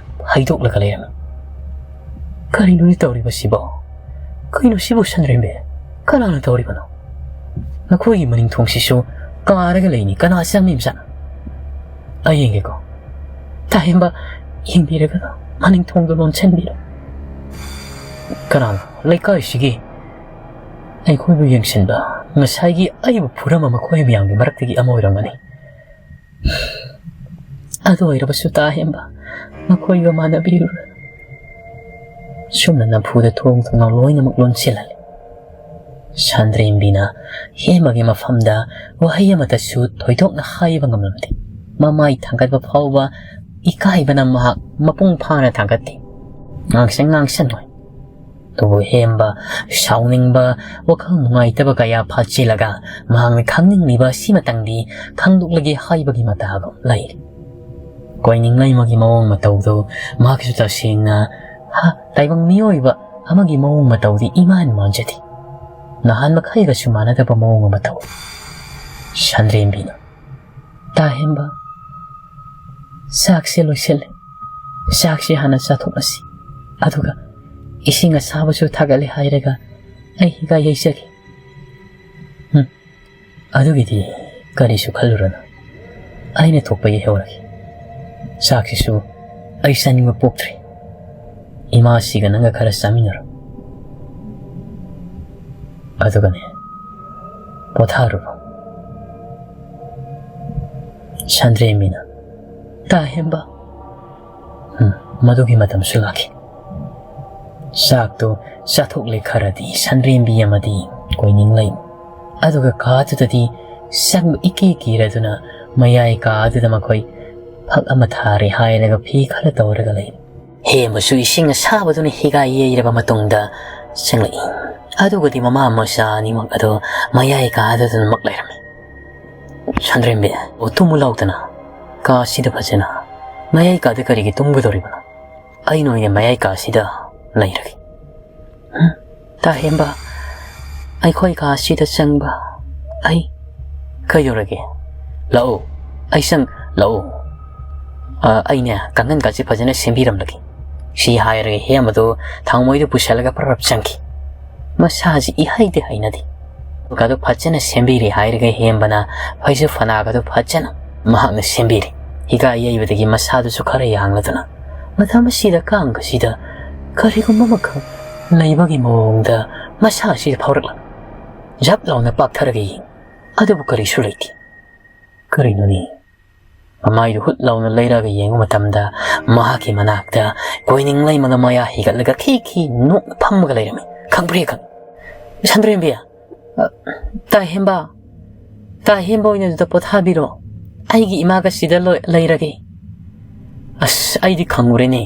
ꯍꯩꯗꯣꯛꯂꯒ ꯂꯩꯔꯝꯃꯤ꯫ "ꯀꯔꯤꯅꯣꯅꯦ ꯇꯧꯔꯤꯕꯁꯤꯕꯣ? ꯀꯩꯅꯣ ꯁꯤꯕꯨ ꯁꯟꯗ꯭ꯔꯦꯝꯕꯤ? ꯀꯅꯥꯅ ꯇꯧꯔꯤꯕꯅꯣ? ꯅꯈꯣꯏꯒꯤ ꯃꯅꯤꯡ ꯊꯣꯡꯁꯤꯁꯨ ꯀꯥꯔꯒ ꯂꯩꯅꯤ, ꯀꯅꯥ ꯆꯪꯂꯤꯕꯖꯥꯠꯅꯣ? ꯑꯩ ꯌꯦꯡꯒꯦꯀꯣ꯫ ꯇꯥꯍꯦꯝꯕ, ꯌꯦꯡꯕꯤꯔꯒ ꯃꯅꯤꯡ ꯊꯣꯡꯗꯣ ꯂꯣꯟꯁꯤꯟꯕꯤꯔꯣ꯫" "ꯀꯅꯥꯅꯣ ꯂꯩꯀꯥꯏꯁꯤꯒꯤ ꯑꯩꯈꯣꯏꯕꯨ ꯌꯦꯡꯁꯤꯟꯕ? ꯉꯁꯥꯏꯒꯤ ꯑꯩꯕꯨ ꯐꯨꯔꯝꯕ ꯃꯈꯣꯏ ꯃꯌꯥꯝꯒꯤ ꯃꯔꯛꯇꯒꯤ ꯑꯃ ꯑꯣꯏꯔꯝꯒꯅꯤ꯫ ꯑꯗꯨ ꯑꯣꯏꯔꯕꯁꯨ ꯇꯥꯍꯦꯝꯕ, ꯃꯈꯣꯏꯒ ꯃꯥꯟꯅꯕꯤꯔꯨꯔ꯫" ꯁꯨꯝꯅ ꯅꯝꯐꯨꯗ ꯊꯣꯡ ꯊꯣꯡꯅꯥꯎ ꯂꯣꯏꯅꯃꯛ ꯂꯣꯟꯁꯤꯜꯍꯜꯂꯤ꯫ ꯁꯟꯗ꯭ꯔꯦꯝꯕꯤꯅ ꯍꯦꯃꯒꯤ ꯃꯐꯝꯗ ꯋꯥꯍꯩ ꯑꯃꯠꯇꯁꯨ ꯊꯣꯏꯗꯣꯛꯅ ꯍꯥꯏꯕ ꯉꯝꯂꯝꯗꯦ꯫ ꯃꯃꯥꯏ ꯊꯥꯡꯒꯠꯄ ꯐꯥꯎꯕ ꯏꯀꯥꯏꯕꯅ ꯃꯍꯥꯛ ꯃꯄꯨꯡ ꯐꯥꯅ ꯊꯥꯡꯒꯠꯇꯦ꯫ ꯉꯥꯡꯁꯪ ꯉꯥꯡꯁꯪ ꯑꯣꯏ꯫ ꯑꯗꯨꯕꯨ ꯍꯦꯝꯕ ꯁꯥꯎꯅꯤꯡꯕ, ꯋꯥꯈꯜ ꯅꯨꯡꯉꯥꯏꯇꯕ ꯀꯌꯥ ꯐꯥꯆꯤꯜꯂꯒ ꯃꯍꯥꯛꯅ ꯈꯪꯅꯤꯡꯂꯤꯕ ꯑꯁꯤꯃꯇꯪꯗꯤ ꯈꯪꯗꯣꯛꯂꯒꯦ ꯍꯥꯏꯕꯒꯤ ꯃꯇꯥꯒꯨꯝ ꯂꯩꯔꯤ꯫ ꯀꯣꯏꯅꯤꯡꯂꯩꯃꯒꯤ ꯃꯑꯣꯡ ꯃꯇꯧꯗꯨ ꯃꯍꯥꯛꯀꯤꯁꯨ ꯇꯁꯦꯡꯅ, ꯍꯥ, ꯇꯥꯏꯕꯪ ꯃꯤꯑꯣꯏꯕ ꯑꯃꯒꯤ ꯃꯑꯣꯡ ꯃꯇꯧꯗꯤ ꯏꯃꯥꯟ ꯃꯥꯟꯖꯗꯦ꯫ ꯅꯍꯥꯟ ꯃꯈꯩꯒꯁꯨ ꯃꯥꯟꯅꯗꯕ ꯃꯑꯣꯡ ꯑꯃ ꯇꯧꯏ꯫ ꯁꯟꯗ꯭ꯔꯦꯝꯕꯤꯅ, "ꯇꯥ ꯍꯦꯝꯕ, ꯆꯥꯛꯁꯦ ꯂꯣꯏꯁꯤꯜꯂꯦ꯫ ꯆꯥꯛꯁꯦ ꯍꯥꯟꯅ ꯆꯥꯊꯣꯛꯂꯁꯤ꯫ ꯑꯗꯨꯒ ꯏꯁꯤꯡ ꯑꯁꯥꯕꯁꯨ ꯊꯥꯒꯠꯂꯦ ꯍꯥꯏꯔꯒ ꯑꯩ ꯍꯤꯒꯥꯏ ꯌꯩꯖꯒꯦ꯫ ꯎꯝ, ꯑꯗꯨꯒꯤꯗꯤ ꯀꯔꯤꯁꯨ ꯈꯜꯂꯨꯔꯅꯨ꯫ ꯑꯩꯅ ꯊꯣꯛꯄ ꯌꯩꯍꯧꯔꯒꯦ꯫ ꯆꯥꯛꯁꯤꯁꯨ ꯑꯩ ꯆꯥꯅꯤꯡꯕ ꯄꯣꯛꯇ꯭ꯔꯦ꯫ ꯏꯃꯥꯁꯤꯒ ꯅꯪꯒ ꯈꯔ ꯆꯥꯃꯤꯟꯅꯔꯣ꯫ ꯑꯗꯨꯒꯅꯦ, ꯄꯣꯊꯥꯔꯨꯔꯣ꯫" ꯁꯟꯗ꯭ꯔꯦꯝꯕꯤꯅ, "ꯇꯥ ꯍꯦꯝꯕ꯫" ꯎꯝ, ꯃꯗꯨꯒꯤ ꯃꯇꯝꯁꯨ ꯂꯥꯛꯈꯤ꯫ ꯆꯥꯛꯇꯨ ꯆꯥꯊꯣꯛꯂꯦ ꯈꯔꯗꯤ ꯁꯟꯗ꯭ꯔꯦꯝꯕꯤ ꯑꯃꯗꯤ ꯀꯣꯏꯅꯤꯡꯂꯩ꯫ ꯑꯗꯨꯒ ꯀꯥꯗꯨꯗꯗꯤ ꯆꯪꯕ ꯏꯀꯤ ꯀꯤꯔꯗꯨꯅ ꯃꯌꯥꯏ ꯀꯥꯗꯨꯗ ꯃꯈꯣꯏ ꯐꯛ ꯑꯃ ꯊꯥꯔꯦ ꯍꯥꯏꯔꯒ ꯐꯤ ꯈꯔ ꯇꯧꯔꯒ ꯂꯩ꯫ ꯍꯦꯝꯕꯁꯨ ꯏꯁꯤꯡ ꯑꯁꯥꯕꯗꯨꯅ ꯍꯤꯒꯥꯏ ꯌꯩꯔꯕ ꯃꯇꯨꯡꯗ ꯆꯪꯂꯛꯏ꯫ ꯑꯗꯨꯒꯗꯤ ꯃꯃꯥ ꯃꯆꯥ ꯑꯅꯤꯃꯛ ꯑꯗꯨ ꯃꯌꯥꯏ ꯀꯥꯗꯨꯗꯃꯛ ꯂꯩꯔꯝꯃꯤ꯫ ꯁꯟꯗ꯭ꯔꯦꯝꯕꯤ, "ꯑꯣ, ꯇꯨꯝꯃꯨ ꯂꯥꯎꯗꯅ꯫ ꯀꯥ ꯑꯁꯤꯗ ꯐꯖꯅ꯫ ꯃꯌꯥꯏ ꯀꯥꯗ ꯀꯔꯤꯒꯤ ꯇꯨꯝꯒꯗꯧꯔꯤꯕꯅꯣ? ꯑꯩꯅ ꯑꯣꯏꯅ ꯃꯌꯥꯏ ꯀꯥ ꯑꯁꯤꯗ ꯂꯩꯔꯒꯦ꯫" "ꯍꯝ? ꯇꯥ ꯍꯦꯝꯕ, ꯑꯩꯈꯣꯏ ꯀꯥ ꯑꯁꯤꯗ ꯆꯪꯕ꯫ ꯑꯩ ꯀꯩꯗꯧꯔꯒꯦ? ꯂꯥꯛꯑꯣ, ꯑꯩ ꯆꯪ-, ꯂꯥꯛꯑꯣ꯫ ꯑ, ꯑꯩꯅꯦ, ꯀꯥꯡꯈꯟ ꯀꯥꯁꯦ ꯐꯖꯅ ꯁꯦꯝꯕꯤꯔꯝꯂꯒꯦ꯫" ꯁꯤ ꯍꯥꯏꯔꯒ ꯍꯦꯝꯕꯗꯨ ꯊꯥꯡꯃꯣꯏꯗ ꯄꯨꯁꯜꯂꯒ ꯄ꯭ꯔꯞ ꯆꯪꯈꯤ꯫ ꯃꯁꯥꯁꯤ ꯏꯍꯩꯗꯤ ꯍꯩꯅꯗꯦ꯫ ꯀꯥꯗꯣ ꯐꯖꯅ ꯁꯦꯝꯕꯤꯔꯦ ꯍꯥꯏꯔꯒ ꯍꯦꯝꯕꯅ ꯐꯩꯖꯨꯞ ꯐꯅꯥꯒꯗꯣ ꯐꯖꯅ ꯃꯍꯥꯛꯅ ꯁꯦꯝꯕꯤꯔꯦ꯫ ꯍꯤꯒꯥꯏ ꯌꯩꯕꯗꯒꯤ ꯃꯁꯥꯗꯨꯁꯨ ꯈꯔ ꯌꯥꯡꯂꯗꯨꯅ ꯃꯇꯝ ꯑꯁꯤꯗ ꯀꯥꯡꯒꯁꯤꯗ ꯀꯔꯤꯒꯨꯝꯕ ꯑꯃꯈꯛ ꯂꯩꯕꯒꯤ ꯃꯑꯣꯡꯗ ꯃꯁꯥ ꯑꯁꯤꯗ ꯐꯥꯎꯔꯛꯂꯝꯃꯤ꯫ ꯖꯞ ꯂꯥꯎꯅ ꯄꯥꯛꯊꯔꯒ ꯌꯦꯡꯉꯤ꯫ ꯑꯗꯨꯕꯨ ꯀꯔꯤꯁꯨ ꯂꯩꯇꯦ꯫ ꯀꯔꯤꯅꯣꯅꯦ? ꯃꯃꯥꯏꯗꯨ ꯍꯨꯠ ꯂꯥꯎꯅ ꯂꯩꯔꯒ ꯌꯦꯡꯕ ꯃꯇꯝꯗ ꯃꯍꯥꯛꯀꯤ ꯃꯅꯥꯛꯇ ꯀꯣꯏꯅꯤꯡ ꯂꯩꯃꯒ ꯃꯌꯥ ꯍꯤꯒꯠꯂꯒ ꯈꯤ ꯈꯤ ꯅꯣꯛꯅ ꯐꯝꯃꯒ ꯂꯩꯔꯝꯃꯤ꯫ ꯈꯪꯕ꯭ꯔꯦ ꯈꯪ-, "ꯁꯟꯗ꯭ꯔꯦꯝꯕꯤ, ꯑ, ꯇꯥ ꯍꯦꯝꯕ, ꯇꯥ ꯍꯦꯝꯕ ꯑꯣꯏꯅ ꯑꯗꯨꯗ ꯄꯣꯊꯥꯕꯤꯔꯣ꯫ ꯑꯩꯒꯤ ꯏꯃꯥꯒ ꯁꯤꯗ ꯂꯣꯏ-, ꯂꯩꯔꯒꯦ꯫" "ꯑꯁ, ꯑꯩꯗꯤ ꯈꯪꯉꯨꯔꯦꯅꯦ꯫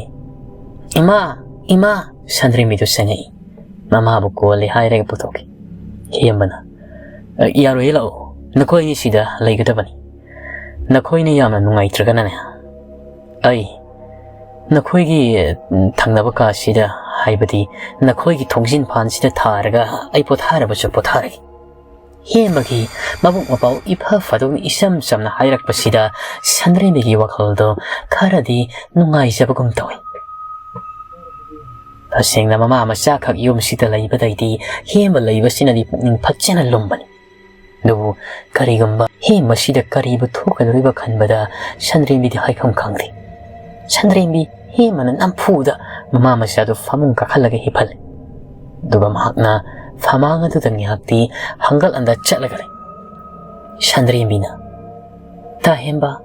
ꯏꯃꯥ, ꯏꯃꯥ!" ꯁꯟꯗ꯭ꯔꯦꯝꯕꯤꯗꯨ ꯆꯪꯉꯛꯏ꯫ ꯃꯃꯥꯕꯨ ꯀꯣꯜꯂꯦ ꯍꯥꯏꯔꯒ ꯄꯨꯊꯣꯛꯈꯤ꯫ ꯍꯦꯝꯕꯅ, "ꯑ, ꯌꯥꯔꯣꯏꯌꯦ, ꯂꯥꯛꯑꯣ꯫ ꯅꯈꯣꯏ ꯑꯅꯤ ꯁꯤꯗ ꯂꯩꯒꯗꯕꯅꯤ꯫ ꯅꯈꯣꯏꯅ ꯌꯥꯝꯅ ꯅꯨꯡꯉꯥꯏꯇ꯭ꯔꯒꯅꯅꯦ, "ꯑꯩ ꯅꯈꯣꯏꯒꯤ, ꯎꯝ, ꯊꯪꯅꯕ ꯀꯥꯁꯤꯗ, ꯍꯥꯏꯕꯗꯤ ꯅꯈꯣꯏꯒꯤ ꯊꯣꯡꯖꯤꯟ ꯐꯥꯟꯁꯤꯗ ꯊꯥꯔꯒ ꯑꯩ ꯄꯣꯊꯥꯔꯕꯁꯨ ꯄꯣꯊꯥꯔꯒꯦ꯫" ꯍꯦꯃꯒꯤ ꯃꯕꯨꯛ ꯃꯄꯥꯎ ꯏꯐ ꯐꯗꯧꯅ ꯏꯆꯝ ꯆꯝꯅ ꯍꯥꯏꯔꯛꯄꯁꯤꯗ ꯁꯟꯗ꯭ꯔꯦꯝꯕꯤꯒꯤ ꯋꯥꯈꯜꯗꯣ ꯈꯔꯗꯤ ꯅꯨꯡꯉꯥꯏꯖꯕꯒꯨꯝ ꯇꯧꯏ꯫ ꯇꯁꯦꯡꯅ ꯃꯃꯥ ꯃꯆꯥꯈꯛ ꯌꯨꯝꯁꯤꯗ ꯂꯩꯕꯗꯩꯗꯤ ꯍꯦꯝꯕ ꯂꯩꯕꯁꯤꯅꯗꯤ ꯄꯨꯛꯅꯤꯡ ꯐꯖꯅ ꯂꯨꯝꯕꯅꯤ꯫ ꯑꯗꯨꯕꯨ ꯀꯔꯤꯒꯨꯝꯕ ꯍꯦꯝꯕꯁꯤꯗ ꯀꯔꯤꯕꯨ ꯊꯣꯛꯀꯗꯧꯔꯤꯕ ꯈꯟꯕꯗ ꯁꯟꯗ꯭ꯔꯦꯝꯕꯤꯗꯤ ꯍꯥꯏꯐꯝ ꯈꯪꯗꯦ꯫ ꯁꯟꯗ꯭ꯔꯦꯝꯕꯤ ꯍꯦꯝꯕꯅ ꯅꯝꯐꯨꯗ ꯃꯃꯥ ꯃꯆꯥꯗꯨ ꯐꯃꯨꯡ ꯀꯥꯈꯠꯂꯒ ꯍꯤꯞꯍꯜꯂꯤ꯫ ꯑꯗꯨꯒ ꯃꯍꯥꯛꯅ ꯐꯃꯥꯡ ꯑꯗꯨꯗ ꯉꯥꯏꯍꯥꯛꯇꯤ ꯍꯪꯒꯠ ꯍꯟꯗ ꯆꯠꯂꯒ ꯂꯩ꯫ ꯁꯟꯗ꯭ꯔꯦꯝꯕꯤꯅ, "ꯇꯥ ꯍꯦꯝꯕ,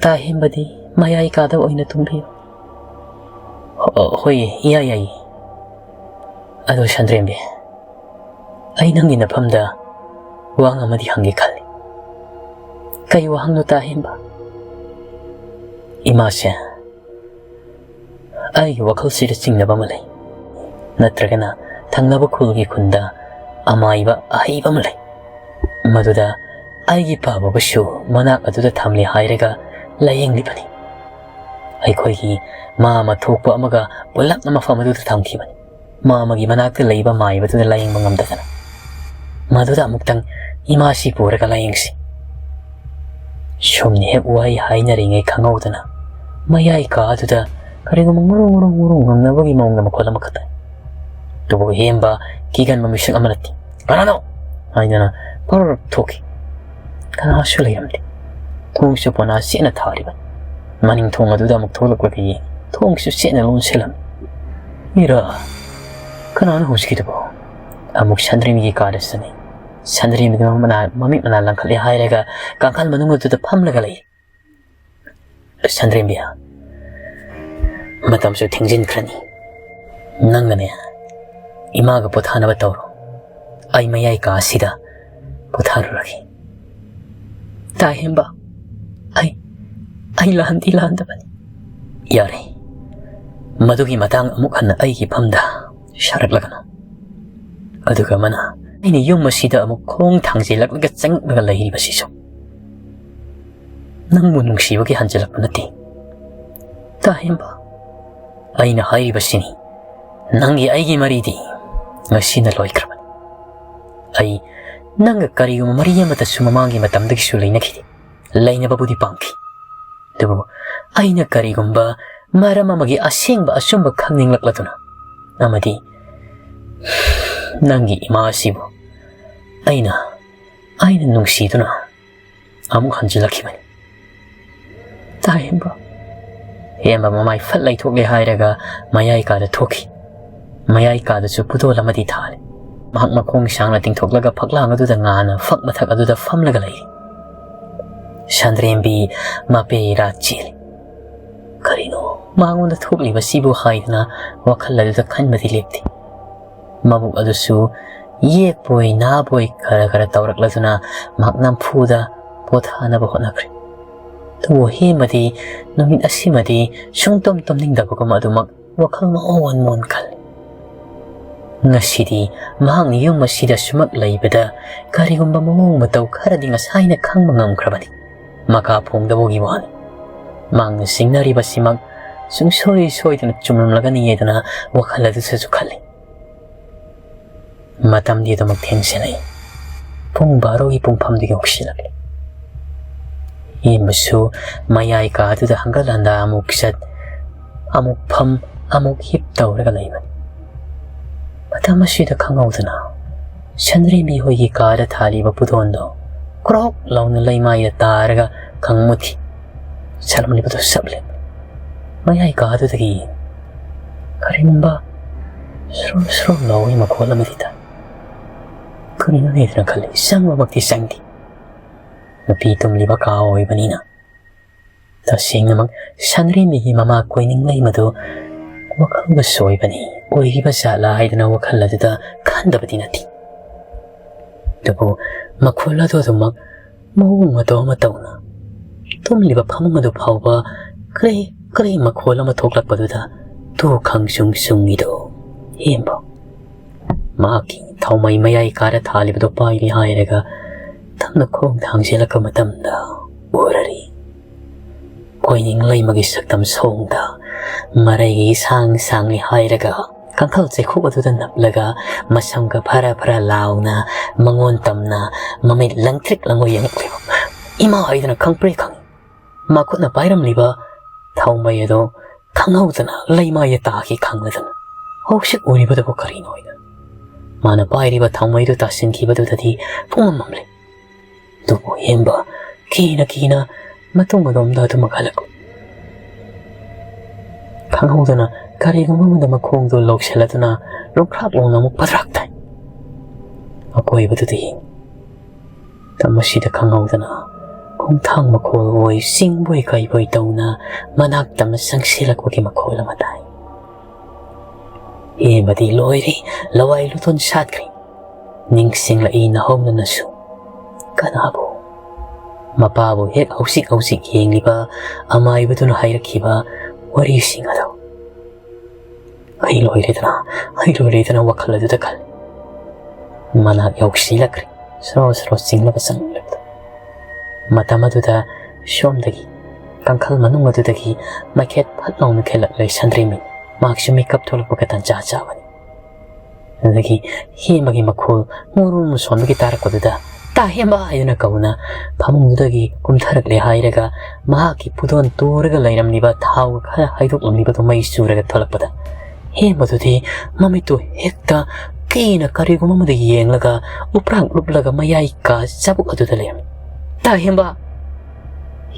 ꯇꯥ ꯍꯦꯝꯕꯗꯤ ꯃꯌꯥꯏ ꯀꯥꯗ ꯑꯣꯏꯅ ꯇꯨꯝꯕꯤꯌꯨ꯫" "ꯍꯣ-, ꯍꯣꯏ, ꯏꯌꯥ ꯌꯥꯏꯌꯦ꯫ ꯑꯗꯣ ꯁꯟꯗ꯭ꯔꯦꯝꯕꯤ, ꯑꯩ ꯅꯪꯒꯤ ꯅꯐꯝꯗ ꯋꯥꯍꯪ ꯑꯃꯗꯤ ꯍꯪꯒꯦ ꯈꯜꯂꯤ꯫" "ꯀꯩ ꯋꯥꯍꯪꯅꯣ ꯇꯥ ꯍꯦꯝꯕ?" "ꯏꯃꯥꯁꯦ, ꯑꯩꯒꯤ ꯋꯥꯈꯜꯁꯤꯗ ꯆꯤꯡꯅꯕ ꯑꯃ ꯂꯩ꯫ ꯅꯠꯇ꯭ꯔꯒꯅ ꯊꯪꯅꯕ ꯈꯨꯜꯒꯤ ꯈꯨꯟꯗ ꯑꯃꯥꯏꯕ ꯑꯍꯩꯕ ꯑꯃ ꯂꯩ꯫ ꯃꯗꯨꯗ ꯑꯩꯒꯤ ꯄꯥꯕꯕꯨꯁꯨ ꯃꯅꯥꯛ ꯑꯗꯨꯗ ꯊꯝꯂꯦ ꯍꯥꯏꯔꯒ ꯂꯥꯌꯦꯡꯂꯤꯕꯅꯤ꯫ ꯑꯩꯈꯣꯏꯒꯤ ꯃꯥ ꯑꯃ ꯊꯣꯛꯄ ꯑꯃꯒ ꯄꯨꯂꯞꯅ ꯃꯐꯝ ꯑꯗꯨꯗ ꯊꯝꯈꯤꯕꯅꯤ꯫ ꯃꯥ ꯑꯃꯒꯤ ꯃꯅꯥꯛꯇ ꯂꯩꯕ ꯃꯥꯏꯕꯗꯨꯗ ꯂꯥꯌꯦꯡꯕ ꯉꯝꯗꯗꯅ꯫ ꯃꯗꯨꯗ ꯑꯃꯨꯛꯇꯪ ꯏꯃꯥꯁꯤ ꯄꯨꯔꯒ ꯂꯥꯌꯦꯡꯁꯤ꯫" ꯁꯨꯝꯅ ꯍꯦꯛ ꯋꯥꯍꯩ ꯍꯥꯏꯅꯔꯤꯉꯩ ꯈꯪꯍꯧꯗꯅ ꯃꯌꯥꯏ ꯀꯥ ꯑꯗꯨꯗ ꯀꯔꯤꯒꯨꯝꯕ ꯉꯨꯔꯨ ꯉꯨꯔꯨ ꯉꯨꯔꯨ ꯉꯪꯅꯕꯒꯤ ꯃꯑꯣꯡꯗ ꯃꯈꯣꯜ ꯑꯃꯈꯛ ꯇꯥꯏ꯫ ꯑꯗꯨꯕꯨ ꯍꯦꯝꯕ ꯀꯤꯒꯟꯕ ꯃꯤꯁꯛ ꯑꯃ ꯅꯠꯇꯦ꯫ "ꯀꯅꯥꯅꯣ?" ꯍꯥꯏꯗꯅ ꯄꯔ ꯊꯣꯛꯈꯤ꯫ ꯀꯅꯥꯁꯨ ꯂꯩꯔꯝꯗꯦ꯫ ꯊꯣꯡꯁꯨ ꯄꯣꯅꯥ ꯆꯦꯠꯅ ꯊꯥꯔꯤꯕꯅꯤ꯫ ꯃꯅꯤꯡ ꯊꯣꯡ ꯑꯗꯨꯗ ꯑꯃꯨꯛ ꯊꯣꯛꯂꯛꯂꯒ ꯌꯦꯡ, ꯊꯣꯡꯁꯨ ꯆꯦꯠꯅ ꯂꯣꯟꯁꯤꯜꯂꯝꯃꯤ꯫ "ꯏꯔꯥ, ꯀꯅꯥꯅꯣ ꯍꯧꯖꯤꯛꯀꯤꯗꯨꯕꯣ?" ꯑꯃꯨꯛ ꯁꯟꯗ꯭ꯔꯦꯝꯕꯤꯒꯤ ꯀꯥꯗ ꯆꯪꯉꯤ꯫ ꯁꯟꯗ꯭ꯔꯦꯝꯕꯤꯒꯤ ꯃꯃꯤꯠ ꯃꯅꯥ, ꯃꯃꯤꯠ ꯃꯅꯥ ꯂꯪꯈꯠꯂꯦ ꯍꯥꯏꯔꯒ ꯀꯥꯡꯈꯜ ꯃꯅꯨꯡ ꯑꯗꯨꯗ ꯐꯝꯂꯒ ꯂꯩ꯫ "ꯁꯟꯗ꯭ꯔꯦꯝꯕꯤ, ꯃꯇꯝꯁꯨ ꯊꯦꯡꯖꯤꯟꯈ꯭ꯔꯅꯤ꯫ ꯅꯪꯅꯅꯦ, ꯏꯃꯥꯒ ꯄꯣꯊꯥꯅꯕ ꯇꯧꯔꯣ꯫ ꯑꯩ ꯃꯌꯥꯏ ꯀꯥ ꯑꯁꯤꯗ ꯄꯣꯊꯥꯔꯨꯔꯒꯦ꯫" "ꯇꯥ ꯍꯦꯝꯕ, ꯑꯩ, ꯑꯩ ꯂꯥꯟꯗꯤ ꯂꯥꯟꯗꯕꯅꯤ꯫" "ꯌꯥꯔꯦ, ꯃꯗꯨꯒꯤ ꯃꯇꯥꯡ ꯑꯃꯨꯛ ꯍꯟꯅ ꯑꯩꯒꯤ ꯐꯝꯗ ꯁꯥꯔꯛꯂꯒꯅꯨ꯫ ꯑꯗꯨꯒ ꯑꯃꯅ, ꯑꯩꯅ ꯌꯨꯝ ꯑꯁꯤꯗ ꯑꯃꯨꯛ ꯈꯣꯡ ꯊꯥꯡꯖꯤꯜꯂꯛꯂꯒ ꯆꯪꯂꯛꯂꯒ ꯂꯩꯔꯤꯕꯁꯤꯁꯨ ꯅꯪꯕꯨ ꯅꯨꯡꯁꯤꯕꯒꯤ ꯍꯟꯖꯤꯜꯂꯛꯄ ꯅꯠꯇꯦ꯫ ꯇꯥꯍꯦꯝꯕ, ꯑꯩꯅ ꯍꯥꯏꯔꯤꯕꯁꯤꯅꯤ, ꯅꯪꯒꯤ ꯑꯩꯒꯤ ꯃꯔꯤꯗꯤ ꯉꯁꯤꯅ ꯂꯣꯏꯈ꯭ꯔꯕꯅꯤ꯫ ꯑꯩ ꯅꯪꯒ ꯀꯔꯤꯒꯨꯝꯕ ꯃꯔꯤ ꯑꯃꯠꯇꯁꯨ ꯃꯃꯥꯡꯒꯤ ꯃꯇꯝꯗꯒꯤꯁꯨ ꯂꯩꯅꯈꯤꯗꯦ꯫ ꯂꯩꯅꯕꯕꯨꯗꯤ ꯄꯥꯝꯈꯤ, ꯑꯗꯨꯕꯨ ꯑꯩꯅ ꯀꯔꯤꯒꯨꯝꯕ ꯃꯔꯝ ꯑꯃꯒꯤ ꯑꯁꯦꯡꯕ ꯑꯆꯨꯝꯕ ꯈꯪꯅꯤꯡꯂꯛꯂꯗꯨꯅ ꯑꯃꯗꯤ ꯅꯪꯒꯤ ꯏꯃꯥ ꯑꯁꯤꯕꯨ ꯑꯩꯅ, ꯑꯩꯅ ꯅꯨꯡꯁꯤꯗꯨꯅ ꯑꯃꯨꯛ ꯍꯟꯖꯤꯜꯂꯛꯈꯤꯕꯅꯤ꯫ ꯇꯥꯍꯦꯝꯕ, ꯍꯦꯝꯕ ꯃꯃꯥꯏ ꯐꯠ ꯂꯩꯊꯣꯛꯂꯦ ꯍꯥꯏꯔꯒ ꯃꯌꯥꯏ ꯀꯥꯗ ꯊꯣꯛꯈꯤ꯫ ꯃꯌꯥꯏ ꯀꯥꯗꯁꯨ ꯄꯨꯗꯣꯜ ꯑꯃꯗꯤ ꯊꯥꯜꯂꯤ꯫ ꯃꯍꯥꯛ ꯃꯈꯣꯡ ꯁꯥꯡꯅ ꯇꯤꯡꯊꯣꯛꯂꯒ ꯐꯛꯂꯥꯡ ꯑꯗꯨꯗ ꯉꯥꯅ ꯐꯛ ꯃꯊꯛ ꯑꯗꯨꯗ ꯐꯝꯂꯒ ꯂꯩꯔꯤ꯫ ꯁꯟꯗ꯭ꯔꯦꯝꯕꯤ ꯃꯄꯦ ꯏꯔꯥ ꯆꯦꯜꯂꯤ꯫ ꯀꯔꯤꯅꯣ ꯃꯉꯣꯟꯗ ꯊꯣꯛꯂꯤꯕꯁꯤꯕꯨ ꯍꯥꯏꯗꯨꯅ ꯋꯥꯈꯜ ꯑꯗꯨꯗ ꯈꯟꯕꯗꯤ ꯂꯦꯞꯇꯦ꯫ ꯃꯕꯨꯛ ꯑꯗꯨꯁꯨ ꯌꯦꯛꯄꯣꯏ ꯅꯥꯕꯣꯏ ꯈꯔ ꯈꯔ ꯇꯧꯔꯛꯂꯗꯨꯅ ꯃꯍꯥꯛ ꯅꯝꯐꯨꯗ ꯄꯣꯊꯥꯅꯕ ꯍꯣꯠꯅꯈ꯭ꯔꯦ꯫ ꯑꯗꯨꯕꯨ ꯍꯦꯃꯗꯤ ꯅꯨꯃꯤꯠ ꯑꯁꯤꯃꯗꯤ ꯁꯨꯡꯇꯨꯝ ꯇꯨꯝꯅꯤꯡꯗꯕꯒꯨꯝ ꯑꯗꯨꯃꯛ ꯋꯥꯈꯜ ꯃꯑꯣꯟ ꯃꯑꯣꯟ ꯈꯜꯂꯤ꯫ ꯉꯁꯤꯗꯤ ꯃꯍꯥꯛꯅ ꯌꯨꯝ ꯑꯁꯤꯗ ꯁꯨꯃꯛ ꯂꯩꯕꯗ ꯀꯔꯤꯒꯨꯝꯕ ꯃꯑꯣꯡ ꯃꯇꯧ ꯈꯔꯗꯤ ꯉꯁꯥꯏꯅ ꯈꯪꯕ ꯉꯝꯈ꯭ꯔꯕꯅꯤ꯫ ꯃꯀꯥ ꯐꯣꯡꯗꯕꯒꯤ ꯋꯥꯅꯤ꯫ ꯃꯍꯥꯛꯅ ꯆꯤꯡꯅꯔꯤꯕꯁꯤꯃꯛ ꯁꯨꯡꯁꯣꯏ ꯁꯣꯏꯗꯅ ꯆꯨꯝꯂꯝꯂꯒꯅꯤ ꯍꯥꯏꯗꯨꯅ ꯋꯥꯈꯜ ꯑꯗꯨꯗꯁꯨ ꯈꯜꯂꯤ꯫ ꯃꯇꯝꯗꯤ ꯑꯗꯨꯃꯛ ꯊꯦꯡꯖꯤꯜꯂꯛꯏ꯫ ꯄꯨꯡ ꯕꯥꯔꯣꯒꯤ ꯄꯨꯡꯐꯝꯗꯨ ꯌꯧꯁꯤꯜꯂꯛꯂꯤ꯫ ꯍꯦꯃꯁꯨ ꯃꯌꯥꯏ ꯀꯥꯗꯨꯗ ꯍꯪꯒꯠ ꯍꯟꯗꯥ ꯑꯃꯨꯛ ꯆꯠ, ꯑꯃꯨꯛ ꯐꯝ, ꯑꯃꯨꯛ ꯍꯤꯞ ꯇꯧꯔꯒ ꯂꯩꯕꯅꯤ꯫ ꯃꯇꯝ ꯑꯁꯤꯗ ꯈꯪꯍꯧꯗꯅ ꯁꯟꯗ꯭ꯔꯦꯝꯕꯤ ꯍꯣꯏꯒꯤ ꯀꯥꯗ ꯊꯥꯜꯂꯤꯕ ꯄꯨꯗꯣꯟꯗꯣ ꯀ꯭ꯔꯣꯛ ꯂꯥꯎꯅ ꯂꯩꯃꯥꯏꯗ ꯇꯥꯔꯒ ꯈꯪꯃꯨꯠꯈꯤ꯫ ꯆꯠꯂꯝꯂꯤꯕꯗꯨ ꯆꯞ ꯂꯦꯞ꯫ ꯃꯌꯥꯏ ꯀꯥꯗꯨꯗꯒꯤ ꯀꯔꯤꯒꯨꯝꯕ ꯁ꯭ꯔꯣ ꯁ꯭ꯔꯣ ꯂꯥꯎꯕꯒꯤ ꯃꯈꯣꯜ ꯑꯃꯗꯤ ꯇꯥꯏ꯫ ꯀꯔꯤꯅꯣꯅꯦꯗꯅ ꯈꯜꯂꯤ꯫ ꯆꯪꯕꯃꯛꯇꯤ ꯆꯪꯗꯦ꯫ ꯅꯨꯄꯤ ꯇꯨꯝꯂꯤꯕ ꯀꯥ ꯑꯣꯏꯕꯅꯤꯅ꯫ ꯇꯁꯦꯡꯅꯃꯛ ꯁꯟꯗ꯭ꯔꯦꯝꯕꯤꯒꯤ ꯃꯃꯥ ꯀꯣꯏꯅꯤꯡꯂꯩ ꯃꯗꯨ ꯋꯥꯈꯜꯒ ꯁꯣꯏꯕꯅꯤ꯫ ꯑꯣꯏꯔꯤꯕ ꯖꯥꯠꯂꯥ ꯍꯥꯏꯗꯅ ꯋꯥꯈꯜ ꯑꯗꯨꯗ ꯈꯟꯗꯕꯗꯤ ꯅꯠꯇꯦ꯫ ꯑꯗꯨꯕꯨ ꯃꯈꯣꯜ ꯑꯗꯨ ꯑꯗꯨꯃꯛ ꯃꯑꯣꯡ ꯃꯇꯧ ꯑꯃ ꯇꯧꯅ ꯇꯨꯝꯂꯤꯕ ꯐꯃꯨꯡ ꯑꯗꯨ ꯐꯥꯎꯕ ꯀ꯭ꯔꯦ ꯀ꯭ꯔꯦ ꯃꯈꯣꯜ ꯑꯃ ꯊꯣꯛꯂꯛꯄꯗꯨꯗ ꯇꯨ ꯈꯪ ꯁꯨꯡ ꯁꯨꯡꯉꯤꯗꯣ ꯍꯦꯝꯕ꯫ ꯃꯍꯥꯛꯀꯤ ꯊꯥꯎꯃꯩ ꯃꯌꯥꯏ ꯀꯥꯔ ꯊꯥꯜꯂꯤꯕꯗꯨ ꯄꯥꯏꯔꯤ ꯍꯥꯏꯔꯒ ꯇꯞꯅ ꯈꯣꯡ ꯊꯥꯡꯖꯤꯜꯂꯛꯄ ꯃꯇꯝꯗ ꯎꯔꯔꯤ꯫ ꯀꯣꯏꯅꯤꯡ ꯂꯩꯃꯒꯤ ꯁꯛꯇꯝ ꯁꯣꯡꯗ ꯃꯔꯩꯒꯤ ꯁꯥꯡ ꯁꯥꯡꯂꯤ ꯍꯥꯏꯔꯒ ꯀꯥꯡꯈꯜ ꯆꯩꯈꯣꯛ ꯑꯗꯨꯗ ꯅꯞꯂꯒ ꯃꯁꯝꯒ ꯐꯔ ꯐꯔ ꯂꯥꯎꯅ ꯃꯉꯣꯟ ꯇꯝꯅ ꯃꯃꯤꯠ ꯂꯪꯇ꯭ꯔꯤꯛ ꯂꯪꯉꯣ ꯌꯦꯡꯂꯛꯂꯤꯕ ꯏꯃꯥ ꯍꯥꯏꯗꯅ ꯈꯪꯄ꯭ꯔꯦ ꯈꯪꯏ꯫ ꯃꯈꯨꯠꯅ ꯄꯥꯏꯔꯝꯂꯤꯕ ꯊꯥꯎꯃꯩ ꯑꯗꯨ ꯈꯪꯍꯧꯗꯅ ꯂꯩꯃꯥꯏꯗ ꯇꯥꯈꯤ ꯈꯪꯂꯗꯅ ꯍꯧꯖꯤꯛ ꯎꯔꯤꯕꯗꯨꯕꯨ ꯀꯔꯤꯅꯣ ꯍꯥꯏꯅ ꯃꯥꯅ ꯄꯥꯏꯔꯤꯕ ꯊꯥꯎꯃꯩꯗꯨ ꯇꯥꯁꯤꯟꯈꯤꯕꯗꯨꯗꯗꯤ ꯄꯨꯡꯃꯝ ꯃꯝꯂꯦ꯫ ꯑꯗꯨꯕꯨ ꯍꯦꯝꯕ ꯀꯤꯅ ꯀꯤꯅ ꯃꯇꯨꯡ ꯑꯗꯣꯝꯗ ꯑꯗꯨꯃꯛ ꯍꯜꯂꯛꯂꯤ꯫ ꯈꯪꯍꯧꯗꯅ ꯀꯔꯤꯒꯨꯝꯕ ꯑꯃꯗ ꯃꯈꯣꯡꯗꯨ ꯂꯧꯁꯤꯜꯂꯗꯨꯅ ꯂꯣꯡꯈ꯭ꯔꯥꯛ ꯂꯣꯡꯅ ꯑꯃꯨꯛ ꯄꯗ꯭ꯔꯥꯛ ꯇꯥꯏ꯫ ꯑꯀꯣꯏꯕꯗꯨꯗ ꯌꯦꯡ ꯃꯁꯤꯗ ꯈꯪꯍꯧꯗꯅ ꯈꯣꯡꯊꯥꯡ ꯃꯈꯣꯜ ꯑꯣꯏ ꯆꯤꯡꯕꯣꯏ ꯀꯩꯕꯣꯏ ꯇꯧꯅ ꯃꯅꯥꯛꯇ ꯑꯃ ꯆꯪꯁꯤꯜꯂꯛꯄꯒꯤ ꯃꯈꯣꯜ ꯑꯃ ꯇꯥꯏ꯫ ꯍꯦꯃꯗꯤ ꯂꯣꯏꯔꯦ, ꯂꯋꯥꯏ ꯂꯨꯇꯣꯟ ꯁꯥꯠꯈ꯭ꯔꯦ꯫ ꯅꯤꯡꯁꯤꯡꯂꯛꯏ ꯅꯍꯧꯅꯅꯁꯨ꯫ ꯀꯅꯥꯕꯨ? ꯃꯄꯥꯕꯨ ꯍꯦꯛ ꯍꯧꯖꯤꯛ ꯍꯧꯖꯤꯛ ꯌꯦꯡꯂꯤꯕ ꯑꯃꯥꯏꯕꯗꯨꯅ ꯍꯥꯏꯔꯛꯈꯤꯕ ꯋꯥꯔꯤꯁꯤꯡ ꯑꯗꯨ꯫ ꯑꯩ ꯂꯣꯏꯔꯦꯗꯅ, ꯑꯩ ꯂꯣꯏꯔꯦꯗꯅ ꯋꯥꯈꯜ ꯑꯗꯨꯗ ꯈꯜꯂꯤ꯫ ꯃꯅꯥꯛ ꯌꯧꯁꯤꯜꯂꯛꯈ꯭ꯔꯦ꯫ ꯁꯣꯔꯣ ꯁꯣꯔꯣ ꯆꯤꯡꯂꯒ ꯆꯪꯂꯛꯂꯤꯕꯗꯨ꯫ ꯃꯇꯝ ꯑꯗꯨꯗ ꯁꯣꯝꯗꯒꯤ ꯀꯥꯡꯈꯜ ꯃꯅꯨꯡ ꯑꯗꯨꯗꯒꯤ ꯃꯩꯈꯦꯠ ꯐꯠ ꯂꯥꯎꯅ ꯈꯦꯠꯂꯛꯂꯦ ꯁꯟꯗ꯭ꯔꯦꯝꯕꯤ꯫ ꯃꯍꯥꯛꯁꯨ ꯃꯤꯀꯞ ꯊꯣꯛꯂꯛꯄꯒ ꯇꯟꯖꯥ ꯆꯥꯕꯅꯤ꯫ ꯑꯗꯨꯗꯒꯤ ꯍꯦꯃꯒꯤ ꯃꯈꯣꯜ ꯃꯨꯔꯨꯝ ꯁꯣꯟꯕꯒꯤ ꯇꯥꯔꯛꯄꯗꯨꯗ "ꯇꯥ ꯍꯦꯝꯕ" ꯍꯥꯏꯗꯨꯅ ꯀꯧꯅ ꯐꯃꯨꯡꯗꯨꯗꯒꯤ ꯀꯨꯝꯊꯔꯛꯂꯦ ꯍꯥꯏꯔꯒ ꯃꯍꯥꯛꯀꯤ ꯄꯨꯗꯣꯟ ꯇꯨꯔꯒ ꯂꯩꯔꯝꯂꯤꯕ ꯊꯥꯎ ꯈꯔ ꯍꯩꯗꯣꯛꯂꯝꯂꯤꯕꯗꯨ ꯃꯩ ꯆꯨꯔꯒ ꯊꯣꯛꯂꯛꯄꯗ ꯍꯦꯝꯕꯗꯨꯗꯤ ꯃꯃꯤꯠꯇꯨ ꯍꯦꯛꯇ ꯀꯤꯅ ꯀꯔꯤꯒꯨꯝꯕ ꯑꯃꯗ ꯌꯦꯡꯂꯒ ꯎꯄ꯭ꯔꯥꯛ ꯂꯨꯞꯂꯒ ꯃꯌꯥꯏ ꯀꯥ ꯆꯥꯕꯨꯛ ꯑꯗꯨꯗ ꯂꯩꯔꯝꯃꯤ꯫ "ꯇꯥ ꯍꯦꯝꯕ!"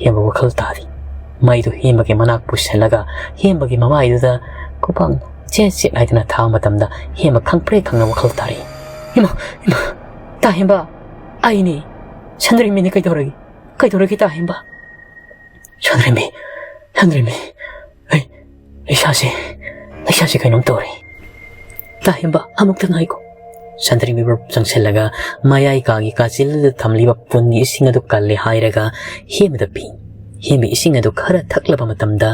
ꯍꯦꯝꯕ ꯋꯥꯈꯜ ꯇꯥꯔꯤ꯫ ꯃꯩꯗꯨ ꯍꯦꯝꯕꯒꯤ ꯃꯅꯥꯛ ꯄꯨꯁꯤꯜꯂꯒ ꯍꯦꯝꯕꯒꯤ ꯃꯃꯥꯏꯗꯨꯗ ꯈꯨꯕꯥꯛ ꯆꯦꯠ ꯆꯦꯠ ꯍꯥꯏꯗꯨꯅ ꯊꯥꯕ ꯃꯇꯝꯗ ꯍꯦꯝꯕ ꯈꯪꯄ꯭ꯔꯦꯛ ꯈꯪꯅ ꯋꯥꯈꯜ ꯇꯥꯔꯤ꯫ "ꯏꯃꯥ! ꯏꯃꯥ! ꯇꯥ ꯍꯦꯝꯕ! ꯑꯩꯅꯤ! ꯁꯟꯗ꯭ꯔꯦꯝꯕꯤꯅꯤ! ꯀꯩꯗꯧꯔꯒꯦ? ꯀꯩꯗꯧꯔꯒꯦ ꯇꯥ ꯍꯦꯝꯕ?" "ꯁꯟꯗ꯭ꯔꯦꯝꯕꯤ! ꯁꯟꯗ꯭ꯔꯦꯝꯕꯤ! ꯑꯩ, ꯏꯁꯥꯁꯦ, ꯏꯁꯥꯁꯦ ꯀꯩꯅꯣꯝ ꯇꯧꯔꯦ꯫ ꯇꯥ ꯍꯦꯝꯕ, ꯑꯃꯨꯛꯇ ꯉꯥꯏꯈꯣ꯫" ꯁꯟꯗ꯭ꯔꯦꯝꯕꯤ ꯕ꯭ꯔꯨꯞ ꯆꯪꯁꯤꯜꯂꯒ ꯃꯌꯥꯏ ꯀꯥꯒꯤ ꯀꯥꯆꯤꯜꯗ ꯊꯝꯂꯤꯕ ꯄꯨꯟꯒꯤ ꯏꯁꯤꯡ ꯑꯗꯨ ꯀꯜꯂꯦ ꯍꯥꯏꯔꯒ ꯍꯦꯝꯕꯗ ꯄꯤ꯫ ꯍꯦꯝꯕ ꯏꯁꯤꯡ ꯑꯗꯨ ꯈꯔ ꯊꯛꯂꯕ ꯃꯇꯝꯗ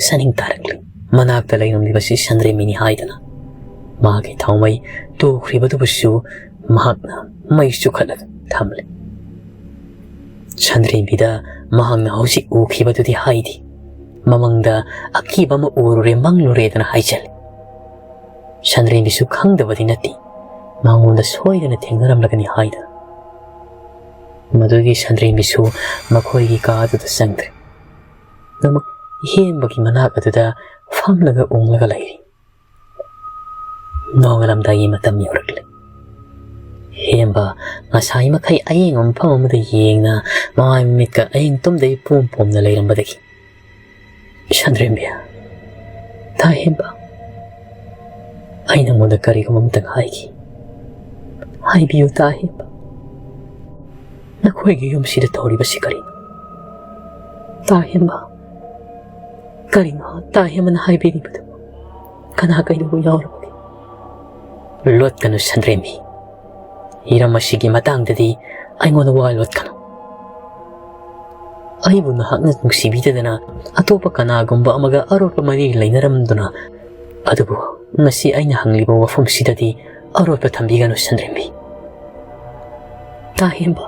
ꯁꯟꯍꯤꯡ ꯇꯥꯔꯛꯂꯤ꯫ ꯃꯅꯥꯛꯇ ꯂꯩꯔꯝꯂꯤꯕꯁꯤ ꯁꯟꯗ꯭ꯔꯦꯝꯕꯤꯅꯤ ꯍꯥꯏꯗꯅ ꯃꯍꯥꯛꯀꯤ ꯊꯥꯎꯃꯩ ꯇꯨꯈ꯭ꯔꯤꯕꯗꯨꯕꯨꯁꯨ ꯃꯍꯥꯛꯅ ꯃꯩ ꯆꯨꯈꯠꯂꯒ ꯊꯝꯂꯦ꯫ ꯁꯟꯗ꯭ꯔꯦꯝꯕꯤꯗ ꯃꯍꯥꯛꯅ ꯍꯧꯖꯤꯛ ꯎꯈꯤꯕꯗꯨꯗꯤ ꯍꯥꯏꯗꯦ꯫ ꯃꯃꯪꯗ ꯑꯀꯤꯕ ꯑꯃ ꯎꯔꯨꯔꯦ, ꯃꯪꯂꯨꯔꯦꯗꯅ ꯍꯥꯏꯖꯜꯂꯤ꯫ ꯁꯟꯗ꯭ꯔꯦꯝꯕꯤꯁꯨ ꯈꯪꯗꯕꯗꯤ ꯅꯠꯇꯦ, ꯃꯉꯣꯟꯗ ꯁꯣꯏꯗꯅ ꯊꯦꯡꯅꯔꯝꯂꯒꯅꯤ ꯍꯥꯏꯗꯅ꯫ ꯃꯗꯨꯒꯤ ꯁꯟꯗ꯭ꯔꯦꯝꯕꯤꯁꯨ ꯃꯈꯣꯏꯒꯤ ꯀꯥ ꯑꯗꯨꯗ ꯆꯪꯗ꯭ꯔꯦ꯫ ꯑꯗꯨꯃꯛ ꯍꯦꯝꯕꯒꯤ ꯃꯅꯥꯛ ꯑꯗꯨꯗ ꯐꯝꯂꯒ ꯎꯪꯂꯒ ꯂꯩꯔꯤ꯫ ꯅꯣꯡꯉꯥꯜꯂꯝꯗꯥꯏꯒꯤ ꯃꯇꯝ ꯌꯧꯔꯛꯂꯦ꯫ ꯍꯦꯝꯕ ꯉꯁꯥꯏ ꯃꯈꯩ ꯑꯌꯦꯡꯕ ꯃꯐꯝ ꯑꯃꯗ ꯌꯦꯡꯅ ꯃꯃꯥꯏ ꯃꯃꯤꯠꯀ ꯑꯍꯤꯡ ꯇꯨꯝꯗꯕꯤ ꯄꯣꯝ ꯄꯣꯝꯅ ꯂꯩꯔꯝꯕꯗꯒꯤ, "ꯁꯟꯗ꯭ꯔꯦꯝꯕꯤ, ꯇꯥ ꯍꯦꯝꯕ, ꯑꯩ ꯅꯉꯣꯟꯗ ꯀꯔꯤꯒꯨꯝꯕ ꯑꯃꯇꯪ ꯍꯥꯏꯒꯦ꯫ ꯍꯥꯏꯕꯤꯌꯨ ꯇꯥ ꯍꯦꯝꯕ, ꯅꯈꯣꯏꯒꯤ ꯌꯨꯝꯁꯤꯗ ꯇꯧꯔꯤꯕꯁꯤ ꯀꯔꯤꯅꯣ? ꯇꯥ ꯍꯦꯝꯕ, ꯀꯔꯤꯅꯣ ꯇꯥ ꯍꯦꯝꯕꯅ ꯍꯥꯏꯕꯤꯔꯤꯕꯗꯨ? ꯀꯅꯥ ꯀꯩꯗꯧꯕ ꯌꯥꯎꯔꯕꯒꯦ?" "ꯂꯣꯠꯀꯅꯨ ꯁꯟꯗ꯭ꯔꯦꯝꯕꯤ, ꯍꯤꯔꯝ ꯑꯁꯤꯒꯤ ꯃꯇꯥꯡꯗꯗꯤ ꯑꯩꯉꯣꯟꯗ ꯋꯥ ꯂꯣꯠꯀꯅꯨ꯫ ꯑꯩꯕꯨ ꯅꯍꯥꯛꯅ ꯅꯨꯡꯁꯤꯕꯤꯗꯗꯅ ꯑꯇꯣꯞꯄ ꯀꯅꯥꯒꯨꯝꯕ ꯑꯃꯒ ꯑꯔꯣꯠꯄ ꯃꯔꯤ ꯂꯩꯅꯔꯝꯗꯨꯅ, ꯑꯗꯨꯕꯨ ꯉꯁꯤ ꯑꯩꯅ ꯍꯪꯂꯤꯕ ꯋꯥꯐꯝꯁꯤꯗꯗꯤ ꯑꯔꯣꯠꯄ ꯊꯝꯕꯤꯒꯅꯨ ꯁꯟꯗ꯭ꯔꯦꯝꯕꯤ꯫ ꯇꯥ ꯍꯦꯝꯕ,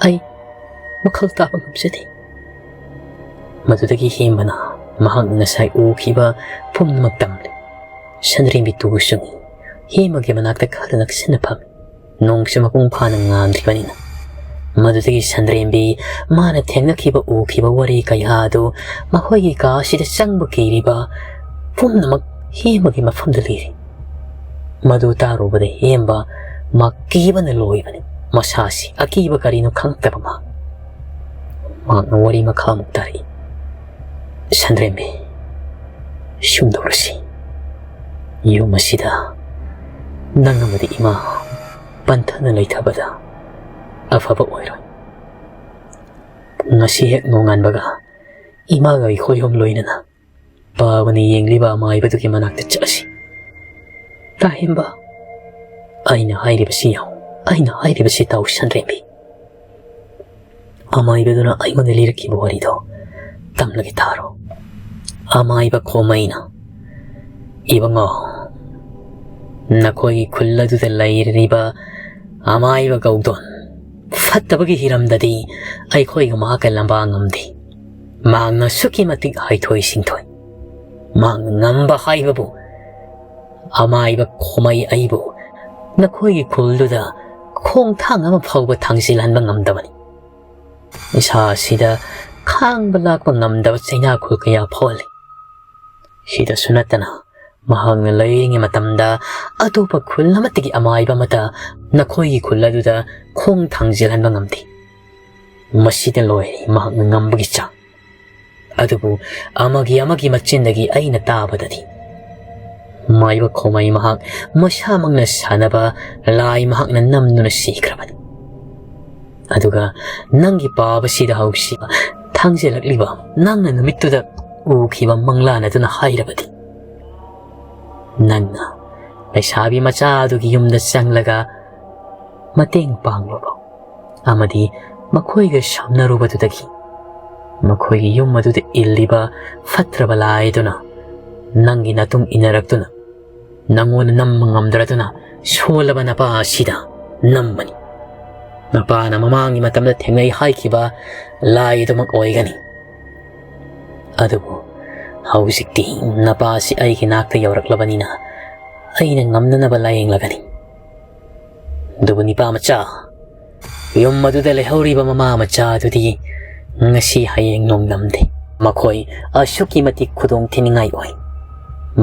ꯑꯩ ꯋꯥꯈꯜ ꯇꯥꯕ ꯉꯝꯖꯗꯦ꯫" ꯃꯗꯨꯗꯒꯤ ꯍꯦꯝꯕꯅ ꯃꯍꯥꯛꯅ ꯉꯁꯥꯏ ꯎꯈꯤꯕ ꯄꯨꯝꯅꯃꯛ ꯇꯝꯂꯦ꯫ ꯁꯟꯗ꯭ꯔꯦꯝꯕꯤ ꯇꯨ ꯆꯨꯡꯏ꯫ ꯍꯦꯝꯕꯒꯤ ꯃꯅꯥꯛꯇ ꯈꯔ ꯅꯛꯁꯤꯟꯅ ꯐꯝꯃꯤ꯫ ꯅꯣꯡꯁꯨ ꯃꯄꯨꯡ ꯐꯥꯅ ꯉꯥꯟꯗ꯭ꯔꯤꯕꯅꯤꯅ꯫ ꯃꯗꯨꯗꯒꯤ ꯁꯟꯗ꯭ꯔꯦꯝꯕꯤ ꯃꯥꯅ ꯊꯦꯡꯅꯈꯤꯕ ꯎꯈꯤꯕ ꯋꯥꯔꯤ ꯀꯌꯥ ꯑꯗꯨ ꯃꯈꯣꯏꯒꯤ ꯀꯥ ꯑꯁꯤꯗ ꯆꯪꯕ ꯀꯤꯔꯤꯕ ꯄꯨꯝꯅꯃꯛ ꯍꯦꯝꯕꯒꯤ ꯃꯐꯝꯗ ꯂꯤꯔꯤ꯫ ꯃꯗꯨ ꯇꯥꯔꯨꯕꯗ ꯍꯦꯝꯕ ꯃꯥ ꯀꯤꯕꯅ ꯂꯣꯏꯕꯅꯤ꯫ ꯃꯁꯥꯁꯤ ꯑꯀꯤꯕ ꯀꯔꯤꯅꯣ ꯈꯪꯂꯛꯇꯕ ꯃꯍꯥꯛ꯫ ꯃꯍꯥꯛꯅ ꯋꯥꯔꯤ ꯃꯈꯥ ꯑꯃꯨꯛ ꯇꯥꯔꯛꯏ꯫ "ꯁꯟꯗ꯭ꯔꯦꯝꯕꯤ, ꯁꯨꯝ ꯇꯧꯔꯁꯤ꯫ ꯌꯨꯝ ꯑꯁꯤꯗ ꯅꯪ ꯑꯃꯗꯤ ꯏꯃꯥ ꯄꯟꯊꯅ ꯂꯩꯊꯕꯗ ꯑꯐꯕ ꯑꯣꯏꯔꯣꯏ꯫ ꯉꯁꯤ ꯍꯦꯛ ꯅꯣꯡꯉꯥꯟꯕꯒ ꯏꯃꯥꯒ ꯑꯩꯈꯣꯏ ꯑꯍꯨꯝ ꯂꯣꯏꯅꯅ ꯄꯥꯕꯅ ꯌꯦꯡꯂꯤꯕ ꯑꯃꯥꯏꯕꯗꯨꯒꯤ ꯃꯅꯥꯛꯇ ꯆꯠꯂꯁꯤ꯫" "ꯇꯥ ꯍꯦꯝꯕ, ꯑꯩꯅ ꯍꯥꯏꯔꯤꯕꯁꯤ ꯌꯦꯡꯉꯨ, ꯑꯩꯅ ꯍꯥꯏꯔꯤꯕꯁꯤ ꯇꯥꯎ ꯁꯟꯗ꯭ꯔꯦꯝꯕꯤ꯫ ꯑꯃꯥꯏꯕꯗꯨꯅ ꯑꯩꯉꯣꯟꯗ ꯂꯤꯔꯛꯈꯤꯕ ꯋꯥꯔꯤꯗꯣ ꯇꯝꯂꯒꯦ ꯇꯥꯔꯣ꯫" ꯑꯃꯥꯏꯕ ꯈꯣꯃꯩꯅ, "ꯏꯕꯨꯡꯉꯣ, ꯅꯈꯣꯏꯒꯤ ꯈꯨꯜ ꯑꯗꯨꯗ ꯂꯩꯔꯤꯕ ꯑꯃꯥꯏꯕ ꯒꯧꯗꯣꯟ, ꯐꯠꯇꯕꯒꯤ ꯍꯤꯔꯝꯗꯗꯤ ꯑꯩꯈꯣꯏꯒ ꯃꯍꯥꯛꯀ ꯂꯝꯕꯥ ꯉꯝꯗꯦ꯫ ꯃꯍꯥꯛꯅ ꯑꯁꯨꯛꯀꯤ ꯃꯇꯤꯛ ꯍꯩꯊꯣꯏ ꯁꯤꯡꯊꯣꯏ꯫ ꯃꯍꯥꯛꯅ ꯉꯝꯕ ꯍꯥꯏꯕꯕꯨ ꯑꯃꯥꯏꯕ ꯈꯣꯃꯩ ꯑꯩꯕꯨ ꯅꯈꯣꯏꯒꯤ ꯈꯨꯜꯗꯨꯗ ꯈꯣꯡꯊꯥꯡ ꯑꯃ ꯐꯥꯎꯕ ꯊꯥꯡꯖꯤꯜꯍꯟꯕ ꯉꯝꯗꯕꯅꯤ꯫ ꯏꯁꯥ ꯑꯁꯤꯗ ꯈꯥꯡꯕ ꯂꯥꯛꯄ ꯉꯝꯗꯕ ꯆꯩꯅꯥ ꯈꯨꯜ ꯀꯌꯥ ꯐꯥꯎꯍꯜꯂꯤ꯫ ꯁꯤꯗꯁꯨ ꯅꯠꯇꯅ ꯃꯍꯥꯛꯅ ꯂꯩꯔꯤꯉꯩ ꯃꯇꯝꯗ ꯑꯇꯣꯞꯄ ꯈꯨꯜ ꯑꯃꯠꯇꯒꯤ ꯑꯃꯥꯏꯕ ꯑꯃꯠꯇ ꯅꯈꯣꯏꯒꯤ ꯈꯨꯜ ꯑꯗꯨꯗ ꯈꯣꯡ ꯊꯥꯡꯖꯤꯜꯍꯟꯕ ꯉꯝꯗꯦ꯫ ꯃꯁꯤꯗ ꯂꯣꯏꯔꯦ ꯃꯍꯥꯛꯅ ꯉꯝꯕꯒꯤ ꯆꯥꯡ꯫ ꯑꯗꯨꯕꯨ ꯑꯃꯒꯤ ꯑꯃꯒꯤ ꯃꯆꯤꯟꯗꯒꯤ ꯑꯩꯅ ꯇꯥꯕꯗꯗꯤ ꯃꯥꯏꯕ ꯈꯣꯃꯩ ꯃꯍꯥꯛ ꯃꯁꯥꯃꯛꯅ ꯁꯥꯟꯅꯕ ꯂꯥꯏ ꯃꯍꯥꯛꯅ ꯅꯝꯗꯨꯅ ꯁꯤꯈ꯭ꯔꯕꯅꯤ꯫ ꯑꯗꯨꯒ ꯅꯪꯒꯤ ꯄꯥꯕꯁꯤꯗ ꯍꯧꯁꯤ ꯊꯥꯡꯖꯜꯂꯛꯂꯤꯕ ꯅꯪꯅ ꯅꯨꯃꯤꯠꯇꯨꯗ ꯎꯈꯤꯕ ꯃꯪꯂꯥꯟ ꯑꯗꯨꯅ ꯍꯥꯏꯔꯕꯗꯤ, ꯅꯪꯅ ꯂꯩꯁꯥꯕꯤ ꯃꯆꯥ ꯑꯗꯨꯒꯤ ꯌꯨꯝꯗ ꯆꯪꯂꯒ ꯃꯇꯦꯡ ꯄꯥꯡꯂꯨꯔꯣ, ꯑꯃꯗꯤ ꯃꯈꯣꯏꯒ ꯁꯝꯅꯔꯨꯕꯗꯨꯗꯒꯤ ꯃꯈꯣꯏꯒꯤ ꯌꯨꯝ ꯑꯗꯨꯗ ꯏꯜꯂꯤꯕ ꯐꯠꯇ꯭ꯔꯕ ꯂꯥꯏ ꯑꯗꯨꯅ ꯅꯪꯒꯤ ꯅꯇꯨꯡ ꯏꯟꯅꯔꯛꯇꯨꯅ ꯅꯪꯉꯣꯟꯗ ꯅꯝꯕ ꯉꯝꯗ꯭ꯔꯗꯨꯅ ꯁꯣꯜꯂꯕ ꯅꯄꯥ ꯑꯁꯤꯗ ꯅꯝꯕꯅꯤ꯫ ꯅꯄꯥꯅ ꯃꯃꯥꯡꯒꯤ ꯃꯇꯝꯗ ꯊꯦꯡꯅꯩ ꯍꯥꯏꯈꯤꯕ ꯂꯥꯏ ꯑꯗꯨꯃꯛ ꯑꯣꯏꯒꯅꯤ꯫ ꯑꯗꯨꯕꯨ ꯍꯧꯖꯤꯛꯇꯤ ꯅꯄꯥꯁꯤ ꯑꯩꯒꯤ ꯅꯥꯛꯇ ꯌꯧꯔꯛꯂꯕꯅꯤꯅ ꯑꯩꯅ ꯉꯝꯅꯅꯕ ꯂꯥꯌꯦꯡꯂꯒꯅꯤ꯫ ꯑꯗꯨꯕꯨ ꯅꯤꯄꯥ ꯃꯆꯥ, ꯌꯨꯝ ꯑꯗꯨꯗ ꯂꯩꯍꯧꯔꯤꯕ ꯃꯃꯥ ꯃꯆꯥ ꯑꯗꯨꯗꯤ ꯉꯁꯤ ꯍꯌꯦꯡ ꯅꯣꯡꯗꯝꯗꯦ꯫ ꯃꯈꯣꯏ ꯑꯁꯨꯛꯀꯤ ꯃꯇꯤꯛ ꯈꯨꯗꯣꯡ ꯊꯤꯅꯤꯡꯉꯥꯏ ꯑꯣꯏ꯫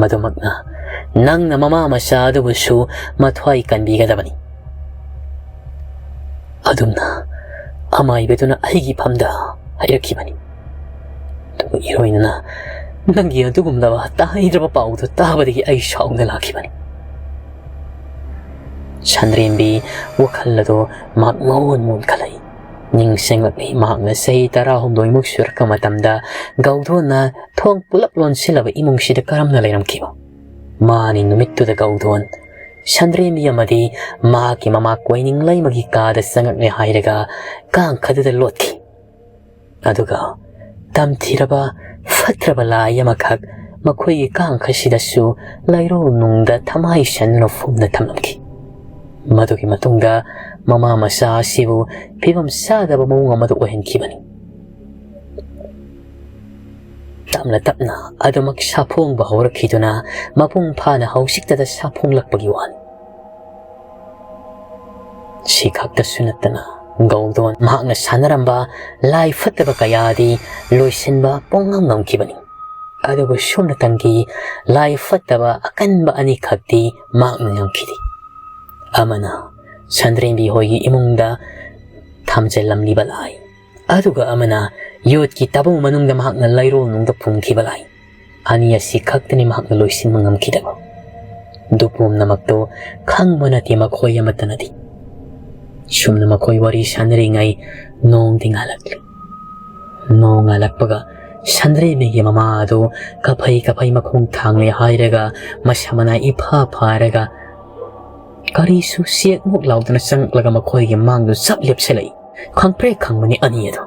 ꯃꯗꯨꯃꯛꯅ ꯅꯪꯅ ꯃꯃꯥ ꯃꯆꯥ ꯑꯗꯨꯕꯨꯁꯨ ꯃꯊ꯭ꯋꯥꯏ ꯀꯟꯕꯤꯒꯗꯕꯅꯤ꯫ ꯑꯗꯨꯝꯅ ꯑꯃꯥꯏꯕꯗꯨꯅ ꯑꯩꯒꯤ ꯐꯝꯗ ꯍꯥꯏꯔꯛꯈꯤꯕꯅꯤ꯫ ꯑꯗꯨꯒ ꯏꯔꯣꯏꯅꯅ ꯅꯪꯒꯤ ꯑꯗꯨꯒꯨꯝꯂꯕ ꯇꯥꯍꯩꯗ꯭ꯔꯕ ꯄꯥꯎꯗꯨ ꯇꯥꯕꯗꯒꯤ ꯑꯩ ꯁꯥꯎꯅ ꯂꯥꯛꯈꯤꯕꯅꯤ꯫ ꯁꯟꯗ꯭ꯔꯦꯝꯕꯤ ꯋꯥꯈꯜ ꯑꯗꯨ ꯃꯍꯥꯛ ꯃꯑꯣꯟ ꯃꯑꯣꯟ ꯈꯜꯂꯛꯏ꯫ ꯅꯤꯡꯁꯤꯡꯂꯛꯂꯤ ꯃꯍꯥꯛꯅ ꯆꯍꯤ ꯇꯔꯥꯍꯨꯝꯗꯣꯏꯃꯨꯛ ꯁꯨꯔꯛꯄ ꯃꯇꯝꯗ ꯒꯧꯗꯣꯟꯅ ꯊꯣꯡ ꯄꯨꯂꯞ ꯂꯣꯟꯁꯤꯜꯂꯕ ꯏꯃꯨꯡꯁꯤꯗ ꯀꯔꯝꯅ ꯂꯩꯔꯝꯈꯤꯕ꯫ ꯃꯥꯅꯤ ꯅꯨꯃꯤꯠꯇꯨꯗ ꯒꯧꯗꯣꯟ ꯁꯟꯗ꯭ꯔꯦꯝꯕꯤ ꯑꯃꯗꯤ ꯃꯍꯥꯛꯀꯤ ꯃꯃꯥ ꯀꯣꯏꯅꯤꯡꯂꯩꯃꯒꯤ ꯀꯥꯗ ꯆꯪꯉꯛꯂꯦ ꯍꯥꯏꯔꯒ ꯀꯥꯡꯈꯗꯨꯗ ꯂꯣꯠꯈꯤ꯫ ꯑꯗꯨꯒ ꯇꯝꯊꯤꯔꯕ ꯐꯠꯇ꯭ꯔꯕ ꯂꯥꯏ ꯑꯃꯈꯛ ꯃꯈꯣꯏꯒꯤ ꯀꯥꯡꯈꯁꯤꯗꯁꯨ ꯂꯥꯏꯔꯣ ꯅꯨꯡꯗ ꯊꯃꯥꯏ ꯁꯟꯗꯨꯅ ꯐꯨꯝꯅ ꯊꯝꯂꯝꯈꯤ꯫ ꯃꯗꯨꯒꯤ ꯃꯇꯨꯡꯗ ꯃꯃꯥ ꯃꯆꯥ ꯑꯁꯤꯕꯨ ꯐꯤꯕꯝ ꯆꯥꯗꯕ ꯃꯑꯣꯡ ꯑꯃꯗ ꯑꯣꯏꯍꯟꯈꯤꯕꯅꯤ꯫ ꯇꯞꯅ ꯇꯞꯅ ꯑꯗꯨꯃꯛ ꯁꯥꯐꯣꯡꯕ ꯍꯧꯔꯛꯈꯤꯗꯨꯅ ꯃꯄꯨꯡ ꯐꯥꯅ ꯍꯧꯖꯤꯛꯇꯗ ꯁꯥꯐꯣꯡꯂꯛꯄꯒꯤ ꯋꯥꯅꯤ꯫ ꯁꯤ ꯈꯛꯇꯁꯨ ꯅꯠꯇꯅ ꯒꯧꯗꯣꯟ ꯃꯍꯥꯛꯅ ꯁꯥꯟꯅꯔꯝꯕ ꯂꯥꯏ ꯐꯠꯇꯕ ꯀꯌꯥꯗꯤ ꯂꯣꯏꯁꯤꯟꯕ ꯄꯨꯡꯉꯝ ꯉꯝꯈꯤꯕꯅꯤ꯫ ꯑꯗꯨꯕꯨ ꯁꯨꯞꯅꯇꯪꯒꯤ ꯂꯥꯏ ꯐꯠꯇꯕ ꯑꯀꯟꯕ ꯑꯅꯤꯈꯛꯇꯤ ꯃꯍꯥꯛꯅ ꯉꯝꯈꯤꯗꯦ꯫ ꯑꯃꯅ ꯁꯟꯗ꯭ꯔꯦꯝꯕꯤ ꯍꯣꯏꯒꯤ ꯏꯃꯨꯡꯗ ꯊꯝꯖꯤꯜꯂꯝꯂꯤꯕ ꯂꯥꯏ, ꯑꯗꯨꯒ ꯑꯃꯅ ꯌꯣꯠꯀꯤ ꯇꯥꯕꯨ ꯃꯅꯨꯡꯗ ꯃꯍꯥꯛꯅ ꯂꯩꯔꯣꯜ ꯅꯨꯡꯗ ꯐꯨꯝꯈꯤꯕ ꯂꯥꯏ꯫ ꯑꯅꯤ ꯑꯁꯤ ꯈꯛꯇꯅꯤ ꯃꯍꯥꯛꯅ ꯂꯣꯏꯁꯤꯟꯕ ꯉꯝꯈꯤꯗꯕ꯫ ꯑꯗꯨ ꯄꯨꯝꯅꯃꯛꯇꯨ ꯈꯪꯕ ꯅꯠꯇꯦ ꯃꯈꯣꯏ ꯑꯃꯠꯇꯅꯗꯤ꯫ ꯁꯨꯝꯅ ꯃꯈꯣꯏ ꯋꯥꯔꯤ ꯁꯥꯟꯅꯔꯤꯉꯩ ꯅꯣꯡꯗꯤ ꯉꯥꯜꯂꯛꯂꯤ꯫ ꯅꯣꯡ ꯉꯥꯜꯂꯛꯄꯒ ꯁꯟꯗ꯭ꯔꯦꯝꯕꯤꯒꯤ ꯃꯃꯥ ꯑꯗꯨ ꯀꯐꯩ ꯀꯐꯩ ꯃꯈꯣꯡ ꯊꯥꯡꯂꯦ ꯍꯥꯏꯔꯒ ꯃꯁꯥ ꯃꯅꯥꯏ ꯏꯐꯥ ꯐꯥꯔꯒ ꯀꯔꯤꯁꯨ ꯆꯦꯛꯃꯨꯛ ꯂꯥꯎꯗꯅ ꯆꯪꯂꯛꯂꯒ ꯃꯈꯣꯏꯒꯤ ꯃꯥꯡꯗꯨ ꯆꯞ ꯂꯦꯞꯁꯤꯜꯂꯛꯏ꯫ ꯈꯪꯄ꯭ꯔꯦꯛ ꯈꯪꯕꯅꯤ ꯑꯅꯤ ꯑꯗꯨ꯫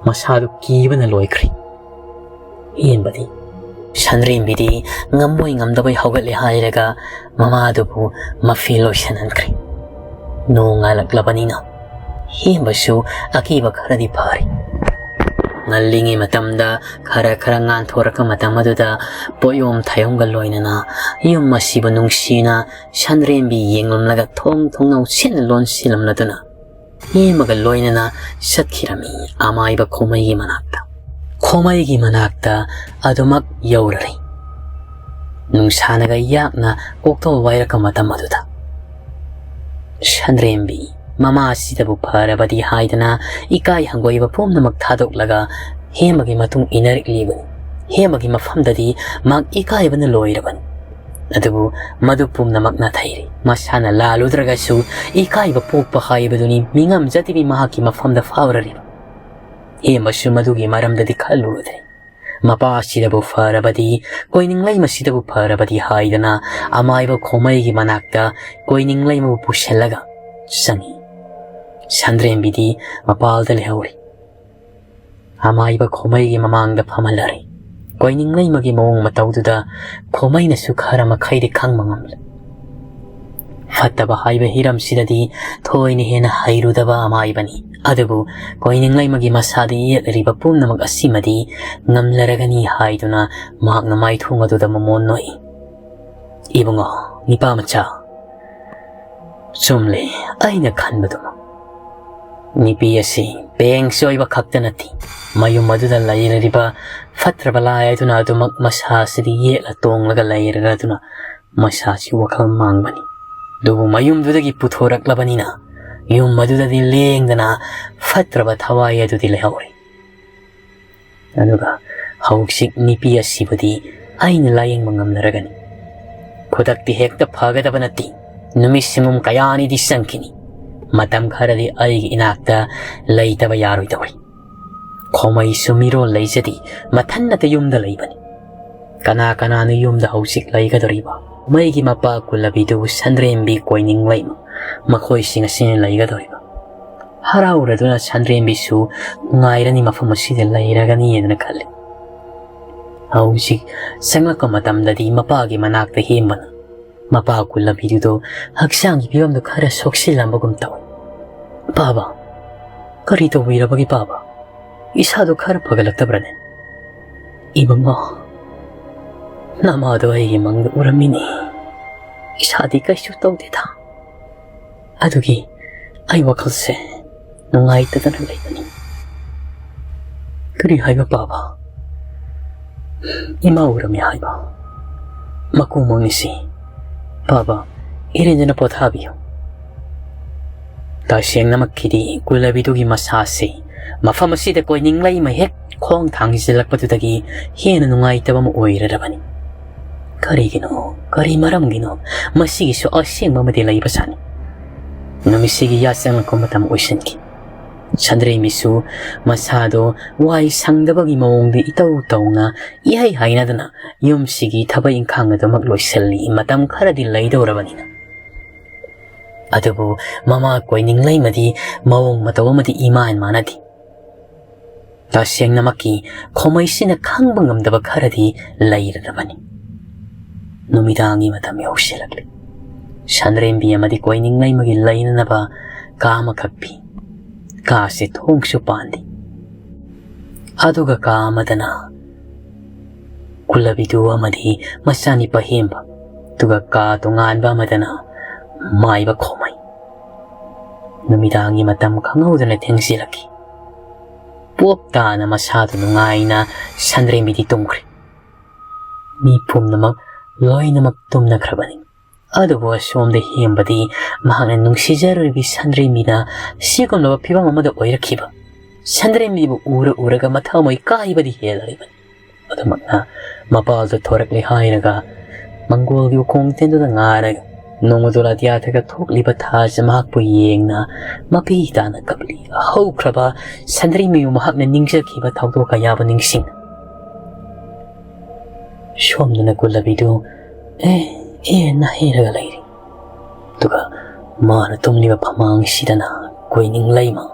ꯃꯁꯥꯗꯨ ꯀꯤꯕꯅ ꯂꯣꯏꯈ꯭ꯔꯦ꯫ ꯍꯦꯟꯕꯗꯤ ꯁꯟꯗ꯭ꯔꯦꯝꯕꯤꯗꯤ ꯉꯝꯃꯣꯏ ꯉꯝꯗꯕꯩ ꯍꯧꯒꯠꯂꯦ ꯍꯥꯏꯔꯒ ꯃꯃꯥꯗꯨꯕꯨ ꯃꯐꯤ ꯂꯣꯏꯁꯤꯟꯍꯟꯈ꯭ꯔꯦ꯫ ꯅꯣꯡ ꯉꯥꯜꯂꯛꯂꯕꯅꯤꯅ ꯍꯦꯟꯕꯁꯨ ꯑꯀꯤꯕ ꯈꯔꯗꯤ ꯐꯔꯦ꯫ ꯉꯜꯂꯤꯉꯩ ꯃꯇꯝꯗ ꯈꯔ ꯈꯔ ꯉꯥꯟꯊꯣꯔꯛꯄ ꯃꯇꯝ ꯑꯗꯨꯗ ꯄꯣꯠꯌꯣꯝ ꯊꯥꯌꯣꯝꯒ ꯂꯣꯏꯅꯅ ꯌꯨꯝ ꯑꯁꯤꯕꯨ ꯅꯨꯡꯁꯤꯅ ꯁꯟꯗ꯭ꯔꯦꯝꯕꯤ ꯌꯦꯡꯂꯝꯂꯒ ꯊꯣꯡ ꯊꯣꯡꯅꯥꯎ ꯁꯦꯠꯅ ꯂꯣꯟꯁꯤꯜꯂꯝꯂꯗꯨꯅ ꯍꯦꯝꯕꯒ ꯂꯣꯏꯅꯅ ꯆꯠꯈꯤꯔꯝꯃꯤ ꯑꯃꯥꯏꯕ ꯈꯣꯃꯩꯒꯤ ꯃꯅꯥꯛꯇ꯫ ꯈꯣꯃꯩꯒꯤ ꯃꯅꯥꯛꯇ ꯑꯗꯨꯃꯛ ꯌꯧꯔꯔꯦ꯫ ꯅꯨꯡꯁꯥꯅꯒ ꯌꯥꯛꯅ ꯀꯣꯛꯇꯣꯜ ꯋꯥꯏꯔꯛꯄ ꯃꯇꯝ ꯑꯗꯨꯗ ꯁꯟꯗ꯭ꯔꯦꯝꯕꯤ ꯃꯃꯥꯁꯤꯗꯕꯨ ꯐꯔꯕꯗꯤ ꯍꯥꯏꯗꯅ ꯏꯀꯥꯏ ꯍꯪꯒꯣꯏꯕ ꯄꯨꯝꯅꯃꯛ ꯊꯥꯗꯣꯛꯂꯒ ꯍꯦꯝꯕꯒꯤ ꯃꯇꯨꯡ ꯏꯟꯅꯔꯛꯂꯤꯕꯅꯤ꯫ ꯍꯦꯝꯕꯒꯤ ꯃꯐꯝꯗꯗꯤ ꯃꯍꯥꯛ ꯏꯀꯥꯏꯕꯅ ꯂꯣꯏꯔꯕꯅꯤ꯫ ꯑꯗꯨꯕꯨ ꯃꯗꯨ ꯄꯨꯝꯅꯃꯛ ꯅꯥꯊꯩꯔꯦ꯫ ꯃꯁꯥꯅ ꯂꯥꯜꯂꯨꯗ꯭ꯔꯒꯁꯨ ꯏꯀꯥꯏꯕ ꯄꯣꯛꯄ ꯍꯥꯏꯕꯗꯨꯅꯤ ꯃꯤꯉꯝꯖꯗꯕꯤ ꯃꯍꯥꯛꯀꯤ ꯃꯐꯝꯗ ꯐꯥꯎꯔꯔꯤꯕ꯫ ꯍꯦꯝꯕꯁꯨ ꯃꯗꯨꯒꯤ ꯃꯔꯝꯗꯗꯤ ꯈꯜꯂꯨꯗ꯭ꯔꯦ꯫ ꯃꯄꯥꯁꯤꯗꯕꯨ ꯐꯔꯕꯗꯤ, ꯀꯣꯏꯅꯤꯡꯂꯩꯃꯁꯤꯗꯕꯨ ꯐꯔꯕꯗꯤ ꯍꯥꯏꯗꯅ ꯑꯃꯥꯏꯕ ꯈꯣꯃꯩꯒꯤ ꯃꯅꯥꯛꯇ ꯀꯣꯏꯅꯤꯡꯂꯩꯃꯕꯨ ꯄꯨꯁꯤꯜꯂꯒ ꯆꯪꯏ꯫ ꯁꯟꯗ꯭ꯔꯦꯝꯕꯤꯗꯤ ꯃꯄꯥꯜꯗ ꯂꯩꯍꯧꯔꯤ꯫ ꯑꯃꯥꯏꯕ ꯈꯣꯃꯩꯒꯤ ꯃꯃꯥꯡꯗ ꯐꯝꯍꯜꯂꯔꯦ꯫ ꯀꯣꯏꯅꯤꯡꯂꯩꯃꯒꯤ ꯃꯑꯣꯡ ꯃꯇꯧꯗꯨꯗ ꯈꯣꯃꯩꯅꯁꯨ ꯈꯔ ꯃꯈꯩꯗꯤ ꯈꯪꯕ ꯉꯝꯂꯦ꯫ ꯐꯠꯇꯕ ꯍꯥꯏꯕ ꯍꯤꯔꯝꯁꯤꯗꯗꯤ ꯊꯣꯏꯅ ꯍꯦꯟꯅ ꯍꯩꯔꯨꯗꯕ ꯑꯃꯥꯏꯕꯅꯤ꯫ ꯑꯗꯨꯕꯨ ꯀꯣꯏꯅꯤꯡꯂꯩꯃꯒꯤ ꯃꯁꯥꯗ ꯌꯦꯠꯂꯤꯕ ꯄꯨꯝꯅꯃꯛ ꯑꯁꯤꯃꯗꯤ ꯉꯝꯂꯔꯒꯅꯤ ꯍꯥꯏꯗꯨꯅ ꯃꯍꯥꯛꯅ ꯃꯥꯏꯊꯣꯡ ꯑꯗꯨꯗ ꯃꯃꯣꯟ ꯅꯣꯛꯏ꯫ "ꯏꯕꯨꯡꯉꯣ, ꯅꯤꯄꯥ ꯃꯆꯥ, ꯆꯨꯝꯂꯦ ꯑꯩꯅ ꯈꯟꯕꯗꯨꯃꯛ꯫ ꯅꯨꯄꯤ ꯑꯁꯤ ꯄꯦꯡꯁ ꯑꯣꯏꯕ ꯈꯛꯇ ꯅꯠꯇꯦ, ꯃꯌꯨꯝ ꯑꯗꯨꯗ ꯂꯩꯔꯤꯕ ꯐꯠꯇ꯭ꯔꯕ ꯂꯥꯏ ꯑꯗꯨꯅ ꯑꯗꯨꯃꯛ ꯃꯁꯥꯁꯤꯗꯤ ꯌꯦꯠꯂ ꯇꯣꯡꯂꯒ ꯂꯩꯔꯗꯨꯅ ꯃꯁꯥꯁꯤ ꯋꯥꯈꯜ ꯃꯥꯡꯕꯅꯤ꯫ ꯑꯗꯨꯕꯨ ꯃꯌꯨꯝꯗꯨꯗꯒꯤ ꯄꯨꯊꯣꯔꯛꯂꯕꯅꯤꯅ ꯌꯨꯝ ꯑꯗꯨꯗꯗꯤ ꯂꯦꯡꯗꯅ ꯐꯠꯇ꯭ꯔꯕ ꯊꯋꯥꯏ ꯑꯗꯨꯗꯤ ꯂꯩꯍꯧꯔꯦ꯫ ꯑꯗꯨꯒ ꯍꯧꯖꯤꯛ ꯅꯨꯄꯤ ꯑꯁꯤꯕꯨꯗꯤ ꯑꯩꯅ ꯂꯥꯌꯦꯡꯕ ꯉꯝꯂꯔꯒꯅꯤ꯫ ꯈꯨꯗꯛꯇꯤ ꯍꯦꯛꯇ ꯐꯒꯗꯕ ꯅꯠꯇꯦ, ꯅꯨꯃꯤꯠ ꯁꯤꯃꯨꯝ ꯀꯌꯥꯅꯤꯗꯤ ꯆꯪꯈꯤꯅꯤ꯫ ꯃꯇꯝ ꯈꯔꯗꯤ ꯑꯩꯒꯤ ꯏꯅꯥꯛꯇ ꯂꯩꯇꯕ ꯌꯥꯔꯣꯏꯗꯧꯔꯤ꯫ ꯈꯣꯃꯩꯁꯨ ꯃꯤꯔꯣꯜ ꯂꯩꯖꯗꯦ, ꯃꯊꯟꯅꯇ ꯌꯨꯝꯗ ꯂꯩꯕꯅꯤ꯫ ꯀꯅꯥ ꯀꯅꯥꯅꯣ ꯌꯨꯝꯗ ꯍꯧꯖꯤꯛ ꯂꯩꯒꯗꯧꯔꯤꯕ?" ꯃꯩꯒꯤ ꯃꯄꯥ ꯀꯨꯜꯂꯕꯤꯗꯨ ꯁꯟꯗ꯭ꯔꯦꯝꯕꯤ ꯀꯣꯏꯅꯤꯡꯂꯩꯃ, ꯃꯈꯣꯏꯁꯤꯡ ꯑꯁꯤꯅ ꯂꯩꯒꯗꯧꯔꯤꯕ꯫ ꯍꯔꯥꯎꯔꯗꯨꯅ ꯁꯟꯗ꯭ꯔꯦꯝꯕꯤꯁꯨ ꯅꯨꯡꯉꯥꯏꯔꯅꯤ, ꯃꯐꯝ ꯑꯁꯤꯗ ꯂꯩꯔꯒꯅꯤꯗꯅ ꯈꯜꯂꯤ꯫ ꯍꯧꯖꯤꯛ ꯆꯪꯂꯛꯄ ꯃꯇꯝꯗꯗꯤ ꯃꯄꯥꯒꯤ ꯃꯅꯥꯛꯇ ꯍꯦꯝꯕꯅ ꯃꯄꯥ ꯀꯨꯜꯂꯕꯤꯗꯨꯗꯣ ꯍꯛꯆꯥꯡꯒꯤ ꯐꯤꯕꯝꯗꯨ ꯈꯔ ꯁꯣꯛꯆꯤꯜꯂꯝꯕꯒꯨꯝ ꯇꯧꯏ꯫ "ꯄꯥꯕ, ꯀꯔꯤ ꯇꯧꯕꯤꯔꯕꯒꯦ ꯄꯥꯕ? ꯏꯁꯥꯗꯣ ꯈꯔ ꯐꯒꯠꯂꯛꯇꯕ꯭ꯔꯅꯦ?" "ꯏꯕꯨꯡꯉꯣ, ꯅꯃꯥꯗꯣ ꯑꯩꯒꯤ ꯃꯪꯗ ꯎꯔꯝꯃꯤꯅꯤ꯫ ꯏꯁꯥꯗꯤ ꯀꯩꯁꯨ ꯇꯧꯗꯦꯗ꯫ ꯑꯗꯨꯒꯤ ꯑꯩ ꯋꯥꯈꯜꯁꯦ ꯅꯨꯡꯉꯥꯏꯇꯗꯅ ꯂꯩꯕꯅꯤ꯫" "ꯀꯔꯤ ꯍꯥꯏꯕ ꯄꯥꯕ? ꯏꯃꯥ ꯎꯔꯝꯃꯤ ꯍꯥꯏꯕ? ꯃꯀꯨ ꯃꯪꯉꯤꯁꯤ꯫ ꯄꯥꯕ, ꯏꯔꯦꯟꯖꯅ ꯄꯣꯊꯥꯕꯤꯌꯨ꯫" ꯇꯁꯦꯡꯅꯃꯛꯀꯤꯗꯤ ꯀꯨꯜꯂꯕꯤꯗꯨꯒꯤ ꯃꯁꯥꯁꯤ ꯃꯐꯝ ꯑꯁꯤꯗ ꯀꯣꯏꯅꯤꯡꯂꯩꯃ ꯍꯦꯛ ꯈꯣꯡ ꯊꯥꯡꯖꯤꯜꯂꯛꯄꯗꯨꯗꯒꯤ ꯍꯦꯟꯅ ꯅꯨꯡꯉꯥꯏꯇꯕ ꯑꯃ ꯑꯣꯏꯔꯔꯕꯅꯤ꯫ ꯀꯔꯤꯒꯤꯅꯣ, ꯀꯔꯤ ꯃꯔꯝꯒꯤꯅꯣ, ꯃꯁꯤꯒꯤꯁꯨ ꯑꯁꯦꯡꯕ ꯑꯃꯗꯤ ꯂꯩꯕ ꯁꯥꯅꯤ꯫ ꯅꯨꯃꯤꯠꯁꯤꯒꯤ ꯌꯥꯆꯪꯂꯛꯄ ꯃꯇꯝ ꯑꯣꯏꯁꯤꯟꯈꯤ꯫ ꯁꯟꯗ꯭ꯔꯦꯝꯕꯤꯁꯨ ꯃꯁꯥꯗꯣ ꯋꯥꯏ ꯁꯪꯗꯕꯒꯤ ꯃꯑꯣꯡꯗ ꯏꯇꯧ ꯇꯧꯅ, ꯏꯍꯩ ꯍꯩꯅꯗꯅ ꯌꯨꯝꯁꯤꯒꯤ ꯊꯕꯛ ꯏꯪꯈꯥꯡ ꯑꯗꯨꯃꯛ ꯂꯣꯏꯁꯤꯜꯂꯤ꯫ ꯃꯇꯝ ꯈꯔꯗꯤ ꯂꯩꯗꯧꯔꯕꯅꯤꯅ꯫ ꯑꯗꯨꯕꯨ ꯃꯃꯥ ꯀꯣꯏꯅꯤꯡꯂꯩꯃꯗꯤ ꯃꯑꯣꯡ ꯃꯇꯧ ꯑꯃꯗꯤ ꯏꯃꯥꯟ ꯃꯥꯟꯅꯗꯦ꯫ ꯇꯁꯦꯡꯅꯃꯛꯀꯤ ꯈꯣꯃꯩꯁꯤꯅ ꯈꯪꯕ ꯉꯝꯗꯕ ꯈꯔꯗꯤ ꯂꯩꯔꯔꯕꯅꯤ꯫ ꯅꯨꯃꯤꯗꯥꯡꯒꯤ ꯃꯇꯝ ꯌꯧꯁꯤꯜꯂꯛꯂꯤ꯫ ꯁꯟꯗ꯭ꯔꯦꯝꯕꯤ ꯑꯃꯗꯤ ꯀꯣꯏꯅꯤꯡꯂꯩꯃꯒꯤ ꯂꯩꯅꯅꯕ ꯀꯥ ꯑꯃꯈꯛ ꯄꯤ꯫ ꯀꯥꯁꯦ ꯊꯣꯡꯁꯨ ꯄꯥꯟꯗꯦ꯫ ꯑꯗꯨꯒ ꯀꯥ ꯑꯃꯗꯅ ꯀꯨꯂꯕꯤꯗꯨ ꯑꯃꯗꯤ ꯃꯆꯥꯅꯤꯄꯥ ꯍꯦꯝꯕ, ꯑꯗꯨꯒ ꯀꯥ ꯇꯣꯉꯥꯟꯕ ꯑꯃꯗꯅ ꯃꯥꯏꯕ ꯈꯣꯃꯩ꯫ ꯅꯨꯃꯤꯗꯥꯡꯒꯤ ꯃꯇꯝ ꯈꯪꯍꯧꯗꯅ ꯊꯦꯡꯖꯤꯜꯂꯛꯈꯤ꯫ ꯄꯣꯞ ꯇꯥꯅ ꯃꯁꯥꯗꯨ ꯅꯨꯡꯉꯥꯏꯅ ꯁꯟꯗ꯭ꯔꯦꯝꯕꯤꯗꯤ ꯇꯨꯝꯈ꯭ꯔꯦ꯫ ꯃꯤ ꯄꯨꯝꯅꯃꯛ ꯂꯣꯏꯅꯃꯛ ꯇꯨꯝꯅꯈ꯭ꯔꯕꯅꯤ꯫ ꯑꯗꯨꯕꯨ ꯑꯁꯣꯝꯗ ꯍꯦꯝꯕꯗꯤ ꯃꯍꯥꯛꯅ ꯅꯨꯡꯁꯤꯖꯔꯨꯔꯤꯕꯤ ꯁꯟꯗ꯭ꯔꯦꯝꯕꯤꯅ ꯁꯤꯒꯨꯝꯂꯕ ꯐꯤꯕꯝ ꯑꯃꯗ ꯑꯣꯏꯔꯛꯈꯤꯕ ꯁꯟꯗ꯭ꯔꯦꯝꯕꯤꯕꯨ ꯎꯔ ꯎꯔꯒ ꯃꯊꯃꯣꯏ ꯀꯥꯏꯕꯗꯤ ꯍꯦꯜꯂꯔꯤꯕꯅꯤ꯫ ꯑꯗꯨꯃꯛꯅ ꯃꯄꯥꯜꯗ ꯊꯣꯔꯛꯂꯦ ꯍꯥꯏꯔꯒ ꯃꯪꯒꯣꯜꯒꯤ ꯎꯈꯣꯡ ꯇꯦꯟꯗꯨꯗ ꯉꯥꯔꯒ ꯅꯣꯡꯃꯗꯣꯜ ꯑꯇꯤꯌꯥꯊꯛꯇ ꯊꯣꯛꯂꯤꯕ ꯊꯥꯁꯤ ꯃꯍꯥꯛꯄꯨ ꯌꯦꯡꯅ ꯃꯄꯤ ꯇꯥꯅ ꯀꯞꯂꯤ꯫ ꯍꯧꯈ꯭ꯔꯕ ꯁꯟꯗ꯭ꯔꯦꯝꯕꯤꯕꯨ ꯃꯍꯥꯛꯅ ꯅꯤꯡꯖꯈꯤꯕ ꯊꯧꯗꯣꯛ ꯀꯌꯥꯕꯨ ꯅꯤꯡꯁꯤꯡ ꯁꯣꯝꯗꯅ ꯀꯨꯂꯕꯤꯗꯨ ꯑꯦ ꯑꯦꯅ ꯍꯩꯔꯒ ꯂꯩꯔꯤ꯫ ꯑꯗꯨꯒ ꯃꯥꯅ ꯇꯨꯝꯂꯤꯕ ꯐꯃꯥꯡꯁꯤꯗꯅ ꯀꯣꯏꯅꯤꯡ ꯂꯩꯃ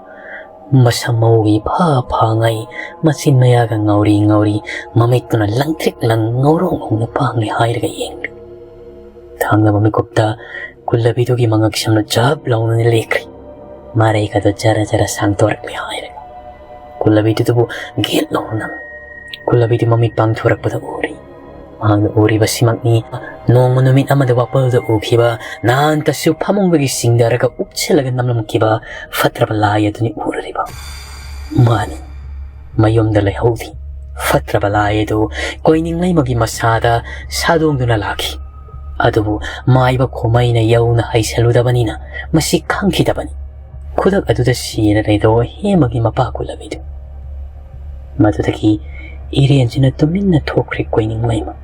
ꯃꯁꯝ ꯃꯎꯒꯤ ꯐꯥ ꯐꯥꯉꯩ, ꯃꯆꯤꯟ ꯃꯌꯥꯒ ꯉꯧꯔꯤ ꯉꯧꯔꯤ, ꯃꯃꯤꯠꯇꯨꯅ ꯂꯪꯇ꯭ꯔꯤꯛ ꯂꯪ ꯉꯧꯔꯣꯡ ꯉꯧꯅ ꯄꯥꯡꯂꯤ ꯍꯥꯏꯔꯒ ꯌꯦꯡꯂꯤ꯫ ꯊꯥꯡꯂꯕ ꯃꯤꯀꯨꯞꯇ ꯀꯨꯂꯕꯤꯗꯨꯒꯤ ꯃꯉꯛꯁꯝꯅ ꯖꯞ ꯂꯥꯎꯅ ꯂꯦꯛꯈ꯭ꯔꯤ꯫ ꯃꯔꯩꯒꯗꯣ ꯖꯔ ꯖꯔ ꯁꯥꯡꯗꯣꯔꯛꯂꯤ ꯍꯥꯏꯔꯒ ꯀꯨꯂꯕꯤꯗꯨꯗꯕꯨ ꯒꯦꯠ ꯂꯥꯎꯅ ꯅꯝꯃꯤ꯫ ꯀꯨꯂꯕꯤꯗꯨ ꯃꯃꯤꯠ ꯄꯥꯡꯊꯣꯔꯛꯄꯗ ꯎꯔꯤ꯫ ꯃꯍꯥꯛꯅ ꯎꯔꯤꯕꯁꯤꯃꯛꯅꯤ ꯅꯣꯡꯃ ꯅꯨꯃꯤꯠ ꯑꯃꯗ ꯋꯥꯄꯜꯗ ꯎꯈꯤꯕ, ꯅꯍꯥꯟꯇꯁꯨ ꯐꯃꯨꯡꯗꯒꯤ ꯆꯤꯡꯊꯔꯒ ꯎꯞꯁꯤꯜꯂꯒ ꯅꯝꯂꯝꯈꯤꯕ ꯐꯠꯇ꯭ꯔꯕ ꯂꯥꯏ ꯑꯗꯨꯅꯤ ꯎꯔꯤꯕ꯫ ꯃꯥꯅꯤ, ꯃꯌꯨꯝꯗ ꯂꯩꯍꯧꯗꯦ꯫ ꯐꯠꯇ꯭ꯔꯕ ꯂꯥꯏ ꯑꯗꯨ ꯀꯣꯏꯅꯤꯡꯂꯩꯃꯒꯤ ꯃꯁꯥꯗ ꯁꯥꯗꯣꯡꯗꯨꯅ ꯂꯥꯛꯈꯤ꯫ ꯑꯗꯨꯕꯨ ꯃꯥꯏꯕ ꯈꯣꯃꯩꯅ ꯌꯧꯅ ꯍꯩꯁꯜꯂꯨꯗꯕꯅꯤꯅ ꯃꯁꯤ ꯈꯪꯈꯤꯗꯕꯅꯤ꯫ ꯈꯨꯗꯛ ꯑꯗꯨꯗ ꯁꯤꯔꯔꯦꯗꯣ ꯍꯦꯃꯒꯤ ꯃꯄꯥ ꯀꯨꯂꯕꯤꯗꯨ꯫ ꯃꯗꯨꯗꯒꯤ ꯏꯔꯦꯟꯁꯤꯅ ꯇꯨꯃꯤꯟꯅ ꯊꯣꯛꯈ꯭ꯔꯦ ꯀꯣꯏꯅꯤꯡꯂꯩꯃ꯫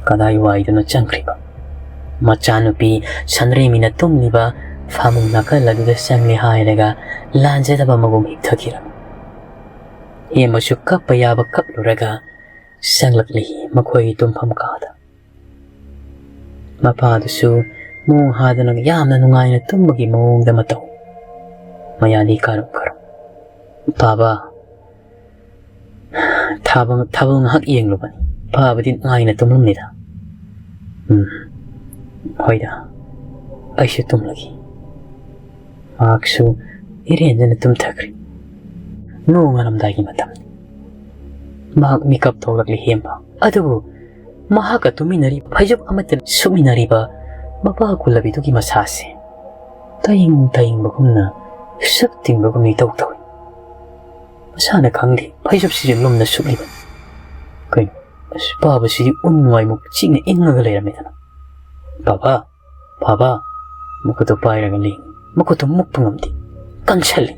ꯀꯗꯥꯏꯋꯥꯏꯗꯅꯣ ꯆꯪꯈ꯭ꯔꯤꯕ? ꯃꯆꯥꯅꯨꯄꯤ ꯁꯟꯗ꯭ꯔꯦꯝꯕꯤꯅ ꯇꯨꯝꯂꯤꯕ ꯐꯃꯨꯡ ꯅꯥꯀꯜ ꯑꯗꯨꯗ ꯆꯪꯂꯦ ꯍꯥꯏꯔꯒ ꯂꯥꯟꯖꯗꯕ ꯃꯒꯨꯝ ꯍꯤꯞꯊꯈꯤꯔꯝꯃꯤ꯫ ꯍꯦꯃꯁꯨ ꯀꯞꯄ ꯌꯥꯕ ꯀꯞꯂꯨꯔꯒ ꯆꯪꯂꯛꯂꯤ ꯃꯈꯣꯏꯒꯤ ꯇꯨꯝꯐꯝ ꯀꯥꯗ꯫ ꯃꯄꯥꯗꯨꯁꯨ ꯃꯣꯡ ꯍꯥꯗꯅ ꯌꯥꯝꯅ ꯅꯨꯡꯉꯥꯏꯅ ꯇꯨꯝꯕꯒꯤ ꯃꯑꯣꯡꯗ ꯃꯇꯧ ꯃꯌꯥꯗꯤ ꯀꯥꯔꯨꯝ ꯀꯥꯔꯨꯝ꯫ "ꯄꯥꯕ, ꯊꯥꯕꯜ, ꯊꯥꯕꯜ ꯉꯥꯏꯍꯥꯛ ꯌꯦꯡꯂꯨꯕꯅꯤ꯫ ꯄꯥꯕꯗꯤ ꯅꯨꯡꯉꯥꯏꯅ ꯇꯨꯝꯂꯝꯅꯤꯗ꯫" "ꯎꯝ, "ꯍꯣꯏꯗ, ꯑꯩꯁꯨ ꯇꯨꯝꯂꯒꯦ"꯫ ꯃꯍꯥꯛꯁꯨ ꯏꯔꯦꯟꯖꯅ ꯇꯨꯝꯊꯈ꯭ꯔꯦ꯫ ꯅꯣꯡꯉꯥꯜꯂꯝꯗꯥꯏꯒꯤ ꯃꯇꯝꯅꯤ꯫ ꯃꯍꯥꯛ ꯃꯤꯀꯞ ꯊꯣꯛꯂꯛꯂꯤ ꯍꯦꯝꯕ꯫ ꯑꯗꯨꯕꯨ ꯃꯍꯥꯛꯀ ꯇꯨꯃꯤꯟꯅꯔꯤ, ꯐꯩꯖꯨꯞ ꯑꯃꯠꯇ ꯁꯨꯞꯃꯤꯟꯅꯔꯤꯕ ꯃꯄꯥ ꯀꯨꯂꯕꯤꯗꯨꯒꯤ ꯃꯁꯥꯁꯦ ꯇꯌꯤꯡ ꯇꯌꯤꯡꯕꯒꯨꯝꯅ, ꯁꯛ ꯇꯤꯡꯕꯒꯨꯝꯅ ꯏꯇꯧ ꯇꯧꯏ꯫ ꯃꯁꯥꯅ ꯈꯪꯗꯦ, ꯐꯩꯖꯨꯞꯁꯤꯁꯨ ꯂꯨꯝꯅ ꯁꯨꯞꯂꯤꯕꯅꯤ꯫ ꯀꯩꯅꯣ, ꯑꯁ, ꯄꯥꯕꯁꯤꯗꯤ ꯎꯟ ꯋꯥꯏꯃꯨꯛ ꯆꯤꯛꯅ ꯏꯪꯉꯒ ꯂꯩꯔꯝꯃꯦꯗꯅ꯫ "ꯄꯥꯕ, ꯄꯥꯕ!" ꯃꯈꯨꯠꯇꯣ ꯄꯥꯏꯔꯒ ꯂꯦꯡꯉꯤ꯫ ꯃꯈꯨꯠꯇꯣ ꯃꯨꯛꯄ ꯉꯝꯗꯦ꯫ ꯀꯟꯁꯜꯂꯤ꯫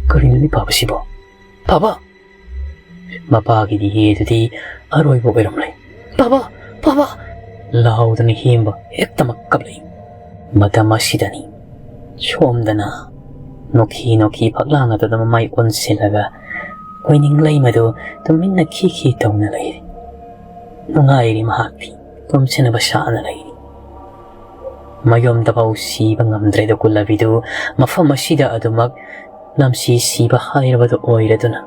ꯀꯔꯤꯅꯣꯅꯦ ꯄꯥꯕꯁꯤꯕꯣ? "ꯄꯥꯕ!" ꯃꯄꯥꯒꯤꯗꯤ ꯍꯦꯗꯨꯗꯤ ꯑꯔꯣꯏꯕ ꯑꯣꯏꯔꯝꯂꯦ꯫ "ꯄꯥꯕ! ꯄꯥꯕ!" ꯂꯥꯎꯗꯅ ꯍꯦꯝꯕ ꯍꯦꯛꯇꯃꯛ ꯀꯞꯂꯛꯏ꯫ ꯃꯇꯝ ꯑꯁꯤꯗꯅꯤ ꯁꯣꯝꯗꯅ ꯅꯣꯛꯈꯤ ꯅꯣꯛꯈꯤ ꯐꯛꯂꯥꯡ ꯑꯗꯨꯗ ꯃꯃꯥꯏ ꯑꯣꯟꯁꯤꯜꯂꯒ ꯀꯣꯏꯅꯤꯡ ꯂꯩꯃꯗꯨ ꯇꯨꯃꯤꯟꯅ ꯈꯤ ꯈꯤ ꯇꯧꯅ ꯂꯩꯔꯤ꯫ ꯅꯨꯡꯉꯥꯏꯔꯤ ꯃꯍꯥꯛꯇꯤ꯫ ꯇꯨꯝꯁꯤꯟꯅꯕ ꯁꯥꯅ ꯂꯩꯔꯤ꯫ ꯃꯌꯨꯝꯗꯐꯥꯎ ꯁꯤꯕ ꯉꯝꯗ꯭ꯔꯦꯗꯣ ꯀꯨꯂꯕꯤꯗꯨ꯫ ꯃꯐꯝ ꯑꯁꯤꯗ ꯑꯗꯨꯃꯛ ꯂꯝꯁꯤ ꯁꯤꯕ ꯍꯥꯏꯔꯕꯗꯨ ꯑꯣꯏꯔꯗꯨꯅ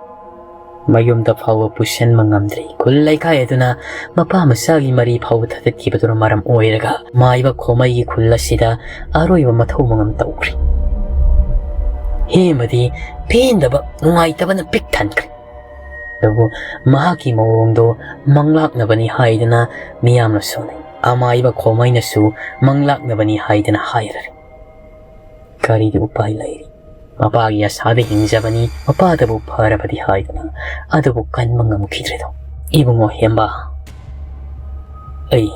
ꯃꯌꯨꯝꯗ ꯐꯥꯎꯕ ꯄꯨꯁꯤꯟꯕ ꯉꯝꯗ꯭ꯔꯤ꯫ ꯈꯨꯜ ꯂꯩꯀꯥꯏ ꯑꯗꯨꯅ ꯃꯄꯥ ꯃꯆꯥꯒꯤ ꯃꯔꯤ ꯐꯥꯎꯕ ꯊꯥꯗꯠꯈꯤꯕꯗꯨꯅ ꯃꯔꯝ ꯑꯣꯏꯔꯒ ꯃꯥꯏꯕ ꯈꯣꯃꯩꯒꯤ ꯈꯨꯜ ꯑꯁꯤꯗ ꯑꯔꯣꯏꯕ ꯃꯊꯧ ꯃꯉꯝ ꯇꯧꯈ꯭ꯔꯤ꯫ ꯍꯦꯃꯗꯤ ꯄꯦꯟꯗꯕ, ꯅꯨꯡꯉꯥꯏꯇꯕꯅ ꯄꯤꯛ ꯊꯟꯈ꯭ꯔꯦ꯫ ꯑꯗꯨꯕꯨ ꯃꯍꯥꯛꯀꯤ ꯃꯑꯣꯡꯗꯣ ꯃꯪꯂꯥꯛꯅꯕꯅꯤ ꯍꯥꯏꯗꯅ ꯃꯤꯌꯥꯝꯅ ꯁꯣꯟꯅꯩ꯫ ꯑꯃꯥꯏꯕ ꯈꯣꯃꯩꯅꯁꯨ ꯃꯪꯂꯥꯛꯅꯕꯅꯤ ꯍꯥꯏꯗꯅ ꯍꯥꯏꯔꯔꯦ꯫ ꯀꯔꯤꯗꯤ ꯎꯄꯥꯏ ꯂꯩꯔꯤ? ꯃꯄꯥꯒꯤ ꯑꯁꯥꯗ ꯍꯤꯡꯖꯕꯅꯤ, ꯃꯄꯥꯗꯕꯨ ꯐꯔꯕꯗꯤ ꯍꯥꯏꯗꯅ꯫ ꯑꯗꯨꯕꯨ ꯀꯟꯕ ꯉꯝꯈꯤꯗ꯭ꯔꯦꯗꯣ꯫ ꯏꯕꯨꯡꯉꯣ ꯍꯦꯝꯕ, ꯑꯩ,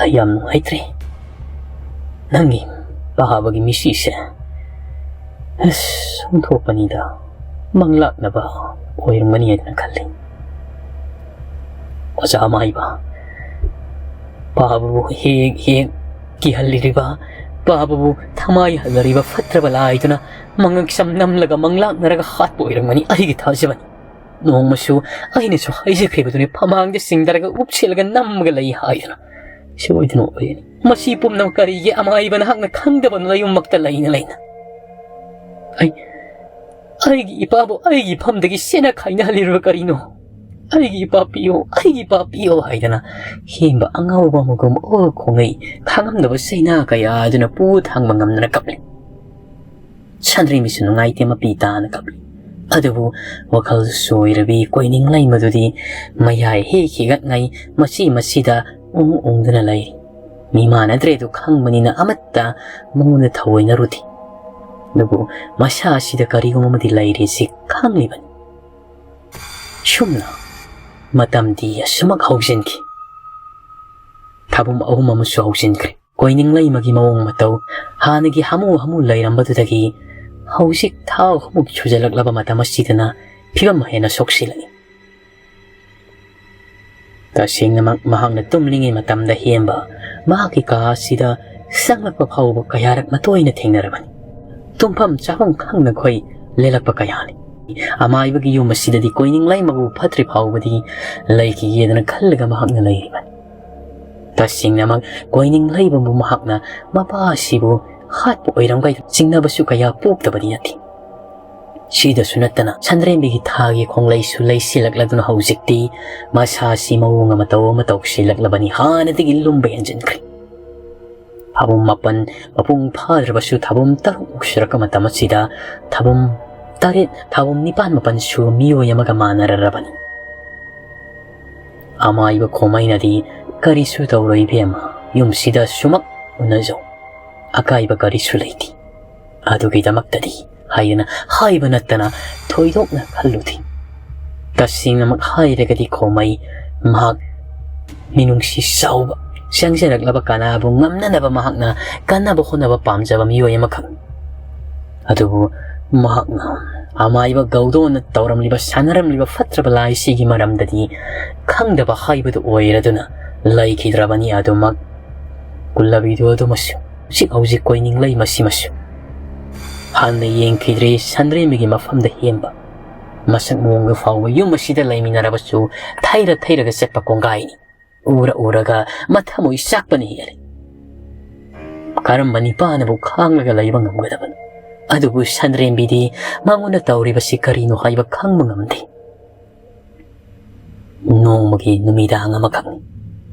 ꯑꯩ ꯌꯥꯝ ꯅꯨꯡꯉꯥꯏꯇ꯭ꯔꯦ꯫ ꯅꯪꯒꯤ ꯄꯥꯕꯒꯤ ꯃꯤꯁꯤꯁꯦ ꯑꯁ, ꯑꯣꯟꯊꯣꯛꯄꯅꯤꯗ, ꯃꯪꯂꯥꯛꯅꯕ ꯑꯣꯏꯔꯝꯒꯅꯤ ꯍꯥꯏꯗꯅ ꯈꯜꯂꯤ꯫ ꯑꯣꯖꯥ ꯃꯥꯏꯕ, ꯄꯥꯕꯕꯨ ꯍꯦꯛ ꯍꯦꯛ ꯀꯤꯍꯜꯂꯤꯔꯤꯕ, ꯄꯥꯕꯕꯨ ꯊꯃꯥꯏ ꯍꯜꯂꯔꯤꯕ ꯐꯠꯇ꯭ꯔꯕ ꯂꯥꯏꯗꯨꯅ ꯃꯉꯛꯁꯝ ꯅꯝꯂꯒ ꯃꯪꯂꯥꯛꯅꯔꯒ ꯍꯥꯠꯄ ꯑꯣꯏꯔꯝꯒꯅꯤ꯫ ꯑꯩꯒꯤ ꯊꯥꯖꯕꯅꯤ꯫ ꯅꯣꯡꯃꯁꯨ ꯑꯩꯅꯁꯨ ꯍꯥꯏꯖꯈ꯭ꯔꯤꯕꯗꯨꯅꯤ, ꯐꯃꯥꯡꯗ ꯆꯤꯡꯊꯔꯒ ꯎꯞꯁꯤꯜꯂꯒ ꯅꯝꯃꯒ ꯂꯩ ꯍꯥꯏꯗꯅ꯫ ꯁꯣꯏꯗꯅ ꯑꯣꯏꯒꯅꯤ꯫ ꯃꯁꯤ ꯄꯨꯝꯅꯃꯛ ꯀꯔꯤꯒꯤ ꯑꯃꯥꯏꯕ ꯅꯍꯥꯛꯅ ꯈꯪꯗꯕꯅꯣ? ꯅꯌꯨꯝꯃꯛꯇ ꯂꯩꯅ ꯂꯩꯅ꯫ ꯑꯩ, ꯑꯩꯒꯤ ꯏꯄꯥꯕꯨ ꯑꯩꯒꯤ ꯏꯐꯝꯗꯒꯤ ꯁꯦꯠꯅ ꯈꯥꯏꯅꯍꯜꯂꯤꯔꯕ ꯀꯔꯤꯅꯣ? "ꯑꯩꯒꯤ ꯏꯄꯥ ꯄꯤꯌꯣ, ꯑꯩꯒꯤ ꯏꯄꯥ ꯄꯤꯌꯣ" ꯍꯥꯏꯗꯅ ꯍꯦꯟꯕ ꯑꯉꯥꯎꯕ ꯑꯃꯒꯨꯝ ꯑꯣ ꯈꯣꯡꯉꯩ ꯈꯥꯡꯉꯝꯗꯕ ꯆꯩꯅꯥ ꯀꯌꯥ ꯑꯗꯨꯅ ꯄꯨ ꯊꯥꯡꯕ ꯉꯝꯗꯅ ꯀꯞꯂꯤ꯫ ꯁꯟꯗ꯭ꯔꯦꯝꯕꯤꯁꯨ ꯅꯨꯡꯉꯥꯏꯇꯦ ꯃꯄꯤ ꯇꯥꯅ ꯀꯞꯂꯤ꯫ ꯑꯗꯨꯕꯨ ꯋꯥꯈꯜ ꯆꯣꯏꯔꯕꯤ ꯀꯣꯏꯅꯤꯡꯂꯩꯃꯗꯨꯗꯤ ꯃꯌꯥꯏ ꯍꯦꯛ ꯍꯤꯒꯠꯉꯩ ꯃꯆꯤ ꯃꯆꯤꯗ ꯎꯪ ꯎꯪꯗꯨꯅ ꯂꯩꯔꯤ꯫ ꯃꯤ ꯃꯥꯟꯅꯗ꯭ꯔꯦ ꯑꯗꯨ ꯈꯪꯕꯅꯤꯅ ꯑꯃꯠꯇ ꯃꯉꯣꯟꯗ ꯊꯑꯣꯏꯅꯔꯨꯗꯦ꯫ ꯑꯗꯨꯕꯨ ꯃꯁꯥ ꯑꯁꯤꯗ ꯀꯔꯤꯒꯨꯝꯕ ꯑꯃꯗꯤ ꯂꯩꯔꯦꯁꯤ ꯈꯪꯂꯤꯕꯅꯤ꯫ ꯁꯨꯝꯅ ꯃꯇꯝꯗꯤ ꯑꯁꯨꯃꯛ ꯍꯧꯖꯤꯟꯈꯤ꯫ ꯊꯥꯕꯨꯝ ꯑꯍꯨꯝ ꯑꯃꯁꯨ ꯍꯧꯖꯤꯟꯈ꯭ꯔꯦ꯫ ꯀꯣꯏꯅꯤꯡꯂꯩꯃꯒꯤ ꯃꯑꯣꯡ ꯃꯇꯧ, ꯍꯥꯟꯅꯒꯤ ꯍꯥꯃꯨ ꯍꯥꯃꯨ ꯂꯩꯔꯝꯕꯗꯨꯗꯒꯤ ꯍꯧꯖꯤꯛ ꯊꯥ ꯑꯍꯨꯝꯃꯨꯛ ꯁꯨꯖꯜꯂꯛꯂꯕ ꯃꯇꯝ ꯑꯁꯤꯗꯅ ꯐꯤꯕꯝ ꯍꯦꯟꯅ ꯁꯣꯛꯁꯤꯜꯂꯛꯏ꯫ ꯇꯁꯦꯡꯅꯃꯛ ꯃꯍꯥꯛꯅ ꯇꯨꯝꯂꯤꯉꯩ ꯃꯇꯝꯗ ꯍꯦꯟꯕ ꯃꯍꯥꯛꯀꯤ ꯀꯥ ꯑꯁꯤꯗ ꯆꯪꯂꯛꯄ ꯐꯥꯎꯕ ꯀꯌꯥꯔꯛ ꯃꯇꯣꯏꯅ ꯊꯦꯡꯅꯔꯕꯅꯤ꯫ ꯇꯨꯝꯐꯝ ꯆꯥꯐꯝ ꯈꯪꯅꯈꯣꯏ ꯂꯦꯜꯂꯛꯄ ꯀꯌꯥꯅꯤ꯫ ꯑꯃꯥꯏꯕꯒꯤ ꯌꯨꯝ ꯑꯁꯤꯗꯗꯤ ꯀꯣꯏꯅꯤꯡꯂꯩꯃꯕꯨ ꯐꯠꯇ꯭ꯔꯤ ꯐꯥꯎꯕꯗꯤ ꯂꯩꯈꯤꯒꯦꯗꯅ ꯈꯜꯂꯒ ꯃꯍꯥꯛꯅ ꯂꯩꯔꯤꯕꯅꯤ꯫ ꯇꯁꯦꯡꯅꯃꯛ ꯀꯣꯏꯅꯤꯡꯂꯩꯃꯕꯨ ꯃꯍꯥꯛꯅ ꯃꯄꯥ ꯑꯁꯤꯕꯨ ꯍꯥꯠꯄ ꯑꯣꯏꯔꯝꯒꯗ꯭ꯔꯥ ꯆꯤꯡꯅꯕꯁꯨ ꯀꯌꯥ ꯄꯣꯛꯇꯕꯗꯤ ꯅꯠꯇꯦ꯫ ꯁꯤꯗꯁꯨ ꯅꯠꯇꯅ ꯁꯟꯗ꯭ꯔꯦꯝꯕꯤꯒꯤ ꯊꯥꯒꯤ ꯈꯣꯡꯂꯩꯁꯨ ꯂꯩꯁꯤꯜꯂꯛꯂꯗꯨꯅ ꯍꯧꯖꯤꯛꯇꯤ ꯃꯁꯥꯁꯤ ꯃꯑꯣꯡ ꯑꯃ ꯇꯧ ꯑꯃ ꯇꯧꯁꯤꯜꯂꯛꯂꯕꯅꯤ, ꯍꯥꯟꯅꯗꯒꯤ ꯂꯨꯝꯕ ꯍꯦꯟꯖꯤꯟꯈ꯭ꯔꯦ꯫ ꯊꯥꯕꯨꯝ ꯃꯥꯄꯟ ꯃꯄꯨꯡ ꯐꯥꯗ꯭ꯔꯕꯁꯨ ꯊꯥꯕꯨꯝ ꯇꯔꯨꯛꯃꯨꯛ ꯁꯨꯔꯛꯄ ꯃꯇꯝ ꯑꯁꯤꯗ ꯊꯥꯕꯨꯝ ꯇꯔꯦꯠ, ꯊꯥꯕꯨꯝ ꯅꯤꯄꯥꯟ ꯃꯥꯄꯟꯁꯨ ꯃꯤꯑꯣꯏ ꯑꯃꯒ ꯃꯥꯟꯅꯔꯔꯕꯅꯤ꯫ ꯑꯃꯥꯏꯕ ꯈꯣꯃꯩꯅꯗꯤ, "ꯀꯔꯤꯁꯨ ꯇꯧꯔꯣꯏ ꯏꯕꯦꯝꯃ, ꯌꯨꯝꯁꯤꯗ ꯁꯨꯃꯛ ꯎꯅꯖꯧ, ꯑꯀꯥꯏꯕ ꯀꯔꯤꯁꯨ ꯂꯩꯇꯦ꯫ ꯑꯗꯨꯒꯤꯗꯃꯛꯇꯗꯤ" ꯍꯥꯏꯗꯅ ꯍꯥꯏꯕ ꯅꯠꯇꯅ ꯊꯣꯏꯗꯣꯛꯅ ꯈꯜꯂꯨꯗꯦ꯫ ꯇꯁꯦꯡꯅꯃꯛ ꯍꯥꯏꯔꯒꯗꯤ ꯈꯣꯃꯩ ꯃꯍꯥꯛ ꯃꯤꯅꯨꯡꯁꯤ ꯆꯥꯎꯕ, ꯆꯪꯖꯔꯛꯂꯕ ꯀꯅꯥꯕꯨ ꯉꯝꯅꯅꯕ ꯃꯍꯥꯛꯅ ꯀꯟꯅꯕ ꯍꯣꯠꯅꯕ ꯄꯥꯝꯖꯕ ꯃꯤꯑꯣꯏ ꯑꯃꯈꯛꯅꯤ꯫ ꯑꯗꯨꯕꯨ ꯃꯍꯥꯛꯅ ꯑꯃꯥꯏꯕ ꯒꯧꯗꯣꯟꯅ ꯇꯧꯔꯝꯂꯤꯕ, ꯁꯥꯟꯅꯔꯝꯂꯤꯕ ꯐꯠꯇ꯭ꯔꯕ ꯂꯥꯏꯁꯤꯒꯤ ꯃꯔꯝꯗꯗꯤ ꯈꯪꯗꯕ ꯍꯥꯏꯕꯗꯨ ꯑꯣꯏꯔꯗꯨꯅ ꯂꯩꯈꯤꯗ꯭ꯔꯕꯅꯤ꯫ ꯑꯗꯨꯃꯛ ꯀꯨꯜꯂꯕꯤꯗꯨ ꯑꯗꯨꯃꯁꯨ, ꯍꯧꯖꯤꯛ ꯍꯧꯖꯤꯛ ꯀꯣꯏꯅꯤꯡꯂꯩ ꯃꯁꯤꯃꯁꯨ ꯍꯟꯅ ꯌꯦꯡꯈꯤꯗ꯭ꯔꯤ꯫ ꯁꯟꯗ꯭ꯔꯦꯝꯕꯤꯒꯤ ꯃꯐꯝꯗ ꯍꯦꯟꯕ ꯃꯁꯛ ꯃꯑꯣꯡꯗ ꯐꯥꯎꯕ ꯌꯨꯝ ꯑꯁꯤꯗ ꯂꯩꯃꯤꯟꯅꯔꯕꯁꯨ ꯊꯩꯔ ꯊꯩꯔꯒ ꯆꯠꯄ ꯀꯣꯡꯒꯥꯏꯅꯤ꯫ ꯎꯔ ꯎꯔꯒ ꯃꯊꯃꯣꯏ ꯆꯥꯛꯄꯅ ꯍꯦꯜꯂꯤ꯫ ꯀꯔꯝꯕ ꯅꯤꯄꯥꯅꯕꯨ ꯈꯥꯡꯂꯒ ꯂꯩꯕ ꯉꯝꯒꯗꯕꯅꯣ? ꯑꯗꯨꯕꯨ ꯁꯟꯗ꯭ꯔꯦꯝꯕꯤꯗꯤ ꯃꯉꯣꯟꯗ ꯇꯧꯔꯤꯕꯁꯤ ꯀꯔꯤꯅꯣ ꯍꯥꯏꯕ ꯈꯪꯕ ꯉꯝꯗꯦ꯫ ꯅꯣꯡꯃꯒꯤ ꯅꯨꯃꯤꯗꯥꯡ ꯑꯃꯈꯛꯅꯤ꯫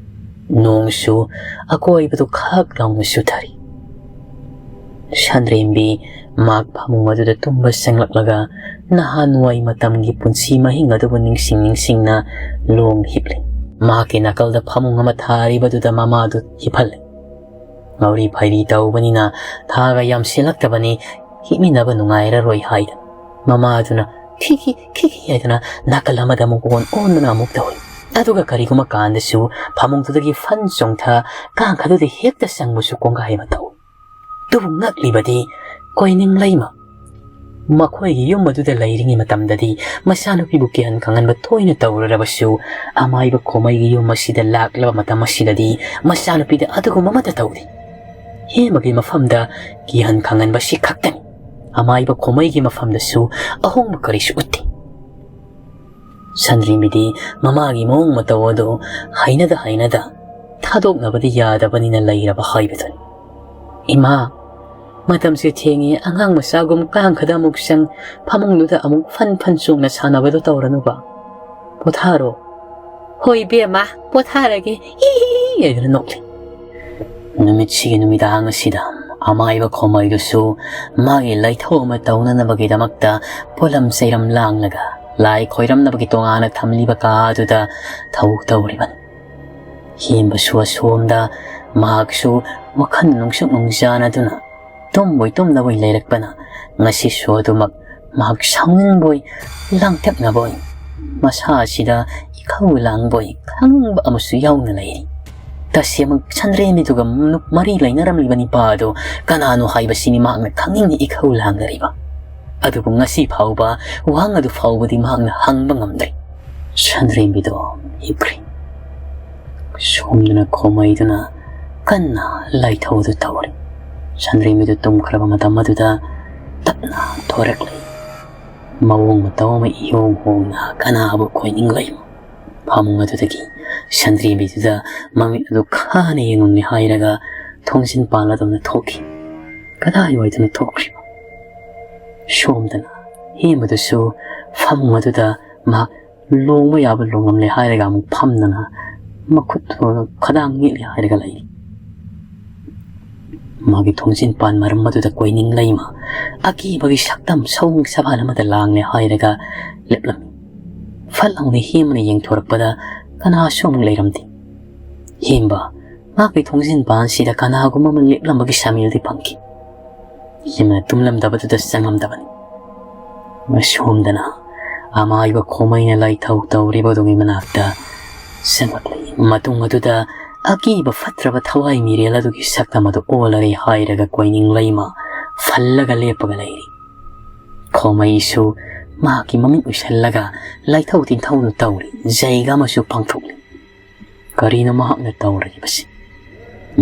ꯅꯣꯡꯁꯨ ꯑꯀꯣꯏꯕꯗꯨ ꯈꯛ ꯂꯥꯎꯅ ꯆꯨꯊꯔꯤ꯫ ꯁꯟꯗ꯭ꯔꯦꯝꯕꯤ ꯃꯍꯥꯛ ꯐꯃꯨꯡ ꯑꯗꯨꯗ ꯇꯨꯝꯕ ꯆꯪꯂꯛꯂꯒ ꯅꯍꯥꯟꯋꯥꯏ ꯃꯇꯝꯒꯤ ꯄꯨꯟꯁꯤ ꯃꯍꯤꯡ ꯑꯗꯨꯕꯨ ꯅꯤꯡꯁꯤꯡ ꯅꯤꯡꯁꯤꯡꯅ ꯂꯣꯡ ꯍꯤꯞꯂꯤ꯫ ꯃꯍꯥꯛꯀꯤ ꯅꯥꯀꯜꯗ ꯐꯃꯨꯡ ꯑꯃ ꯊꯥꯔꯤꯕꯗꯨꯗ ꯃꯃꯥꯗꯨ ꯍꯤꯞꯍꯜꯂꯤ꯫ ꯉꯥꯎꯔꯤ ꯐꯩꯔꯤ ꯇꯧꯕꯅꯤꯅ ꯊꯥꯒ ꯌꯥꯝꯁꯤꯜꯂꯛꯇꯕꯅꯤ, ꯍꯤꯞꯃꯤꯟꯅꯕ ꯅꯨꯡꯉꯥꯏꯔꯔꯣꯏ ꯍꯥꯏꯗꯅ ꯃꯃꯥꯗꯨꯅ ꯈꯤꯈꯤ ꯈꯤꯈꯤ ꯍꯥꯏꯗꯅ ꯅꯥꯀꯜ ꯑꯃꯗ ꯑꯃꯨꯛ ꯑꯣꯟ ꯑꯣꯟꯗꯨꯅ ꯑꯃꯨꯛ ꯇꯧꯏ꯫ ꯑꯗꯨꯒ ꯀꯔꯤꯒꯨꯝꯕ ꯀꯥꯟꯗꯁꯨ ꯐꯃꯨꯡꯗꯨꯗꯒꯤ ꯐꯟ ꯆꯣꯡꯊ ꯀꯥꯡꯈꯗꯨꯗ ꯍꯦꯛꯇ ꯆꯪꯕꯁꯨ ꯀꯣꯡꯒꯥꯏ ꯑꯃ ꯇꯧꯏ꯫ ꯑꯗꯨꯕꯨ ꯉꯛꯂꯤꯕꯗꯤ ꯀꯣꯏꯅꯤꯡ ꯂꯩꯃ ꯃꯈꯣꯏꯒꯤ ꯌꯨꯝ ꯑꯗꯨꯗ ꯂꯩꯔꯤꯉꯩ ꯃꯇꯝꯗꯗꯤ ꯃꯆꯥꯅꯨꯄꯤꯕꯨ ꯀꯤꯍꯟ ꯈꯪꯍꯟꯕ ꯇꯣꯏꯅ ꯇꯧꯔꯨꯔꯕꯁꯨ, ꯑꯃꯥꯏꯕ ꯈꯣꯃꯩꯒꯤ ꯌꯨꯝ ꯑꯁꯤꯗ ꯂꯥꯛꯂꯕ ꯃꯇꯝ ꯑꯁꯤꯗꯗꯤ ꯃꯆꯥꯅꯨꯄꯤꯗ ꯑꯗꯨꯒꯨꯝꯕ ꯑꯃꯠꯇ ꯇꯧꯗꯦ꯫ ꯍꯦꯃꯒꯤ ꯃꯐꯝꯗ ꯀꯤꯍꯟ ꯈꯪꯍꯟꯕ ꯁꯤ ꯈꯛꯇꯅꯤ꯫ ꯑꯃꯥꯏꯕ ꯈꯣꯃꯩꯒꯤ ꯃꯐꯝꯗꯁꯨ ꯑꯍꯣꯡꯕ ꯀꯔꯤꯁꯨ ꯎꯠꯇꯦ꯫ ꯁꯟꯗ꯭ꯔꯦꯝꯕꯤꯗꯤ ꯃꯃꯥꯒꯤ ꯃꯑꯣꯡ ꯃꯇꯧ ꯑꯗꯨ ꯍꯩꯅꯗ ꯍꯩꯅꯗ ꯊꯥꯗꯣꯛꯅꯕꯗꯤ ꯌꯥꯗꯕꯅꯤꯅ ꯂꯩꯔꯕ ꯍꯥꯏꯕꯗꯨꯅꯤ꯫ "ꯏꯃꯥ, ꯃꯇꯝꯁꯦ ꯊꯦꯡꯉꯦ, ꯑꯉꯥꯡ ꯃꯆꯥꯒꯨꯝ ꯀꯥꯡꯈꯗ ꯑꯃꯨꯛ ꯆꯪ, ꯐꯃꯨꯡꯗꯨꯗ ꯑꯃꯨꯛ ꯐꯟ ꯐꯟ ꯆꯣꯡꯅ ꯁꯥꯟꯅꯕꯗꯣ ꯇꯧꯔꯅꯨꯕ꯫ ꯄꯣꯊꯥꯔꯣ꯫" "ꯍꯣꯏ ꯏꯕꯦꯝꯃ, ꯄꯣꯊꯥꯔꯒꯦ, ꯏ" ꯍꯥꯏꯗꯨꯅ ꯅꯣꯛꯂꯤ꯫ ꯅꯨꯃꯤꯠꯁꯤꯒꯤ ꯅꯨꯃꯤꯗꯥꯡ ꯑꯁꯤꯗ ꯑꯃꯥꯏꯕ ꯈꯣꯃꯩꯗꯨꯁꯨ ꯃꯥꯒꯤ ꯂꯥꯏꯊꯧ ꯑꯃ ꯇꯧꯅꯅꯕꯒꯤꯗꯃꯛꯇ ꯄꯣꯂꯝ ꯆꯩꯔꯝ ꯂꯥꯡꯂꯒ ꯂꯥꯏ ꯈꯣꯏꯔꯝꯅꯕꯒꯤ ꯇꯣꯉꯥꯟꯅ ꯊꯝꯂꯤꯕ ꯀꯥ ꯑꯗꯨꯗ ꯊꯧ ꯇꯧꯔꯤꯕꯅꯤ꯫ ꯍꯦꯝꯕꯁꯨ ꯑꯁꯣꯝꯗ ꯃꯍꯥꯛꯁꯨ ꯋꯥꯈꯜ ꯅꯨꯡꯁꯨꯛ ꯅꯨꯡꯖꯥꯅꯗꯨꯅ ꯇꯨꯝꯕꯣꯏ ꯇꯨꯝꯗꯕꯣꯏ ꯂꯩꯔꯛꯄꯅ ꯉꯁꯤꯁꯨ ꯑꯗꯨꯃꯛ ꯃꯍꯥꯛ ꯁꯥꯎꯅꯤꯡꯕꯣꯏ ꯂꯥꯡꯇꯛꯅꯕꯣꯏ ꯃꯁꯥ ꯑꯁꯤꯗ ꯏꯈꯧ ꯂꯥꯡꯕꯣꯏ ꯈꯪꯕ ꯑꯃꯁꯨ ꯌꯥꯎꯅ ꯂꯩꯔꯤ꯫ ꯇꯁꯦꯡꯅ ꯁꯟꯗ꯭ꯔꯦꯝꯕꯤꯗꯨꯒ ꯃꯔꯤ ꯂꯩꯅꯔꯝꯂꯤꯕ ꯅꯤꯄꯥ ꯑꯗꯨ ꯀꯅꯥꯅꯣ ꯍꯥꯏꯕꯁꯤꯅꯤ ꯃꯍꯥꯛꯅ ꯈꯪꯅꯤꯡꯅ ꯏꯈꯧ ꯂꯥꯡꯅꯔꯤꯕ꯫ ꯑꯗꯨꯕꯨ ꯉꯁꯤ ꯐꯥꯎꯕ ꯋꯥꯍꯪ ꯑꯗꯨ ꯐꯥꯎꯕꯗꯤ ꯃꯍꯥꯛꯅ ꯍꯪꯕ ꯉꯝꯗ꯭ꯔꯤ꯫ ꯁꯟꯗ꯭ꯔꯦꯝꯕꯤꯗꯣ ꯍꯤꯞꯈ꯭ꯔꯦ꯫ ꯁꯣꯝꯗꯅ ꯈꯣꯃꯩꯗꯨꯅ ꯀꯟꯅ ꯂꯥꯏꯊꯧꯗꯨ ꯇꯧꯔꯤ꯫ ꯁꯟꯗ꯭ꯔꯦꯝꯕꯤꯗꯨ ꯇꯨꯝꯈ꯭ꯔꯕ ꯃꯇꯝ ꯑꯗꯨꯗ ꯇꯞꯅ ꯊꯣꯔꯛꯂꯤ꯫ ꯃꯑꯣꯡ ꯃꯇꯧ ꯑꯃ ꯏꯍꯣꯡ ꯍꯣꯡꯅ ꯀꯅꯥꯕꯨ ꯀꯣꯏꯅꯤꯡꯂꯣꯏ? ꯐꯃꯨꯡ ꯑꯗꯨꯗꯒꯤ ꯁꯟꯗ꯭ꯔꯦꯝꯕꯤꯗꯨꯗ ꯃꯃꯤꯠ ꯑꯗꯨ ꯈꯥꯅ ꯌꯦꯡꯉꯝꯃꯤ ꯍꯥꯏꯔꯒ ꯊꯣꯡꯖꯤꯟ ꯄꯥꯜꯂꯗꯧꯅ ꯊꯣꯛꯈꯤ꯫ ꯀꯗꯥꯏꯋꯥꯏꯗꯅ ꯊꯣꯛꯈ꯭ꯔꯤꯕ? ꯁꯣꯝꯗꯅ ꯍꯦꯃꯗꯨꯁꯨ ꯐꯃꯨꯡ ꯑꯗꯨꯗ ꯃꯍꯥꯛ ꯂꯣꯡꯕ ꯌꯥꯕ ꯂꯣꯡꯉꯝꯂꯦ ꯍꯥꯏꯔꯒ ꯑꯃꯨꯛ ꯐꯝꯗꯅ ꯃꯈꯨꯠꯇꯨ ꯈꯗꯥꯡ ꯅꯤꯛꯂꯦ ꯍꯥꯏꯔꯒ ꯂꯩꯔꯤ꯫ ꯃꯥꯒꯤ ꯊꯣꯡꯖꯤꯟ ꯄꯥꯟ ꯃꯔꯝ ꯑꯗꯨꯗ ꯀꯣꯏꯅꯤꯡ ꯂꯩꯃ ꯑꯀꯤꯕꯒꯤ ꯁꯛꯇꯝ ꯁꯑꯣꯡ ꯁꯕꯥꯜ ꯑꯃꯗ ꯂꯥꯡꯂꯦ ꯍꯥꯏꯔꯒ ꯂꯦꯞꯂꯝꯃꯤ꯫ ꯐꯠ ꯂꯥꯎꯅ ꯍꯦꯝꯕꯅ ꯌꯦꯡꯊꯣꯔꯛꯄꯗ ꯀꯅꯥꯁꯨ ꯑꯃꯨꯛ ꯂꯩꯔꯝꯗꯦ꯫ ꯍꯦꯝꯕ, ꯃꯍꯥꯛꯀꯤ ꯊꯣꯡꯖꯤꯟ ꯄꯥꯟꯁꯤꯗ ꯀꯅꯥꯒꯨꯝꯕ ꯑꯃ ꯂꯦꯞꯂꯝꯕꯒꯤ ꯁꯥꯃꯤꯜꯗꯤ ꯐꯪꯈꯤ꯫ ꯍꯦꯝꯕꯅ ꯇꯨꯝꯂꯝꯗꯕꯗꯨꯗ ꯆꯪꯂꯝꯗꯕꯅꯤ꯫ ꯑꯁꯣꯝꯗꯅ ꯑꯃꯥꯏꯕ ꯈꯣꯃꯩꯅ ꯂꯥꯏꯊꯧ ꯇꯧꯔꯤꯕ ꯑꯗꯨꯒꯤ ꯃꯅꯥꯛꯇ ꯆꯪꯂꯛꯂꯤ꯫ ꯃꯇꯨꯡ ꯑꯗꯨꯗ ꯑꯀꯤꯕ ꯐꯠꯇ꯭ꯔꯕ ꯊꯋꯥꯏ ꯃꯤꯔꯦꯜ ꯑꯗꯨꯒꯤ ꯁꯛꯇꯝ ꯑꯗꯨ ꯑꯣꯜꯂꯔꯦ ꯍꯥꯏꯔꯒ ꯀꯣꯏꯅꯤꯡ ꯂꯩꯃ ꯐꯜꯂꯒ ꯂꯦꯞꯄꯒ ꯂꯩꯔꯤ꯫ ꯈꯣꯃꯩꯁꯨ ꯃꯍꯥꯛꯀꯤ ꯃꯃꯤꯠ ꯎꯏꯁꯜꯂꯒ ꯂꯥꯏꯊꯧ ꯇꯤꯟꯊꯧꯗꯨ ꯇꯧꯔꯤ꯫ ꯖꯩꯒ ꯑꯃꯁꯨ ꯄꯥꯡꯊꯣꯛꯂꯤ꯫ ꯀꯔꯤꯅꯣ ꯃꯍꯥꯛꯅ ꯇꯧꯔꯤꯕꯁꯤ?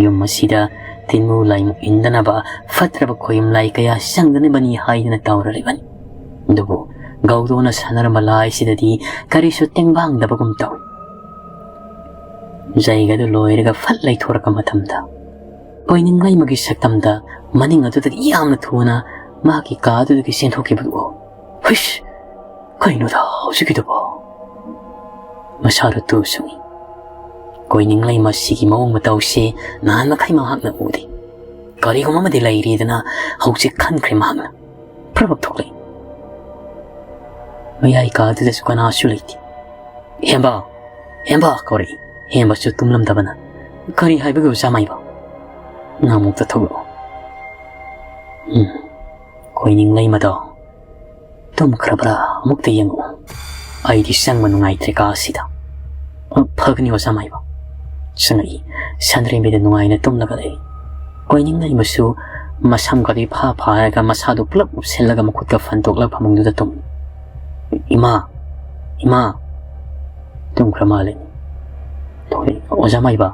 ꯌꯨꯝ ꯑꯁꯤꯗ ꯇꯤꯟꯃꯨ ꯂꯥꯏꯃꯨ ꯏꯟꯗꯅꯕ ꯐꯠꯇ꯭ꯔꯕ ꯈꯣꯌꯨꯝ ꯂꯥꯏ ꯀꯌꯥ ꯆꯪꯗꯅꯕꯅꯤ ꯍꯥꯏꯗꯨꯅ ꯇꯧꯔꯔꯤꯕꯅꯤ꯫ ꯑꯗꯨꯕꯨ ꯒꯧꯗꯣꯅ ꯁꯥꯟꯅꯔꯝꯕ ꯂꯥꯏꯁꯤꯗꯗꯤ ꯀꯔꯤꯁꯨ ꯇꯦꯡꯕꯥꯡꯗꯕꯒꯨꯝ ꯇꯧꯏ꯫ ꯖꯩꯒꯗꯨ ꯂꯣꯏꯔꯒ ꯐꯠ ꯂꯩꯊꯣꯔꯛꯄ ꯃꯇꯝꯗ ꯀꯣꯏꯅꯤꯡ ꯂꯩꯃꯒꯤ ꯁꯛꯇꯝꯗ ꯃꯅꯤꯡ ꯑꯗꯨꯗꯒꯤ ꯌꯥꯝꯅ ꯊꯨꯅ ꯃꯍꯥꯛꯀꯤ ꯀꯥ ꯑꯗꯨꯗꯒꯤ ꯆꯦꯟꯊꯣꯛꯈꯤꯕꯗꯨ ꯎ꯫ ꯍꯨꯏꯁ! ꯀꯩꯅꯣꯗ ꯍꯧꯖꯤꯛꯀꯤꯗꯨꯕꯣ? ꯃꯁꯥꯗꯨ ꯇꯨ ꯆꯨꯡꯏ꯫ ꯀꯣꯏꯅꯤꯡ ꯂꯩꯃ ꯁꯤꯒꯤ ꯃꯑꯣꯡ ꯃꯇꯧꯁꯦ ꯅꯍꯥꯟ ꯃꯈꯩ ꯃꯍꯥꯛꯅ ꯎꯗꯦ꯫ ꯀꯔꯤꯒꯨꯝꯕ ꯑꯃꯗꯤ ꯂꯩꯔꯦꯗꯅ ꯍꯧꯖꯤꯛ ꯈꯟꯈ꯭ꯔꯦ ꯃꯍꯥꯛꯅ꯫ ꯄ꯭ꯔꯕꯛ ꯊꯣꯛꯂꯛꯏ꯫ ꯃꯌꯥꯏ ꯀꯥꯗꯨꯗꯁꯨ ꯀꯅꯥꯁꯨ ꯂꯩꯇꯦ꯫ "ꯍꯦꯝꯕ! ꯍꯦꯝꯕ!" ꯀꯧꯔꯛꯏ꯫ ꯍꯦꯝꯕꯁꯨ ꯇꯨꯝꯂꯝꯗꯕꯅ, "ꯀꯔꯤ ꯍꯥꯏꯕꯒꯦ ꯑꯣꯖꯥ ꯃꯥꯏꯕ? ꯅꯪ ꯑꯃꯨꯛꯇ ꯊꯣꯛꯂꯛꯑꯣ꯫ ꯎꯝ, ꯀꯣꯏꯅꯤꯡ ꯂꯩꯃꯗꯣ ꯇꯨꯝꯈ꯭ꯔꯕ꯭ꯔꯥ? ꯑꯃꯨꯛꯇ ꯌꯦꯡꯉꯛꯑꯣ꯫ ꯑꯩꯗꯤ ꯆꯪꯕ ꯅꯨꯡꯉꯥꯏꯇ꯭ꯔꯦ ꯀꯥ ꯑꯁꯤꯗ꯫" "ꯑ, ꯐꯒꯅꯤ ꯑꯣꯖꯥ ꯃꯥꯏꯕ꯫" ꯆꯪꯉꯛꯏ꯫ ꯁꯟꯗ꯭ꯔꯦꯝꯕꯤꯗ ꯅꯨꯡꯉꯥꯏꯅ ꯇꯨꯝꯂꯒ ꯂꯩ꯫ ꯀꯣꯏꯅꯤꯡ ꯂꯩꯃꯁꯨ ꯃꯁꯝꯒꯗꯤ ꯐꯥ ꯐꯥꯔꯒ ꯃꯁꯥꯗꯨ ꯄꯨꯂꯞ ꯎꯞꯁꯤꯜꯂꯒ ꯃꯈꯨꯠꯀ ꯐꯟꯗꯣꯛꯂꯒ ꯐꯃꯨꯡꯗꯨꯗ ꯇꯨꯝꯃꯤ꯫ "ꯏꯃꯥ! ꯏꯃꯥ!" ꯇꯨꯝꯈ꯭ꯔ ꯃꯥꯜꯂꯦ꯫ ꯊꯣꯛꯂꯛꯏ꯫ "ꯑꯣꯖꯥ ꯃꯥꯏꯕ,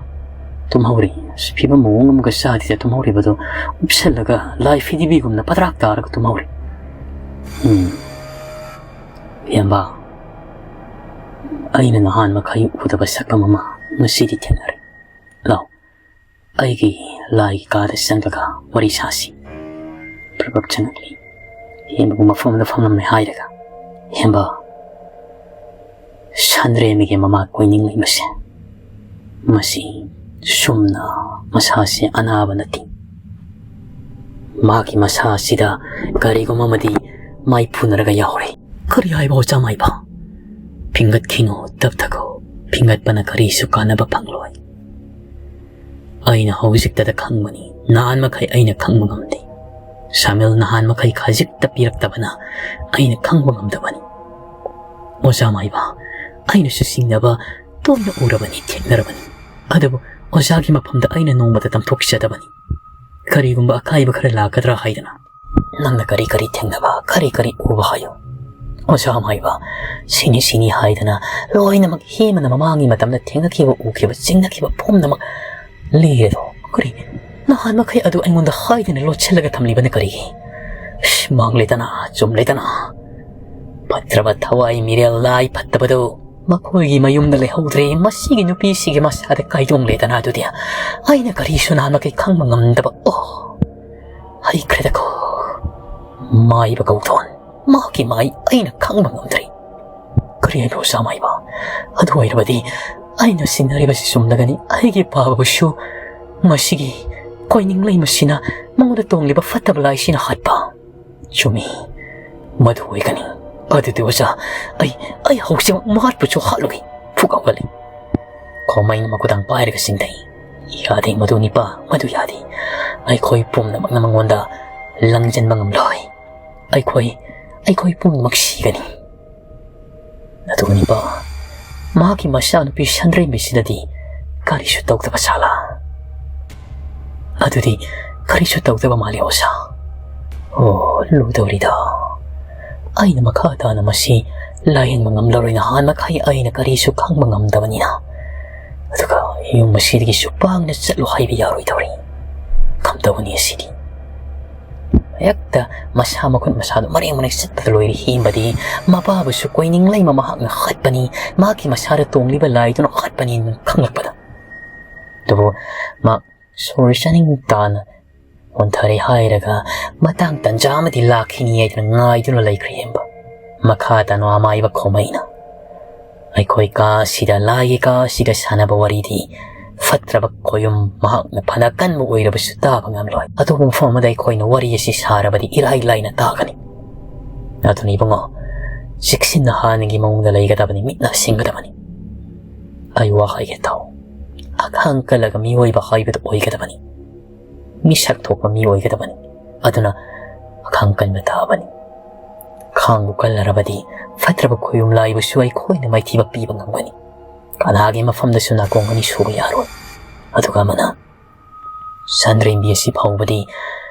ꯇꯨꯝꯍꯧꯔꯤ꯫ ꯑꯁ, ꯐꯤꯕꯝ ꯃꯑꯣꯡ ꯑꯃꯒ ꯆꯥꯗꯦꯗ ꯇꯨꯝꯍꯧꯔꯤꯕꯗꯣ, ꯎꯞꯁꯜꯂꯒ ꯂꯥꯏ ꯐꯤꯗꯤꯕꯤꯒꯨꯝꯅ ꯄꯗ꯭ꯔꯥꯛ ꯇꯥꯔꯒ ꯇꯨꯝꯍꯧꯔꯤ꯫" "ꯎꯝ, ꯏꯌꯥꯝꯕ, ꯑꯩꯅ ꯅꯍꯥꯟ ꯃꯈꯩ ꯎꯗꯕ ꯁꯛꯇꯝ ꯑꯃ ꯉꯁꯤꯗꯤ ꯊꯦꯡꯅꯔꯦ꯫ ꯂꯥꯎ, ꯑꯩꯒꯤ ꯂꯥꯏꯒꯤ ꯀꯥꯗ ꯆꯪꯂꯒ ꯋꯥꯔꯤ ꯁꯥꯁꯤ꯫" ꯄ꯭ꯔꯕꯛ ꯆꯪꯉꯛꯂꯤ꯫ ꯍꯦꯝꯕꯕꯨ ꯃꯐꯝ ꯑꯃꯗ ꯐꯝꯂꯝꯃꯦ ꯍꯥꯏꯔꯒ, "ꯍꯦꯝꯕ, ꯁꯟꯗ꯭ꯔꯦꯝꯕꯤꯒꯤ ꯃꯃꯥ ꯀꯣꯏꯅꯤꯡꯂꯤꯕꯁꯦ, ꯃꯁꯤ ꯁꯨꯝꯅ ꯃꯁꯥꯁꯤ ꯑꯅꯥꯕ ꯅꯠꯇꯦ꯫ ꯃꯍꯥꯛꯀꯤ ꯃꯁꯥ ꯑꯁꯤꯗ ꯀꯔꯤꯒꯨꯝꯕ ꯑꯃꯗꯤ ꯃꯥꯏ ꯐꯨꯅꯔꯒ ꯌꯥꯎꯔꯦ꯫ "ꯀꯔꯤ ꯍꯥꯏꯕ, ꯑꯣꯖꯥ ꯃꯥꯏꯕ? ꯐꯤꯡꯒꯠꯈꯤꯅꯨ, ꯇꯞꯊꯈꯣ꯫ ꯐꯤꯡꯒꯠꯄꯅ ꯀꯔꯤꯁꯨ ꯀꯥꯟꯅꯕ ꯐꯪꯂꯣꯏ꯫ ꯑꯩꯅ ꯍꯧꯖꯤꯛꯇꯗ ꯈꯪꯕꯅꯤ, ꯅꯍꯥꯟ ꯃꯈꯩ ꯑꯩꯅ ꯈꯪꯕ ꯉꯝꯗꯦ꯫ ꯁꯥꯃꯤꯜ ꯅꯍꯥꯟ ꯃꯈꯩ ꯈꯖꯤꯛꯇ ꯄꯤꯔꯛꯇꯕꯅ ꯑꯩꯅ ꯈꯪꯕ ꯉꯝꯗꯕꯅꯤ꯫ ꯑꯣꯖꯥ ꯃꯥꯏꯕ, ꯑꯩꯅꯁꯨ ꯆꯤꯡꯅꯕ ꯇꯣꯏꯅ ꯎꯔꯕꯅꯤ, ꯊꯦꯡꯅꯔꯕꯅꯤ꯫ ꯑꯗꯨꯕꯨ ꯑꯣꯖꯥꯒꯤ ꯃꯐꯝꯗ ꯑꯩꯅ ꯅꯣꯡꯃꯇ ꯇꯝꯊꯣꯛꯆꯗꯕꯅꯤ꯫ ꯀꯔꯤꯒꯨꯝꯕ ꯑꯀꯥꯏꯕ ꯈꯔ ꯂꯥꯛꯀꯗ꯭ꯔꯥ ꯍꯥꯏꯗꯅ꯫ ꯅꯪꯅ ꯀꯔꯤ ꯀꯔꯤ ꯊꯦꯡꯅꯕ, ꯀꯔꯤ ꯀꯔꯤ ꯎꯕ ꯍꯥꯏꯌꯨ꯫ ꯑꯣꯖꯥ ꯃꯥꯏꯕ, ꯁꯤꯅꯤ ꯁꯤꯅꯤ ꯍꯥꯏꯗꯅ ꯂꯣꯏꯅꯃꯛ ꯍꯦꯃꯅ ꯃꯃꯥꯡꯒꯤ ꯃꯇꯝꯗ ꯊꯦꯡꯅꯈꯤꯕ, ꯎꯈꯤꯕ, ꯆꯤꯡꯅꯈꯤꯕ ꯄꯨꯝꯅꯃꯛ ꯂꯤꯔꯦꯗꯣ꯫ ꯀꯔꯤ? ꯅꯍꯥꯟ ꯃꯈꯩ ꯑꯗꯨ ꯑꯩꯉꯣꯟꯗ ꯍꯥꯏꯗꯅ ꯂꯣꯠꯁꯤꯜꯂꯒ ꯊꯝꯂꯤꯕꯅ ꯀꯔꯤꯒꯤ? ꯏꯁ, ꯃꯥꯡꯂꯦꯗꯅ, ꯆꯨꯝꯂꯦꯗꯅ꯫ ꯐꯠꯇ꯭ꯔꯕ ꯊꯋꯥꯏ ꯃꯤꯔꯦꯜ ꯂꯥꯏ ꯐꯠꯇꯕꯗꯨ ꯃꯈꯣꯏꯒꯤ ꯃꯌꯨꯝꯗ ꯂꯩꯍꯧꯗ꯭ꯔꯦ꯫ ꯃꯁꯤꯒꯤ ꯅꯨꯄꯤꯁꯤꯒꯤ ꯃꯁꯥꯗ ꯀꯥꯏꯗꯣꯡꯂꯦꯗꯅ꯫ ꯑꯗꯨꯗꯤ ꯑꯩꯅ ꯀꯔꯤꯁꯨ ꯅꯍꯥꯟ ꯃꯈꯩ ꯈꯪꯕ ꯉꯝꯗꯕ, ꯑꯣ, ꯍꯩꯈ꯭ꯔꯦꯗꯀꯣ꯫ ꯃꯥꯏꯕ ꯀꯧꯊꯣꯟ, ꯃꯍꯥꯛꯀꯤ ꯃꯥꯏ ꯑꯩꯅ ꯈꯪꯕ ꯉꯝꯗ꯭ꯔꯦ꯫ ꯀꯔꯤ ꯍꯥꯏꯕ, ꯑꯣꯖꯥ ꯃꯥꯏꯕ? ꯑꯗꯨ ꯑꯣꯏꯔꯕꯗꯤ ꯑꯩꯅ ꯆꯤꯡꯅꯔꯤꯕꯁꯤ ꯆꯨꯝꯂꯒꯅꯤ꯫ ꯑꯩꯒꯤ ꯄꯥꯕꯕꯨꯁꯨ ꯃꯁꯤꯒꯤ ꯀꯣꯏꯅꯤꯡ ꯂꯩꯃꯁꯤꯅ ꯃꯉꯣꯟꯗ ꯇꯣꯡꯂꯤꯕ ꯐꯠꯇꯕ ꯂꯥꯏꯁꯤꯅ ꯍꯥꯠꯄ꯫ ꯆꯨꯝꯃꯤ, ꯃꯗꯨ ꯑꯣꯏꯒꯅꯤ꯫ ꯑꯗꯨꯗꯤ ꯑꯣꯖꯥ, ꯑꯩ, ꯑꯩ ꯍꯧꯖꯤꯛꯃꯛ ꯃꯍꯥꯠꯄꯁꯨ ꯍꯥꯠꯂꯨꯒꯦ꯫ ꯐꯨꯛ ꯍꯧꯒꯠꯂꯤ꯫ ꯈꯣꯃꯩꯅ ꯃꯈꯨꯗꯥꯡ ꯄꯥꯏꯔꯒ ꯆꯤꯡꯊꯩ꯫ "ꯌꯥꯗꯦ ꯃꯗꯨ ꯅꯤꯄꯥ, ꯃꯗꯨ ꯌꯥꯗꯦ꯫ ꯑꯩꯈꯣꯏ ꯄꯨꯝꯅꯃꯛꯅ ꯃꯉꯣꯟꯗ ꯂꯪꯁꯤꯟꯕ ꯉꯝꯂꯣꯏ꯫ ꯑꯩꯈꯣꯏ, ꯑꯩꯈꯣꯏ ꯄꯨꯝꯅꯃꯛ ꯁꯤꯒꯅꯤ꯫" ꯑꯗꯨꯒ ꯅꯤꯄꯥ, ꯃꯍꯥꯛꯀꯤ ꯃꯆꯥꯅꯨꯄꯤ ꯁꯟꯗ꯭ꯔꯦꯝꯕꯤꯁꯤꯗꯗꯤ ꯀꯔꯤꯁꯨ ꯇꯧꯗꯕ ꯁꯥꯂꯥ? ꯑꯗꯨꯗꯤ ꯀꯔꯤꯁꯨ ꯇꯧꯗꯕ ꯃꯥꯜꯂꯤ, ꯑꯣꯖꯥ꯫ ꯑꯣ, ꯂꯨꯗꯧꯔꯤꯗ꯫ ꯑꯩꯅ ꯃꯈꯥ ꯇꯥꯅ ꯃꯁꯤ ꯂꯥꯌꯦꯡꯕ ꯉꯝꯂꯔꯣꯏ꯫ ꯅꯍꯥꯟ ꯃꯈꯩ ꯑꯩꯅ ꯀꯔꯤꯁꯨ ꯈꯪꯕ ꯉꯝꯗꯕꯅꯤꯅ꯫ ꯑꯗꯨꯒ ꯌꯨꯝ ꯑꯁꯤꯗꯒꯤꯁꯨ ꯄꯥꯡꯅ ꯆꯠꯂꯨ ꯍꯥꯏꯕ ꯌꯥꯔꯣꯏꯗꯧꯔꯤ꯫ ꯀꯝꯗꯧꯒꯅꯤ ꯑꯁꯤꯗꯤ? ꯍꯦꯛꯇ ꯃꯁꯥ ꯃꯈꯨꯠ ꯃꯁꯥꯗꯣ ꯃꯔꯦꯡ ꯃꯔꯦꯡ ꯆꯠꯄꯗ ꯂꯣꯏꯔꯦ꯫ ꯍꯦꯝꯕꯗꯤ ꯃꯄꯥꯕꯨꯁꯨ ꯀꯣꯏꯅꯤꯡ ꯂꯩꯃ ꯃꯍꯥꯛꯅ ꯍꯥꯠꯄꯅꯤ, ꯃꯍꯥꯛꯀꯤ ꯃꯁꯥꯗ ꯇꯣꯡꯂꯤꯕ ꯂꯥꯏꯗꯨꯅ ꯍꯥꯠꯄꯅꯤ ꯈꯪꯂꯛꯄꯗ꯫ ꯑꯗꯨꯕꯨ ꯃꯥ ꯁꯣꯔ ꯆꯥꯅꯤꯡ ꯇꯥꯅ ꯍꯣꯟꯊꯔꯦ ꯍꯥꯏꯔꯒ ꯃꯇꯥꯡ ꯇꯟꯖꯥ ꯑꯃꯗꯤ ꯂꯥꯛꯈꯤꯅꯤ ꯍꯥꯏꯗꯨꯅ ꯉꯥꯏꯗꯨꯅ ꯂꯩꯈ꯭ꯔꯦ ꯍꯦꯝꯕ꯫ ꯃꯈꯥ ꯇꯥꯅ ꯑꯃꯥꯏꯕ ꯈꯣꯃꯩꯅ, ꯑꯩꯈꯣꯏ ꯀꯥ ꯑꯁꯤꯗ, ꯂꯥꯏꯒꯤ ꯀꯥ ꯑꯁꯤꯗ ꯁꯥꯟꯅꯕ ꯋꯥꯔꯤꯗꯤ ꯐꯠꯇ꯭ꯔꯕ ꯈꯣꯌꯨꯝ ꯃꯍꯥꯛꯅ ꯐꯅ ꯀꯟꯕ ꯑꯣꯏꯔꯕꯁꯨ ꯇꯥꯕ ꯉꯝꯂꯣꯏ꯫ ꯑꯇꯣꯞꯄ ꯃꯐꯝ ꯑꯃꯗ ꯑꯩꯈꯣꯏꯅ ꯋꯥꯔꯤ ꯑꯁꯤ ꯁꯥꯔꯕꯗꯤ ꯏꯔꯥꯏ ꯂꯥꯏꯅ ꯇꯥꯒꯅꯤ꯫ ꯑꯗꯨꯅ ꯏꯕꯨꯡꯉꯣ, ꯆꯦꯛꯁꯤꯟꯅ ꯍꯥꯟꯅꯒꯤ ꯃꯑꯣꯡꯗ ꯂꯩꯒꯗꯕꯅꯤ, ꯃꯤꯠꯅ ꯁꯤꯡꯒꯗꯕꯅꯤ꯫ ꯑꯩ ꯋꯥ ꯍꯥꯏꯒꯦ ꯇꯥꯎ꯫ ꯑꯈꯥꯡ ꯀꯜꯂꯒ ꯃꯤꯑꯣꯏꯕ ꯍꯥꯏꯕꯗꯨ ꯑꯣꯏꯒꯗꯕꯅꯤ꯫ ꯃꯤꯁꯛ ꯊꯣꯛꯄ ꯃꯤ ꯑꯣꯏꯒꯗꯕꯅꯤ꯫ ꯑꯗꯨꯅ ꯑꯈꯥꯡ ꯀꯟꯕ ꯇꯥꯕꯅꯤ꯫ ꯈꯥꯡꯕꯨ ꯀꯜꯂꯔꯕꯗꯤ ꯐꯠꯇ꯭ꯔꯕ ꯈꯣꯌꯨꯝ ꯂꯥꯏꯕꯨꯁꯨ ꯑꯩꯈꯣꯏꯅ ꯃꯥꯏꯊꯤꯕ ꯄꯤꯕ ꯉꯝꯒꯅꯤ꯫ ꯀꯅꯥꯒꯤ ꯃꯐꯝꯗꯁꯨ ꯅꯥꯀꯣꯡ ꯑꯅꯤ ꯁꯨꯕ ꯌꯥꯔꯣꯏ꯫ ꯑꯗꯨꯒ ꯑꯃꯅ, ꯁꯟꯗ꯭ꯔꯦꯝꯕꯤ ꯑꯁꯤ ꯐꯥꯎꯕꯗꯤ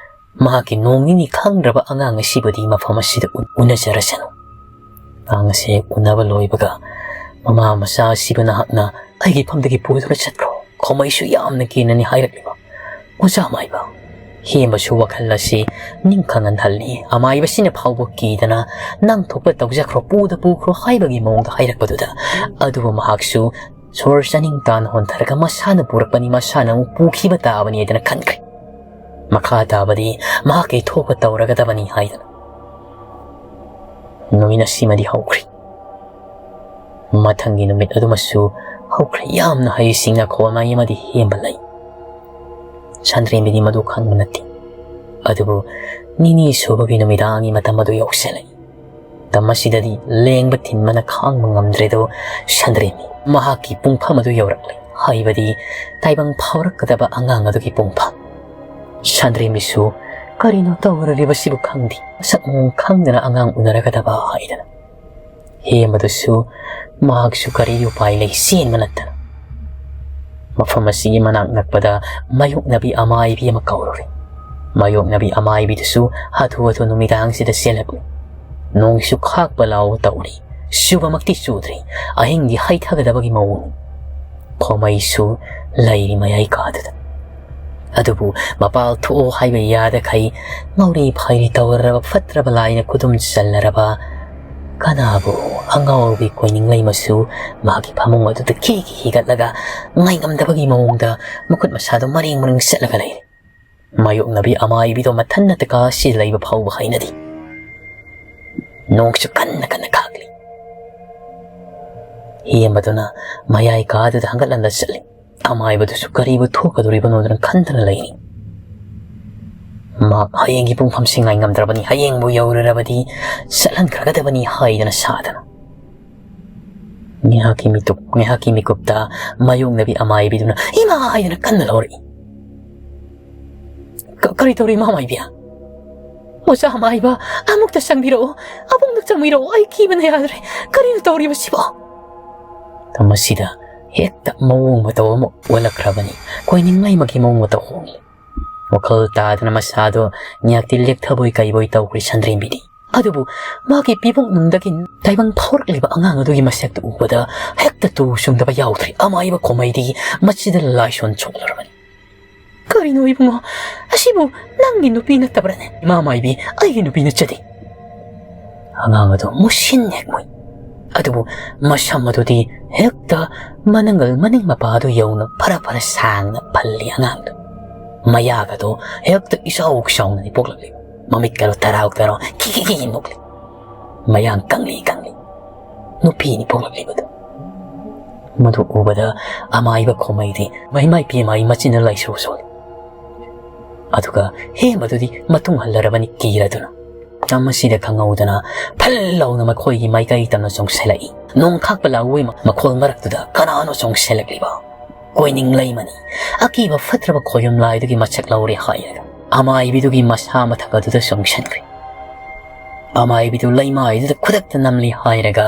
ꯃꯍꯥꯛꯀꯤ ꯅꯣꯡ ꯅꯤꯅꯤ ꯈꯪꯗ꯭ꯔꯕ ꯑꯉꯥꯡ ꯑꯁꯤꯕꯨꯗꯤ ꯃꯐꯝ ꯑꯁꯤꯗ ꯎ-, ꯎꯅꯖꯔꯁꯅꯨ꯫ ꯑꯉꯥꯡ ꯑꯁꯤ ꯎꯅꯕ ꯂꯣꯏꯕꯒ ꯃꯃꯥ ꯃꯆꯥ ꯑꯁꯤꯕꯨ ꯅꯍꯥꯛꯅ ꯑꯩꯒꯤ ꯐꯝꯗꯒꯤ ꯄꯨꯗꯨꯅ ꯆꯠꯈ꯭ꯔꯣ꯫ ꯈꯣꯃꯩꯁꯨ ꯌꯥꯝꯅ ꯀꯤꯅꯅꯤ ꯍꯥꯏꯔꯛꯂꯤꯕ꯫ ꯑꯣꯖꯥ ꯃꯥꯏꯕ, ꯍꯦꯝꯕꯁꯨ ꯋꯥꯈꯜ ꯑꯁꯤ ꯅꯤꯡꯈ ꯉꯟꯍꯜꯂꯤ꯫ ꯑꯃꯥꯏꯕꯁꯤꯅ ꯐꯥꯎꯕ ꯀꯤꯗꯅ, "ꯅꯪ ꯊꯣꯛꯄ ꯇꯧꯖꯈ꯭ꯔꯣ, ꯄꯨꯗ ꯄꯨꯈ꯭ꯔꯣ" ꯍꯥꯏꯕꯒꯤ ꯃꯑꯣꯡꯗ ꯍꯥꯏꯔꯛꯄꯗꯨꯗ, ꯑꯗꯨꯕꯨ ꯃꯍꯥꯛꯁꯨ ꯁꯣꯔ ꯆꯥꯅꯤꯡ ꯇꯥꯅ ꯍꯣꯟꯊꯔꯒ ꯃꯁꯥꯅ ꯄꯨꯔꯛꯄꯅꯤ, ꯃꯁꯥꯅ ꯑꯃꯨꯛ ꯄꯨꯈꯤꯕ ꯇꯥꯕꯅꯤ ꯍꯥꯏꯗꯅ ꯈꯟꯈ꯭ꯔꯦ꯫ ꯃꯈꯥ ꯇꯥꯕꯗꯤ ꯃꯍꯥꯛꯀꯤ ꯊꯣꯛꯄ ꯇꯧꯔꯒꯗꯕꯅꯤ ꯍꯥꯏꯗꯅ꯫ ꯅꯨꯃꯤꯠ ꯑꯁꯤꯃꯗꯤ ꯍꯧꯈ꯭ꯔꯦ꯫ ꯃꯊꯪꯒꯤ ꯅꯨꯃꯤꯠ ꯑꯗꯨꯃꯁꯨ ꯍꯧꯈ꯭ꯔꯦ꯫ ꯌꯥꯝꯅ ꯍꯩꯁꯤꯡꯅ ꯈꯣꯃꯩ ꯑꯃꯗꯤ ꯍꯦꯝꯕ ꯂꯩ꯫ ꯁꯟꯗ꯭ꯔꯦꯝꯕꯤꯗꯤ ꯃꯗꯨ ꯈꯪꯕ ꯅꯠꯇꯦ꯫ ꯑꯗꯨꯕꯨ ꯅꯤꯅꯤ ꯁꯨꯕꯒꯤ ꯅꯨꯃꯤꯗꯥꯡꯒꯤ ꯃꯇꯝ ꯑꯗꯨ ꯌꯧꯁꯤꯜꯂꯛꯏ꯫ ꯃꯇꯝ ꯑꯁꯤꯗꯗꯤ ꯂꯦꯡꯕ ꯊꯤꯟꯕꯅ ꯈꯥꯡꯕ ꯉꯝꯗ꯭ꯔꯦꯗꯣ ꯁꯟꯗ꯭ꯔꯦꯝꯕꯤ꯫ ꯃꯍꯥꯛꯀꯤ ꯄꯨꯡꯐꯝ ꯑꯗꯨ ꯌꯧꯔꯛꯂꯦ, ꯍꯥꯏꯕꯗꯤ ꯇꯥꯏꯕꯪ ꯐꯥꯎꯔꯛꯀꯗꯕ ꯑꯉꯥꯡ ꯑꯗꯨꯒꯤ ꯄꯨꯡꯐꯝ꯫ ꯁꯟꯗ꯭ꯔꯦꯝꯕꯤꯁꯨ ꯀꯔꯤꯅꯣ ꯇꯧꯔꯔꯤꯕꯁꯤꯕꯨ ꯈꯪꯗꯦ, ꯃꯁꯛ ꯃꯑꯣꯡ ꯈꯪꯗꯅ ꯑꯉꯥꯡ ꯎꯅꯔꯒꯗꯕ ꯍꯥꯏꯗꯅ꯫ ꯍꯦꯝꯕꯗꯨꯁꯨ ꯃꯍꯥꯛꯁꯨ ꯀꯔꯤ ꯎꯄꯥꯏ ꯂꯩ, ꯆꯦꯟꯕ ꯅꯠꯇꯅ꯫ ꯃꯐꯝ ꯑꯁꯤꯒꯤ ꯃꯅꯥꯛ ꯅꯛꯄꯗ ꯃꯥꯌꯣꯛꯅꯕꯤ ꯑꯃꯥꯏꯕꯤ ꯑꯃ ꯀꯧꯔꯨꯔꯦ꯫ ꯃꯥꯌꯣꯛꯅꯕꯤ ꯑꯃꯥꯏꯕꯤꯗꯨꯁꯨ ꯍꯥꯊꯨ ꯍꯥꯊꯨ ꯅꯨꯃꯤꯗꯥꯡꯁꯤꯗ ꯆꯦꯜꯂꯛꯂꯦ꯫ ꯅꯣꯡꯁꯨ ꯈꯥꯛꯄ ꯂꯥꯎꯕ ꯇꯧꯔꯤ꯫ ꯆꯨꯕꯃꯛꯇꯤ ꯆꯨꯗ꯭ꯔꯤ꯫ ꯑꯍꯤꯡꯗꯤ ꯍꯩꯊꯒꯗꯕꯒꯤ ꯃꯑꯣꯡꯅꯤ꯫ ꯈꯣꯃꯩꯁꯨ ꯂꯩꯔꯤ ꯃꯌꯥꯏ ꯀꯥꯗꯨꯗ꯫ ꯑꯗꯨꯕꯨ ꯃꯄꯥꯜ ꯊꯣꯛꯑꯣ ꯍꯥꯏꯕ ꯌꯥꯗꯈꯩ ꯉꯧꯔꯤ ꯐꯥꯏꯔꯤ ꯇꯧꯔꯔꯕ ꯐꯠꯇ꯭ꯔꯕ ꯂꯥꯏꯅ ꯈꯨꯗꯨꯝ ꯆꯜꯂꯔꯕ ꯀꯅꯥꯕꯨ ꯑꯉꯥꯎꯕꯤ ꯀꯣꯏꯅꯤꯡꯂꯩꯃꯁꯨ ꯃꯥꯒꯤ ꯐꯃꯨꯡ ꯑꯗꯨꯗ ꯈꯤꯒꯤ ꯍꯤꯒꯠꯂꯒ ꯉꯥꯏꯉꯝꯗꯕꯒꯤ ꯃꯑꯣꯡꯗ ꯃꯈꯨꯠ ꯃꯁꯥꯗꯣ ꯃꯔꯦꯡ ꯃꯔꯦꯡ ꯆꯠꯂꯒ ꯂꯩꯔꯦ꯫ ꯃꯥꯌꯣꯛꯅꯕꯤ ꯑꯃꯥꯏꯕꯤꯗꯣ ꯃꯊꯟꯅ ꯇꯀꯥ ꯑꯁꯤ ꯂꯩꯕ ꯐꯥꯎꯕ ꯍꯩꯅꯗꯦ꯫ ꯅꯣꯡꯁꯨ ꯀꯟꯅ ꯀꯟꯅ ꯈꯥꯛꯂꯤ꯫ ꯍꯦꯝꯕꯗꯨꯅ ꯃꯌꯥꯏ ꯀꯥꯗꯨꯗ ꯍꯪꯒꯠ ꯍꯟꯗ ꯆꯠꯂꯤ꯫ ꯑꯃꯥꯏꯕꯗꯨꯁꯨ ꯀꯔꯤꯕꯨ ꯊꯣꯛꯀꯗꯧꯔꯤꯕꯅꯣꯗꯅ ꯈꯟꯗꯅ ꯂꯩꯔꯤ꯫ ꯃꯍꯥꯛ ꯍꯌꯦꯡꯒꯤ ꯄꯨꯡꯐꯝꯁꯤ ꯉꯥꯏ ꯉꯝꯗ꯭ꯔꯕꯅꯤ, ꯍꯌꯦꯡꯕꯨ ꯌꯧꯔꯨꯔꯕꯗꯤ ꯆꯠꯍꯟꯈ꯭ꯔꯒꯗꯕꯅꯤ ꯍꯥꯏꯗꯅ ꯁꯥꯗꯅ꯫ ꯉꯥꯏꯍꯥꯛꯀꯤ ꯃꯤꯇꯨꯞ, ꯉꯥꯏꯍꯥꯛꯀꯤ ꯃꯤꯀꯨꯞꯇ ꯃꯥꯌꯣꯛꯅꯕꯤ ꯑꯃꯥꯏꯕꯤꯗꯨꯅ "ꯏꯃꯥ!" ꯍꯥꯏꯗꯅ ꯀꯟꯅ ꯂꯧꯔꯛꯏ꯫ "ꯀ-, ꯀꯔꯤ ꯇꯧꯔꯤ, ꯏꯃꯥ ꯃꯥꯏꯕꯤ?" "ꯑꯣꯖꯥ ꯃꯥꯏꯕ, ꯑꯃꯨꯛꯇ ꯆꯪꯕꯤꯔꯛꯑꯣ, ꯑꯃꯨꯛꯇ ꯆꯪꯕꯤꯔꯛꯑꯣ, ꯑꯩ ꯀꯤꯕꯅ ꯌꯥꯗ꯭ꯔꯦ꯫ ꯀꯔꯤꯅꯣ ꯇꯧꯔꯤꯕꯁꯤꯕꯣ?" ꯃꯁꯤꯗ ꯍꯦꯛꯇ ꯃꯑꯣꯡ ꯃꯇꯧ ꯑꯃ ꯑꯣꯜꯂꯛꯈ꯭ꯔꯕꯅꯤ꯫ ꯀꯣꯏꯅꯤꯡꯉꯥꯏꯃꯛꯀꯤ ꯃꯑꯣꯡ ꯃꯇꯧ ꯍꯣꯡꯂꯦ꯫ ꯋꯥꯈꯜ ꯇꯥꯗꯅ ꯃꯁꯥꯗꯣ ꯉꯥꯏꯍꯥꯛꯇꯤ ꯂꯦꯛꯊꯕꯣꯏ ꯀꯩꯕꯣꯏ ꯇꯧꯈ꯭ꯔꯦ ꯁꯟꯗ꯭ꯔꯦꯝꯕꯤꯗꯤ꯫ ꯑꯗꯨꯕꯨ ꯃꯥꯒꯤ ꯄꯤꯕꯨꯡꯅꯨꯡꯗꯒꯤ ꯇꯥꯏꯕꯪ ꯐꯥꯎꯔꯛꯂꯤꯕ ꯑꯉꯥꯡ ꯑꯗꯨꯒꯤ ꯃꯁꯛꯇꯨ ꯎꯕꯗ ꯍꯦꯛꯇ ꯇꯨ ꯆꯨꯡꯗꯕ ꯌꯥꯎꯗ꯭ꯔꯦ꯫ ꯑꯃꯥꯏꯕ ꯈꯣꯃꯩꯗꯤ ꯃꯁꯤꯗ ꯂꯥꯏꯁꯣꯟ ꯁꯣꯛꯂꯔꯕꯅꯤ꯫ "ꯀꯔꯤꯅꯣ ꯏꯕꯨꯡꯉꯣ? ꯑꯁꯤꯕꯨ ꯅꯪꯒꯤ ꯅꯨꯄꯤ ꯅꯠꯇꯕ꯭ꯔꯅꯦ?" "ꯏꯃꯥ ꯃꯥꯏꯕꯤ, ꯑꯩꯒꯤ ꯅꯨꯄꯤ ꯅꯠꯆꯗꯦ꯫" ꯑꯉꯥꯡ ꯑꯗꯨ ꯃꯨꯁꯤꯟ ꯍꯦꯛ ꯃꯨꯏ꯫ ꯑꯗꯨꯕꯨ ꯃꯁꯝ ꯑꯗꯨꯗꯤ ꯍꯦꯛꯇ ꯃꯅꯪꯒꯜ ꯃꯅꯤꯡ ꯃꯄꯥ ꯑꯗꯨ ꯌꯧꯅ ꯐꯔ ꯐꯔ ꯁꯥꯡꯅ ꯐꯜꯂꯤ ꯑꯉꯥꯡꯗꯨ꯫ ꯃꯌꯥꯒꯗꯣ ꯍꯦꯛꯇ ꯏꯆꯥꯎ ꯆꯥꯎꯅꯅꯤ ꯄꯣꯛꯂꯛꯂꯤꯕ꯫ ꯃꯃꯤꯠꯀꯗꯣ ꯇꯔꯥꯎ ꯇꯔꯥꯎ ꯈꯤ ꯈꯤ ꯈꯤ ꯅꯣꯛꯂꯤ꯫ ꯃꯌꯥꯡ ꯀꯪꯂꯤ ꯀꯪꯂꯤ꯫ ꯅꯨꯄꯤꯅꯤ ꯄꯣꯛꯂꯛꯂꯤꯕꯗꯨ꯫ ꯃꯗꯨ ꯎꯕꯗ ꯑꯃꯥꯏꯕ ꯈꯣꯃꯩꯗꯤ ꯃꯩꯃꯥꯏ ꯄꯦꯝꯃ ꯑꯩ ꯃꯆꯤꯟꯗ ꯂꯩꯁꯨ ꯁꯣꯜꯂꯤ꯫ ꯑꯗꯨꯒ ꯍꯦꯃꯗꯨꯗꯤ ꯃꯇꯨꯡ ꯍꯜꯂꯔꯕꯅꯤ ꯀꯤꯔꯗꯨꯅ꯫ ꯃꯁꯤꯗ ꯈꯪꯍꯧꯗꯅ ꯐꯜ ꯂꯥꯎꯅ ꯃꯈꯣꯏꯒꯤ ꯃꯥꯏꯀꯩ ꯇꯝꯅ ꯆꯣꯡꯁꯤꯜꯂꯛꯏ꯫ ꯅꯣꯡ ꯈꯥꯛꯄ ꯂꯥꯎꯕꯒꯤ ꯃꯈꯣꯜ ꯃꯔꯛꯇꯨꯗ ꯀꯅꯥꯅꯣ ꯆꯣꯡꯁꯤꯜꯂꯛꯂꯤꯕ? ꯀꯣꯏꯅꯤꯡ ꯂꯩꯃꯅꯤ꯫ ꯑꯀꯤꯕ ꯐꯠꯇ꯭ꯔꯕ ꯈꯣꯌꯨꯝ ꯂꯥꯏꯗꯨꯒꯤ ꯃꯁꯛ ꯂꯧꯔꯦ ꯍꯥꯏꯔꯒ ꯑꯃꯥꯏꯕꯤꯗꯨꯒꯤ ꯃꯁꯥ ꯃꯊꯛ ꯑꯗꯨꯗ ꯆꯣꯡꯁꯤꯟꯈ꯭ꯔꯦ꯫ ꯑꯃꯥꯏꯕꯤꯗꯨ ꯂꯩꯃꯥꯏꯗꯨꯗ ꯈꯨꯗꯛꯇ ꯅꯝꯂꯤ ꯍꯥꯏꯔꯒ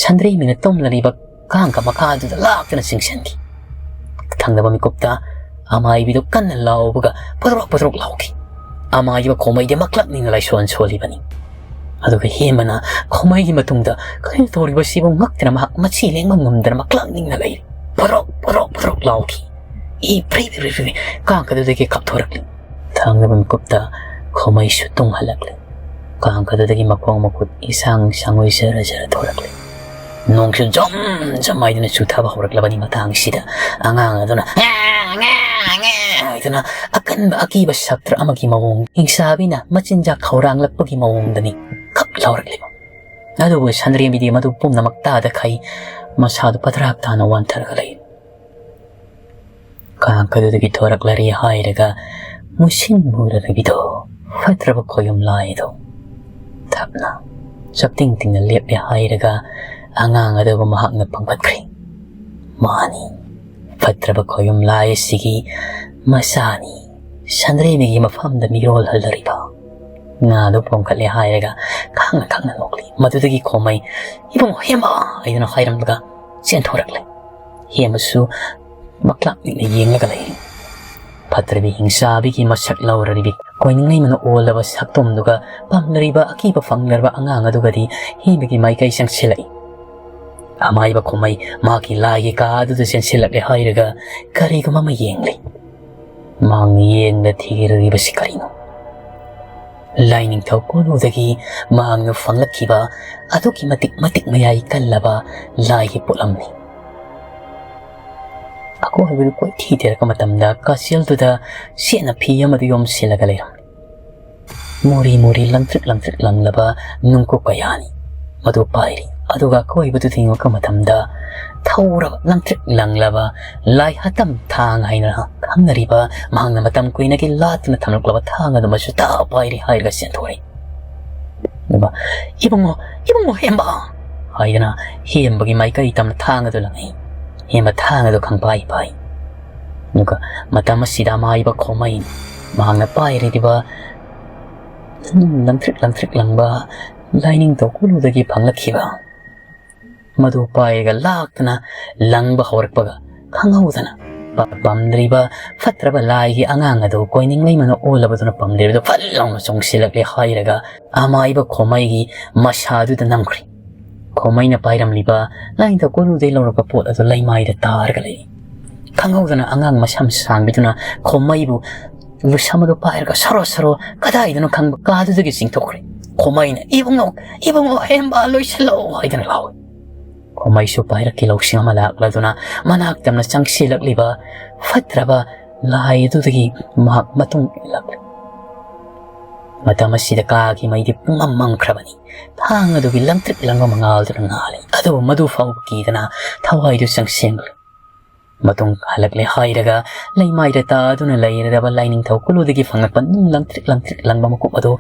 ꯁꯟꯗ꯭ꯔꯦꯝꯕꯤꯅ ꯇꯨꯝꯂꯔꯤꯕ ꯀꯥꯡꯒ ꯃꯈꯥꯗꯨꯗ ꯂꯥꯛꯇꯨꯅ ꯆꯤꯡꯁꯤꯟꯈꯤ꯫ ꯊꯪꯅꯕ ꯃꯤꯀꯨꯞꯇ ꯑꯃꯥꯏꯕꯤꯗꯨ ꯀꯟꯅ ꯂꯥꯎꯕꯒ ꯄꯣꯗ꯭ꯔꯣꯛ ꯄꯣꯗ꯭ꯔꯣꯛ ꯂꯥꯎꯈꯤ꯫ ꯑꯃꯥꯏꯕ ꯈꯣꯃꯩꯗꯤ ꯃꯀ꯭ꯂꯛ ꯅꯤꯡꯅ ꯂꯥꯏꯁꯣꯟ ꯁꯣꯜꯂꯤꯕꯅꯤ꯫ ꯑꯗꯨꯒ ꯍꯦꯃꯅ ꯈꯣꯃꯩꯒꯤ ꯃꯇꯨꯡꯗ ꯀꯔꯤꯅꯣ ꯇꯧꯔꯤꯕꯁꯤꯕꯨ ꯉꯛꯇꯅ ꯃꯍꯥꯛ ꯃꯆꯤ ꯂꯦꯡꯕ ꯉꯝꯗꯅ ꯃꯀ꯭ꯂꯛ ꯅꯤꯡꯅ ꯂꯩꯔꯤ꯫ ꯄꯣꯗ꯭ꯔꯣꯛ ꯄꯣꯗ꯭ꯔꯣꯛ ꯄꯣꯗ꯭ꯔꯣꯛ ꯂꯥꯎꯈꯤ꯫ E free free free free ꯀꯥꯡ ꯑꯗꯨꯗꯒꯤ ꯀꯥꯞꯊꯣꯔꯛꯂꯤ꯫ ꯊꯪꯅꯕ ꯃꯤꯀꯨꯞꯇ ꯈꯣꯃꯩꯁꯨ ꯇꯨꯡꯍꯜꯂꯛꯂꯦ꯫ ꯀꯥꯡ ꯑꯗꯨꯗꯒꯤ ꯃꯈꯣꯡ ꯃꯈꯨꯠ ꯏꯁꯥꯡ ꯁꯥꯡꯉꯣꯏ ꯖꯔ ꯖꯔ ꯊꯣꯔꯛꯂꯦ꯫ ꯅꯣꯡꯁꯨ ꯖꯝ ꯖꯝ ꯍꯥꯏꯗꯨꯅ ꯆꯨꯊꯕ ꯍꯧꯔꯛꯂꯕꯅꯤ꯫ ꯃꯇꯥꯡꯁꯤꯗ ꯑꯉꯥꯡ ꯑꯗꯨꯅ "ꯉꯥ, ꯉꯥ, ꯉꯥ" ꯍꯥꯏꯗꯨꯅ ꯑꯀꯟꯕ ꯑꯀꯤꯕ ꯁꯛꯇ꯭ꯔ ꯑꯃꯒꯤ ꯃꯑꯣꯡ, ꯍꯤꯡꯁꯥꯕꯤꯅ ꯃꯆꯤꯟꯖꯥꯛ ꯈꯧꯔꯥꯡꯂꯛꯄꯒꯤ ꯃꯑꯣꯡꯗꯅꯤ ꯀꯞ ꯂꯥꯎꯔꯛꯂꯤꯕ꯫ ꯑꯗꯨꯕꯨ ꯁꯟꯗ꯭ꯔꯦꯝꯕꯤꯗꯤ ꯃꯗꯨ ꯄꯨꯝꯅꯃꯛ ꯇꯥꯗꯈꯩ ꯃꯁꯥꯗꯨ ꯄꯗ꯭ꯔꯥꯛ ꯇꯥꯅ ꯋꯥꯟꯊꯔꯒ ꯂꯩ꯫ ꯀꯥꯡ ꯑꯗꯨꯗꯒꯤ ꯊꯣꯔꯛꯂꯔꯦ ꯍꯥꯏꯔꯒ ꯃꯨꯁꯤꯟ ꯃꯨꯔꯔꯕꯤꯗꯣ, ꯐꯠꯇ꯭ꯔꯕ ꯈꯣꯌꯨꯝ ꯂꯥꯏꯗꯣ ꯊꯞꯅ ꯆꯞꯇꯤꯡ ꯇꯤꯡꯅ ꯂꯦꯞꯂꯦ ꯍꯥꯏꯔꯒ ꯑꯉꯥꯡ ꯑꯗꯨꯕꯨ ꯃꯍꯥꯛꯅ ꯄꯪꯕꯠꯈ꯭ꯔꯦ꯫ ꯃꯥꯅꯤ, ꯐꯠꯇ꯭ꯔꯕ ꯈꯣꯌꯨꯝ ꯂꯥꯏ ꯑꯁꯤꯒꯤ ꯃꯆꯥꯅꯤ, ꯁꯟꯗ꯭ꯔꯦꯝꯕꯤꯒꯤ ꯃꯐꯝꯗ ꯃꯤꯔꯣꯜ ꯍꯜꯂꯔꯤꯕ꯫ ꯉꯥꯗꯨ ꯄꯣꯝꯈꯠꯂꯦ ꯍꯥꯏꯔꯒ ꯈꯪꯅ ꯈꯪꯅ ꯅꯣꯛꯂꯤ꯫ ꯃꯗꯨꯗꯒꯤ ꯈꯣꯃꯩ, "ꯏꯕꯨꯡꯉꯣ ꯍꯦꯝꯕ!" ꯍꯥꯏꯗꯨꯅ ꯍꯥꯏꯔꯝꯂꯒ ꯆꯦꯟꯊꯣꯔꯛꯂꯦ꯫ ꯍꯦꯝꯕꯁꯨ ꯃꯀ꯭ꯂꯥꯛ ꯅꯤꯛꯅ ꯌꯦꯡꯂꯒ ꯂꯩꯔꯤ꯫ ꯐꯠꯇ꯭ꯔꯕꯤ ꯍꯤꯡꯆꯥꯕꯤꯒꯤ ꯃꯁꯛ ꯂꯧꯔꯔꯤꯕꯤ ꯀꯣꯏꯅꯤꯡꯉꯩ ꯃꯅ ꯑꯣꯜꯂꯕ ꯁꯛꯇꯣꯝꯗꯨꯒ ꯄꯥꯝꯂꯔꯤꯕ ꯑꯀꯤꯕ ꯐꯪꯂꯔꯕ ꯑꯉꯥꯡ ꯑꯗꯨꯒꯗꯤ ꯍꯦꯝꯕꯒꯤ ꯃꯥꯏꯀꯩ ꯆꯪꯁꯤꯜꯂꯛꯏ꯫ ꯑꯃꯥꯏꯕ ꯈꯣꯃꯩ ꯃꯍꯥꯛꯀꯤ ꯂꯥꯏꯒꯤ ꯀꯥ ꯑꯗꯨꯗ ꯆꯦꯟꯁꯤꯜꯂꯛꯂꯦ ꯍꯥꯏꯔꯒ ꯀꯔꯤꯒꯨꯝꯕ ꯑꯃ ꯌꯦꯡꯂꯤ꯫ ꯃꯍꯥꯛꯅ ꯌꯦꯡꯗ ꯊꯤꯔꯤꯕꯁꯤ ꯀꯔꯤꯅꯣ? ꯂꯥꯏꯅꯤꯡꯊꯧ ꯀꯣꯅꯨꯗꯒꯤ ꯃꯍꯥꯛꯅ ꯐꯪꯂꯛꯈꯤꯕ ꯑꯗꯨꯛꯀꯤ ꯃꯇꯤꯛ ꯃꯇꯤꯛ ꯃꯌꯥꯏ ꯀꯜꯂꯕ ꯂꯥꯏꯒꯤ ꯄꯣꯠꯂꯝꯅꯤ꯫ ꯑꯀꯣꯏꯕꯗꯨ ꯀꯣꯏꯊꯤ ꯊꯤꯔꯛꯄ ꯃꯇꯝꯗ ꯀꯥꯆꯦꯜꯗꯨꯗ ꯁꯦꯠꯅ ꯐꯤ ꯑꯃꯗꯨ ꯌꯣꯝꯁꯤꯜꯂꯒ ꯂꯩꯔꯝꯃꯤ꯫ ꯃꯨꯔꯤ ꯃꯨꯔꯤ ꯂꯪꯇ꯭ꯔꯤꯛ ꯂꯪꯇ꯭ꯔꯤꯛ ꯂꯪꯂꯕ ꯅꯨꯡꯀꯨꯞ ꯀꯌꯥꯅꯤ ꯃꯗꯨ ꯄꯥꯏꯔꯤ꯫ ꯑꯗꯨꯒ ꯑꯀꯣꯏꯕꯗꯨꯗ ꯌꯦꯡꯂꯛꯄ ꯃꯇꯝꯗ ꯊꯧꯔꯕ ꯂꯪꯇ꯭ꯔꯤꯛ ꯂꯪꯂꯕ ꯂꯥꯏ ꯍꯥꯇꯝ ꯊꯥꯡ ꯍꯥꯏꯅ ꯈꯪꯅꯔꯤꯕ, ꯃꯍꯥꯛꯅ ꯃꯇꯝ ꯀꯨꯏꯅꯒꯤ ꯂꯥꯠꯇꯨꯅ ꯊꯝꯂꯛꯂꯕ ꯊꯥꯡ ꯑꯗꯨꯃꯁꯨ ꯇꯥ ꯄꯥꯏꯔꯤ ꯍꯥꯏꯔꯒ ꯆꯦꯟꯊꯣꯔꯛꯏ꯫ ꯑꯗꯨꯒ, "ꯏꯕꯨꯡꯉꯣ, ꯏꯕꯨꯡꯉꯣ ꯍꯦꯝꯕ!" ꯍꯥꯏꯗꯅ ꯍꯦꯝꯕꯒꯤ ꯃꯥꯏꯀꯩ ꯇꯝꯅ ꯊꯥꯡ ꯑꯗꯨ ꯂꯪꯉꯤ꯫ ꯍꯦꯝꯕ ꯊꯥꯡ ꯑꯗꯨ ꯈꯪꯄꯥꯏ ꯄꯥꯏ꯫ ꯑꯗꯨꯒ ꯃꯇꯝ ꯑꯁꯤꯗ ꯑꯃꯥꯏꯕ ꯈꯣꯃꯩ ꯃꯍꯥꯛꯅ ꯄꯥꯏꯔꯤꯕ ꯂꯪꯇ꯭ꯔꯤꯛ ꯂꯪꯇ꯭ꯔꯤꯛ ꯂꯪꯕ ꯂꯥꯏꯅꯤꯡꯊꯧ ꯀꯣꯅꯨꯗꯒꯤ ꯐꯪꯂꯛꯈꯤꯕ ꯃꯗꯨ ꯄꯥꯏꯔꯒ ꯂꯥꯛꯇꯅ ꯂꯪꯕ ꯍꯧꯔꯛꯄꯒ ꯈꯪꯍꯧꯗꯅ ꯄ-, ꯄꯝꯗ꯭ꯔꯤꯕ ꯐꯠꯇ꯭ꯔꯕ ꯂꯥꯏꯒꯤ ꯑꯉꯥꯡ ꯑꯗꯨ ꯀꯣꯏꯅꯤꯡ ꯂꯩꯃꯅ ꯑꯣꯜꯂꯕꯗꯨꯅ ꯄꯝꯗ꯭ꯔꯤꯕꯗꯨ ꯐꯠ ꯂꯥꯎꯅ ꯆꯣꯡꯁꯤꯜꯂꯛꯂꯦ ꯍꯥꯏꯔꯒ ꯑꯃꯥꯏꯕ ꯈꯣꯃꯩꯒꯤ ꯃꯁꯥꯗꯨꯗ ꯅꯝꯈ꯭ꯔꯦ꯫ ꯈꯣꯃꯩꯅ ꯄꯥꯏꯔꯝꯂꯤꯕ ꯂꯥꯏꯅꯤꯡꯊꯧ ꯀꯣꯅꯨꯗꯒꯤ ꯂꯧꯔꯛꯄ ꯄꯣꯠ ꯑꯗꯨ ꯂꯩꯃꯥꯏꯗ ꯇꯥꯔꯒ ꯂꯩ꯫ ꯈꯪꯍꯧꯗꯅ ꯑꯉꯥꯡ ꯃꯁꯝ ꯁꯥꯡꯕꯤꯗꯨꯅ ꯈꯣꯃꯩꯕꯨ ꯂꯨꯁꯝ ꯑꯗꯨ ꯄꯥꯏꯔꯒ ꯁꯣꯔꯣ ꯁꯣꯔꯣ ꯀꯗꯥꯏꯗꯅꯣ ꯈꯪꯕ ꯀꯥꯗꯨꯗꯒꯤ ꯆꯤꯡꯊꯣꯛꯈ꯭ꯔꯦ꯫ ꯈꯣꯃꯩꯅ, "ꯏꯕꯨꯡꯉꯣ, ꯏꯕꯨꯡꯉꯣ, ꯍꯦꯝꯕ ꯂꯣꯏꯁꯤꯜꯂꯣ!" ꯍꯥꯏꯗꯨꯅ ꯂꯥꯎꯏ꯫ ꯈꯣꯃꯩꯁꯨ ꯄꯥꯏꯔꯛꯈꯤ ꯂꯧꯁꯤꯡ ꯑꯃ ꯂꯥꯛꯂꯗꯨꯅ ꯃꯅꯥꯛ ꯇꯝꯅ ꯆꯪꯁꯤꯜꯂꯛꯂꯤꯕ ꯐꯠꯇ꯭ꯔꯕ ꯂꯥꯏ ꯑꯗꯨꯗꯒꯤ ꯃꯍꯥꯛ ꯃꯇꯨꯡ ꯏꯜꯂꯛꯂꯤ꯫ ꯃꯇꯝ ꯑꯁꯤꯗ ꯀꯥꯒꯤ ꯃꯩꯗꯤ ꯄꯨꯡꯃꯝ ꯃꯝꯈ꯭ꯔꯕꯅꯤ꯫ ꯊꯥꯡ ꯑꯗꯨꯒꯤ ꯂꯪꯇ꯭ꯔꯤꯛ ꯂꯪꯕ ꯃꯉꯥꯜꯗꯨꯅ ꯉꯥꯜꯂꯤ꯫ ꯑꯗꯨꯕꯨ ꯃꯗꯨ ꯐꯥꯎꯕ ꯀꯤꯗꯅ ꯊꯋꯥꯏꯗꯨ ꯆꯪꯁꯤꯟꯈ꯭ꯔꯦ꯫ ꯃꯇꯨꯡ ꯍꯜꯂꯛꯂꯦ ꯍꯥꯏꯔꯒ ꯂꯩꯃꯥꯏꯗ ꯇꯥꯗꯨꯅ ꯂꯩꯔꯔꯕ ꯂꯥꯏꯅꯤꯡꯊꯧ ꯀꯨꯂꯨꯗꯒꯤ ꯐꯪꯂꯛꯄ ꯅꯨꯡ ꯂꯪꯇ꯭ꯔꯤꯛ ꯂꯪꯇ꯭ꯔꯤꯛ ꯂꯪꯕ ꯃꯀꯨꯞ ꯑꯗꯨ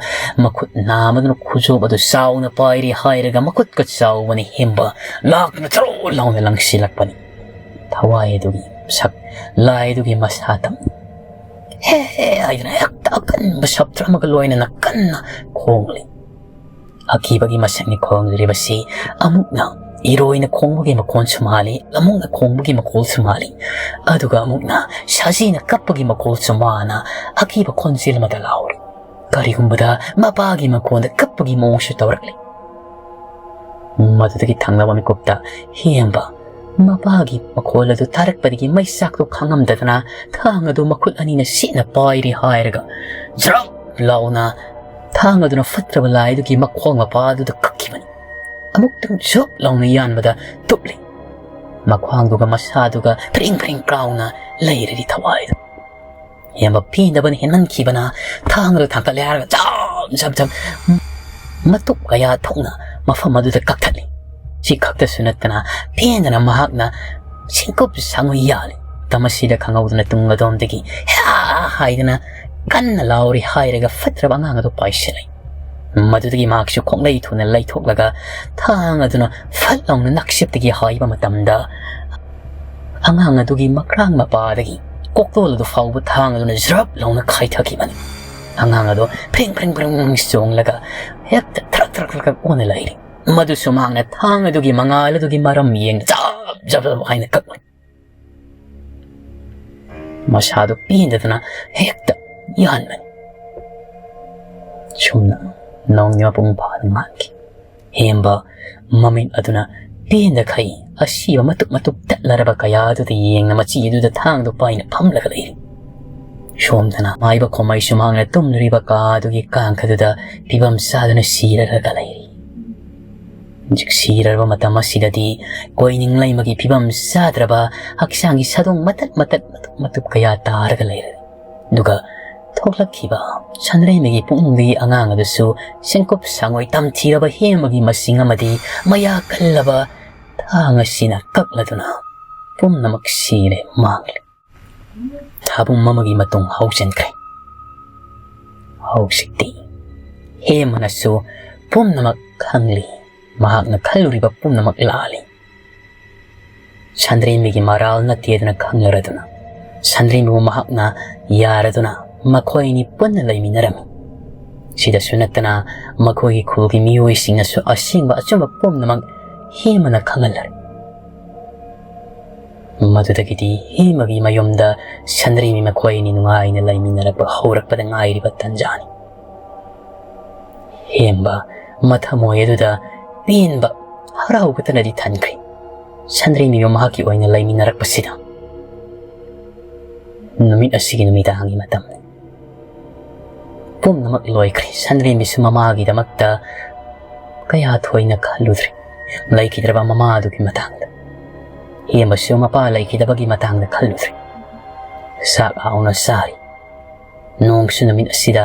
ꯃꯈꯨꯠ ꯅꯥꯝꯃꯗꯨꯅ ꯈꯨꯖꯣꯞ ꯑꯗꯨ ꯆꯥꯎꯅ ꯄꯥꯏꯔꯤ ꯍꯥꯏꯔꯒ ꯃꯈꯨꯠꯀ ꯆꯥꯎꯕꯅ ꯍꯦꯝꯕ ꯂꯥꯛꯇꯨꯅ ꯊꯔꯣ ꯂꯥꯎꯅ ꯂꯪꯁꯤꯜꯂꯛꯄꯅꯤ꯫ ꯊꯋꯥꯏ ꯑꯗꯨꯒꯤ ꯁꯛ ꯂꯥꯏ ꯑꯗꯨꯒꯤ ꯃꯁꯥ ꯇꯝ ꯍꯦ ꯍꯦ ꯍꯥꯏꯗꯨꯅ ꯍꯦꯛꯇ ꯑꯀꯟꯕ ꯁꯞꯇ꯭ꯔ ꯑꯃꯒ ꯂꯣꯏꯅꯅ ꯀꯟꯅ ꯈꯣꯡꯂꯤ꯫ ꯑꯀꯤꯕꯒꯤ ꯃꯁꯛꯅꯤ ꯈꯣꯡꯂꯤꯕꯁꯤ꯫ ꯑꯃꯨꯛꯅ ꯏꯔꯣꯏꯅ ꯈꯣꯡꯕꯒꯤ ꯃꯈꯣꯟꯁꯨ ꯃꯥꯜꯂꯤ, ꯑꯃꯨꯛꯅ ꯈꯣꯡꯕꯒꯤ ꯃꯈꯣꯜꯁꯨ ꯃꯥꯜꯂꯤ, ꯑꯗꯨꯒ ꯑꯃꯨꯛꯅ ꯁꯖꯤꯅ ꯀꯞꯄꯒꯤ ꯃꯈꯣꯜꯁꯨ ꯃꯥꯅ ꯑꯀꯤꯕ ꯈꯣꯟꯖꯦꯜ ꯑꯃꯗ ꯂꯥꯎꯔꯤ꯫ ꯀꯔꯤꯒꯨꯝꯕꯗ ꯃꯄꯥꯒꯤ ꯃꯈꯣꯟꯗ ꯀꯞꯄꯒꯤ ꯃꯑꯣꯡꯁꯨ ꯇꯧꯔꯛꯂꯤ꯫ ꯃꯗꯨꯗꯒꯤ ꯊꯪꯅꯕ ꯃꯤꯀꯨꯞꯇ ꯍꯦꯝꯕ ꯃꯄꯥꯒꯤ ꯃꯈꯣꯜ ꯑꯗꯨ ꯇꯥꯔꯛꯄꯗꯒꯤ ꯃꯩꯆꯥꯛꯇꯨ ꯈꯥꯡꯉꯝꯗꯗꯅ ꯊꯥꯡ ꯑꯗꯨ ꯃꯈꯨꯠ ꯑꯅꯤꯅ ꯁꯤꯠꯅ ꯄꯥꯏꯔꯤ ꯍꯥꯏꯔꯒ ꯖ꯭ꯔꯞ ꯂꯥꯎꯅ ꯊꯥꯡ ꯑꯗꯨꯅ ꯐꯠꯇ꯭ꯔꯕ ꯂꯥꯏ ꯑꯗꯨꯒꯤ ꯃꯈꯣꯡ ꯃꯄꯥ ꯑꯗꯨꯗ ꯀꯛꯈꯤꯕꯅꯤ꯫ ꯑꯃꯨꯛꯇꯪ ꯖꯨꯞ ꯂꯥꯎꯅ ꯌꯥꯟꯕꯗ ꯇꯨꯞꯂꯤ꯫ ꯃꯈ꯭ꯋꯥꯡꯗꯨꯒ ꯃꯁꯥꯗꯨꯒ ꯐ꯭ꯔꯤꯡ ꯐ꯭ꯔꯤꯡ ꯀꯥꯎꯅ ꯂꯩꯔꯔꯤ ꯊꯋꯥꯏꯗꯨ꯫ ꯌꯥꯝꯕ ꯄꯦꯟꯗꯕꯅ ꯍꯦꯟꯃꯟꯈꯤꯕꯅ ꯊꯥꯡ ꯑꯗꯨ ꯊꯥꯡꯀꯠꯂꯦ ꯍꯥꯏꯔꯒ ꯖꯞ ꯖꯞ ꯖꯞ ꯃꯇꯨꯞ ꯀꯌꯥ ꯊꯣꯛꯅ ꯃꯐꯝ ꯑꯗꯨꯗ ꯀꯛꯊꯠꯂꯤ꯫ ꯁꯤ ꯈꯛꯇꯁꯨ ꯅꯠꯇꯅ ꯄꯦꯟꯗꯅ ꯃꯍꯥꯛꯅ ꯁꯤꯡꯀꯨꯞ ꯁꯥꯡꯉꯨ ꯌꯥꯜꯂꯤ꯫ ꯃꯇꯝ ꯑꯁꯤꯗ ꯈꯪꯍꯧꯗꯅ ꯇꯨꯡ ꯑꯗꯣꯝꯗꯒꯤ ꯍ꯭ꯌꯥ ꯍꯥꯏꯗꯅ ꯀꯟꯅ ꯂꯥꯎꯔꯤ ꯍꯥꯏꯔꯒ ꯐꯠꯇ꯭ꯔꯕ ꯑꯉꯥꯡ ꯑꯗꯨ ꯄꯥꯏꯁꯤꯜꯂꯤ꯫ ꯃꯗꯨꯗꯒꯤ ꯃꯍꯥꯛꯁꯨ ꯈꯣꯡꯂꯩ ꯊꯨꯅ ꯂꯩꯊꯣꯛꯂꯒ ꯊꯥꯡ ꯑꯗꯨꯅ ꯐꯠ ꯂꯥꯎꯅ ꯅꯛꯁꯤꯞꯇꯒꯤ ꯍꯥꯏꯕ ꯃꯇꯝꯗ ꯑꯉꯥꯡ ꯑꯗꯨꯒꯤ ꯃꯈ꯭ꯔꯥꯡ ꯃꯄꯥꯗꯒꯤ ꯀꯣꯛꯇꯣꯜ ꯑꯗꯨ ꯐꯥꯎꯕ ꯊꯥꯡ ꯑꯗꯨꯅ ꯖ꯭ꯔꯞ ꯂꯥꯎꯅ ꯈꯥꯏꯊꯈꯤꯕꯅꯤ꯫ ꯑꯉꯥꯡ ꯑꯗꯨ ꯐ꯭ꯔꯤꯡ ꯐ꯭ꯔꯤꯡ ꯐ꯭ꯔꯤꯡ ꯆꯣꯡꯂꯒ ꯍꯦꯛꯇ ꯊ꯭ꯔꯛ ꯊ꯭ꯔꯛ ꯊ꯭ꯔꯛ ꯑꯣꯟꯅ ꯂꯩꯔꯤ꯫ ꯃꯗꯨꯁꯨ ꯃꯍꯥꯛꯅ ꯊꯥꯡ ꯑꯗꯨꯒꯤ ꯃꯉꯥꯜ ꯑꯗꯨꯒꯤ ꯃꯔꯝ ꯌꯦꯡꯅ ꯖꯞ ꯖꯞ ꯖꯞ ꯍꯥꯏꯅ ꯀꯛꯂꯤ꯫ ꯃꯁꯥꯗꯨ ꯄꯦꯟꯗꯗꯅ ꯍꯦꯛꯇ ꯌꯥꯟꯕꯅꯤ꯫ ꯁꯨꯝꯅ ꯅꯣꯡꯒꯤ ꯃꯄꯨꯡ ꯐꯥꯅ ꯉꯥꯟꯈꯤ꯫ ꯍꯦꯝꯕ ꯃꯃꯤꯠ ꯑꯗꯨꯅ ꯄꯦꯟꯗꯈꯩ ꯑꯁꯤꯕ ꯃꯇꯨꯞ ꯃꯇꯨꯞ ꯇꯠꯂꯔꯕ ꯀꯌꯥ ꯑꯗꯨꯗ ꯌꯦꯡꯅ ꯃꯆꯤ ꯑꯗꯨꯗ ꯊꯥꯡꯗꯨ ꯄꯥꯏꯅ ꯐꯝꯂꯒ ꯂꯩꯔꯤ꯫ ꯁꯣꯝꯗꯅ ꯃꯥꯏꯕ ꯈꯣꯃꯩ ꯁꯨꯃꯥꯡꯅ ꯇꯨꯝꯂꯤꯕ ꯀꯥ ꯑꯗꯨꯒꯤ ꯀꯥꯡꯈꯗꯨꯗ ꯐꯤꯕꯝ ꯆꯥꯗꯨꯅ ꯁꯤꯔꯔꯒ ꯂꯩꯔꯤ꯫ ꯍꯧꯖꯤꯛ ꯁꯤꯔꯔꯕ ꯃꯇꯝ ꯑꯁꯤꯗꯗꯤ ꯀꯣꯏꯅꯤꯡ ꯂꯩꯃꯒꯤ ꯐꯤꯕꯝ ꯆꯥꯗ꯭ꯔꯕ ꯍꯛꯆꯥꯡꯒꯤ ꯁꯥꯗꯣꯡ ꯃꯇꯠ ꯃꯇꯠ ꯃꯇꯨꯞ ꯃꯇꯨꯞ ꯀꯌꯥ ꯇꯥꯔꯒ ꯂꯩꯔꯦ꯫ ꯑꯗꯨꯒ ꯊꯣꯛꯂꯛꯈꯤꯕ ꯁꯟꯗ꯭ꯔꯦꯝꯕꯤꯒꯤ ꯄꯨꯛꯅꯤꯡꯗꯒꯤ ꯑꯉꯥꯡ ꯑꯗꯨꯁꯨ ꯁꯦꯡꯀꯨꯞ ꯁꯥꯡꯉꯣꯏ ꯇꯝꯊꯤꯔꯕ ꯍꯦꯃꯒꯤ ꯃꯁꯤꯡ ꯑꯃꯗꯤ ꯃꯌꯥ ꯀꯜꯂꯕ ꯊꯥꯡ ꯑꯁꯤꯅ ꯀꯛꯂꯗꯨꯅ ꯄꯨꯝꯅꯃꯛ ꯁꯤꯔꯦ, ꯃꯥꯡꯂꯦ꯫ ꯊꯥꯕꯨꯝ ꯑꯃꯒꯤ ꯃꯇꯨꯡ ꯍꯧꯖꯤꯟꯈ꯭ꯔꯦ꯫ ꯍꯧꯖꯤꯛꯇꯤ ꯍꯦꯃꯅꯁꯨ ꯄꯨꯝꯅꯃꯛ ꯈꯪꯂꯤ, ꯃꯍꯥꯛꯅ ꯈꯜꯂꯨꯔꯤꯕ ꯄꯨꯝꯅꯃꯛ ꯂꯥꯜꯂꯤ꯫ ꯁꯟꯗ꯭ꯔꯦꯝꯕꯤꯒꯤ ꯃꯔꯥꯜ ꯅꯠꯇꯦꯗꯅ ꯈꯪꯂꯔꯗꯨꯅ, ꯁꯟꯗ꯭ꯔꯦꯝꯕꯤꯕꯨ ꯃꯍꯥꯛꯅ ꯌꯥꯔꯗꯨꯅ ꯃꯈꯣꯏ ꯑꯅꯤ ꯄꯨꯟꯅ ꯂꯩꯃꯤꯟꯅꯔꯝꯃꯤ꯫ ꯁꯤꯗꯁꯨ ꯅꯠꯇꯅ ꯃꯈꯣꯏꯒꯤ ꯈꯨꯜꯒꯤ ꯃꯤꯑꯣꯏꯁꯤꯡꯅꯁꯨ ꯑꯁꯦꯡꯕ ꯑꯆꯨꯝꯕ ꯄꯨꯝꯅꯃꯛ ꯍꯦꯃꯅ ꯈꯪꯍꯜꯂꯔꯦ꯫ ꯃꯗꯨꯗꯒꯤꯗꯤ ꯍꯦꯃꯒꯤ ꯃꯌꯨꯝꯗ ꯁꯟꯗ꯭ꯔꯦꯝꯕꯤ ꯃꯈꯣꯏ ꯑꯅꯤ ꯅꯨꯡꯉꯥꯏꯅ ꯂꯩꯃꯤꯟꯅꯔꯛꯄ ꯍꯧꯔꯛꯄꯗ ꯉꯥꯏꯔꯤꯕ ꯇꯟꯖꯥꯅꯤ꯫ ꯍꯦꯝꯕ ꯃꯊꯃꯣꯏ ꯑꯗꯨꯗ ꯄꯦꯟꯕ, ꯍꯔꯥꯎꯕꯇꯅꯗꯤ ꯊꯟꯈ꯭ꯔꯦ꯫ ꯁꯟꯗ꯭ꯔꯦꯝꯕꯤꯕꯨ ꯃꯍꯥꯛꯀꯤ ꯑꯣꯏꯅ ꯂꯩꯃꯤꯟꯅꯔꯛꯄꯁꯤꯗ꯫ ꯅꯨꯃꯤꯠ ꯑꯁꯤꯒꯤ ꯅꯨꯃꯤꯗꯥꯡꯒꯤ ꯃꯇꯝꯅꯤ꯫ ꯄꯨꯝꯅꯃꯛ ꯂꯣꯏꯈ꯭ꯔꯦ꯫ ꯁꯟꯗ꯭ꯔꯦꯝꯕꯤꯁꯨ ꯃꯃꯥꯒꯤꯗꯃꯛꯇ ꯀꯌꯥ ꯊꯣꯏꯅ ꯈꯜꯂꯨꯗ꯭ꯔꯦ꯫ ꯂꯩꯈꯤꯗ꯭ꯔꯕ ꯃꯃꯥ ꯑꯗꯨꯒꯤ ꯃꯇꯥꯡꯗ꯫ ꯍꯦꯝꯕꯁꯨ ꯃꯄꯥ ꯂꯩꯈꯤꯗꯕꯒꯤ ꯃꯇꯥꯡꯗ ꯈꯜꯂꯨꯗ꯭ꯔꯦ꯫ ꯆꯥꯛ ꯍꯥꯎꯅ ꯆꯥꯔꯤ꯫ ꯅꯣꯡꯁꯨ ꯅꯨꯃꯤꯠ ꯑꯁꯤꯗ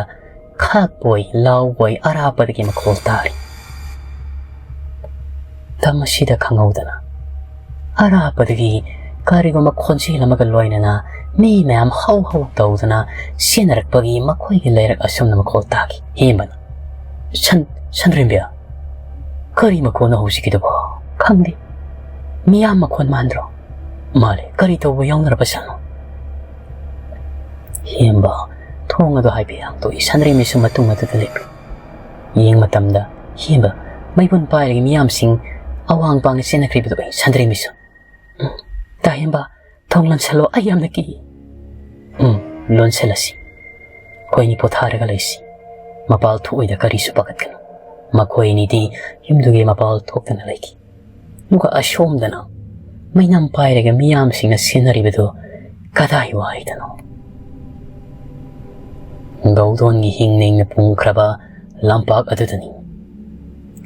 ꯈꯥꯛꯄꯣꯏ ꯂꯥꯎꯕꯣꯏ ꯑꯔꯥꯞꯄꯗꯒꯤ ꯃꯈꯣꯜ ꯇꯥꯔꯤ꯫ ꯇꯝ ꯑꯁꯤꯗ ꯈꯪꯍꯧꯗꯅ ꯑꯔꯥꯞꯄꯗꯒꯤ ꯀꯔꯤꯒꯨꯝꯕ ꯈꯣꯟꯖꯦꯜ ꯑꯃꯒ ꯂꯣꯏꯅꯅ ꯃꯤ ꯃꯌꯥꯝ ꯍꯧ ꯍꯧ ꯇꯧꯗꯨꯅ ꯆꯦꯟꯅꯔꯛꯄꯒꯤ ꯃꯈꯣꯏꯒꯤ ꯂꯩꯔꯛ ꯑꯁꯣꯝꯗ ꯃꯈꯣꯜ ꯇꯥꯈꯤ꯫ ꯍꯦꯝꯕꯅ, "ꯁꯟ-, ꯁꯟꯗ꯭ꯔꯦꯝꯕꯤ, ꯀꯔꯤ ꯃꯈꯣꯟꯅꯣ ꯍꯧꯖꯤꯛꯀꯤꯗꯨꯕꯣ?" "ꯈꯪꯗꯦ꯫ ꯃꯤꯌꯥꯝ ꯃꯈꯣꯟ ꯃꯥꯟꯗ꯭ꯔꯣ?" "ꯃꯥꯜꯂꯦ꯫ ꯀꯔꯤ ꯇꯧꯕ ꯌꯥꯎꯅꯔꯕꯖꯥꯠꯅꯣ?" ꯍꯦꯝꯕ ꯊꯣꯡ ꯑꯗꯨ ꯍꯥꯏꯐꯦꯠ ꯍꯥꯡꯗꯣꯛꯏ꯫ ꯁꯟꯗ꯭ꯔꯦꯝꯕꯤꯁꯨ ꯃꯇꯨꯡ ꯑꯗꯨꯗ ꯂꯦꯞꯂꯤ꯫ ꯌꯦꯡ ꯃꯇꯝꯗ ꯍꯦꯝꯕ ꯃꯩꯕꯨꯟ ꯄꯥꯏꯔꯒ ꯃꯤꯌꯥꯝꯁꯤꯡ ꯑꯋꯥꯡ ꯄꯥꯡꯅ ꯆꯦꯟꯅꯈ꯭ꯔꯤꯕꯗꯨ ꯎꯏ꯫ ꯁꯟꯗ꯭ꯔꯦꯝꯕꯤꯁꯨ, "ꯎꯝ, ꯇꯥ ꯍꯦꯝꯕ, ꯊꯣꯡ ꯂꯣꯟꯁꯜꯂꯣ, ꯑꯩ ꯌꯥꯝꯅ ꯀꯤ"꯫ "ꯎꯝ, ꯂꯣꯟꯁꯜꯂꯁꯤ꯫ ꯑꯩꯈꯣꯏꯅꯤ ꯄꯣꯊꯥꯔꯒ ꯂꯩꯁꯤ꯫ ꯃꯄꯥꯜ ꯊꯣꯛꯑꯣꯏꯗ ꯀꯔꯤꯁꯨ ꯄꯥꯈꯠꯀꯅꯨ"꯫ ꯃꯈꯣꯏ ꯑꯅꯤꯗꯤ ꯌꯨꯝꯗꯨꯒꯤ ꯃꯄꯥꯜ ꯊꯣꯛꯇꯅ ꯂꯩꯈꯤ꯫ ꯑꯗꯨꯒ ꯑꯁꯣꯝꯗꯅ ꯃꯩꯅꯝ ꯄꯥꯏꯔꯒ ꯃꯤꯌꯥꯝꯁꯤꯡꯅ ꯁꯦꯟꯅꯔꯤꯕꯗꯨ ꯀꯗꯥꯏ ꯋꯥꯏꯗꯅꯣ? ꯒꯧꯗꯣꯟꯒꯤ ꯍꯤꯡ ꯅꯤꯡꯅ ꯄꯨꯡꯈ꯭ꯔꯕ ꯂꯝꯄꯥꯛ ꯑꯗꯨꯗꯅꯤ꯫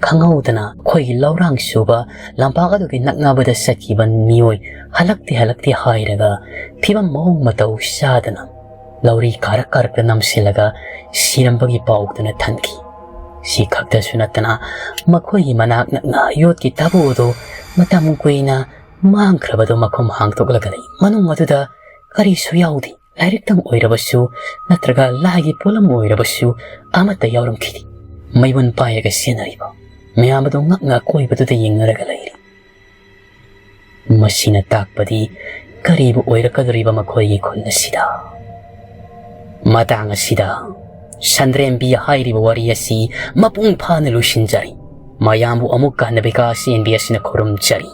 ꯈꯪꯍꯧꯗꯅ ꯑꯩꯈꯣꯏꯒꯤ ꯂꯧꯔꯥꯡ ꯁꯨꯕ ꯂꯝꯄꯥꯛ ꯑꯗꯨꯒꯤ ꯅꯛꯅꯕꯗ ꯆꯠꯈꯤꯕ ꯃꯤꯑꯣꯏ ꯍꯜꯂꯛꯇꯦ, ꯍꯜꯂꯛꯇꯦ ꯍꯥꯏꯔꯒ ꯐꯤꯕꯝ ꯃꯑꯣꯡ ꯃꯇꯧ ꯆꯥꯗꯅ ꯂꯧꯔꯤ ꯀꯥꯔꯛ ꯀꯥꯔꯛꯇ ꯅꯝꯁꯤꯜꯂꯒ ꯁꯤꯔꯝꯕꯒꯤ ꯄꯥꯎꯗꯨꯅ ꯊꯟꯈꯤ꯫ ꯁꯤ ꯈꯛꯇꯁꯨ ꯅꯠꯇꯅ ꯃꯈꯣꯏꯒꯤ ꯃꯅꯥꯛ ꯅꯛꯅ ꯌꯣꯠꯀꯤ ꯇꯥꯕꯨ ꯑꯗꯨ ꯃꯇꯝ ꯀꯨꯏꯅ ꯃꯥꯡꯈ꯭ꯔꯕꯗꯨ ꯃꯈꯨꯝ ꯍꯥꯡꯗꯣꯛꯂꯒ ꯂꯩ꯫ ꯃꯅꯨꯡ ꯑꯗꯨꯗ ꯀꯔꯤꯁꯨ ꯌꯥꯎꯗꯦ꯫ ꯂꯥꯏꯔꯤꯛꯇꯪ ꯑꯣꯏꯔꯕꯁꯨ ꯅꯠꯇ꯭ꯔꯒ ꯂꯥꯏꯒꯤ ꯄꯣꯠꯂꯝ ꯑꯣꯏꯔꯕꯁꯨ ꯑꯃꯠꯇ ꯌꯥꯎꯔꯝꯈꯤꯗꯦ꯫ ꯃꯩꯕꯨꯟ ꯄꯥꯏꯔꯒ ꯁꯦꯟꯅꯔꯤꯕ ꯃꯌꯥꯝ ꯑꯗꯨ ꯉꯛꯅ ꯑꯀꯣꯏꯕꯗꯨꯗ ꯌꯦꯡꯅꯔꯒ ꯂꯩꯔꯤ꯫ ꯃꯁꯤꯅ ꯇꯥꯛꯄꯗꯤ ꯀꯔꯤꯕꯨ ꯑꯣꯏꯔꯛꯀꯗꯧꯔꯤꯕ ꯃꯈꯣꯏꯒꯤ ꯈꯨꯜ ꯑꯁꯤꯗ? ꯃꯇꯥꯡ ꯑꯁꯤꯗ ꯁꯟꯗ꯭ꯔꯦꯝꯕꯤ ꯍꯥꯏꯔꯤꯕ ꯋꯥꯔꯤ ꯑꯁꯤ ꯃꯄꯨꯡ ꯐꯥꯅ ꯂꯣꯏꯁꯤꯟꯖꯔꯤ꯫ ꯃꯌꯥꯝꯕꯨ ꯑꯃꯨꯛ ꯍꯟꯅ ꯕꯤꯀꯥꯁ ꯑꯦꯟ ꯕꯤ ꯑꯁꯤꯅ ꯈꯨꯔꯨꯝꯖꯔꯤ꯫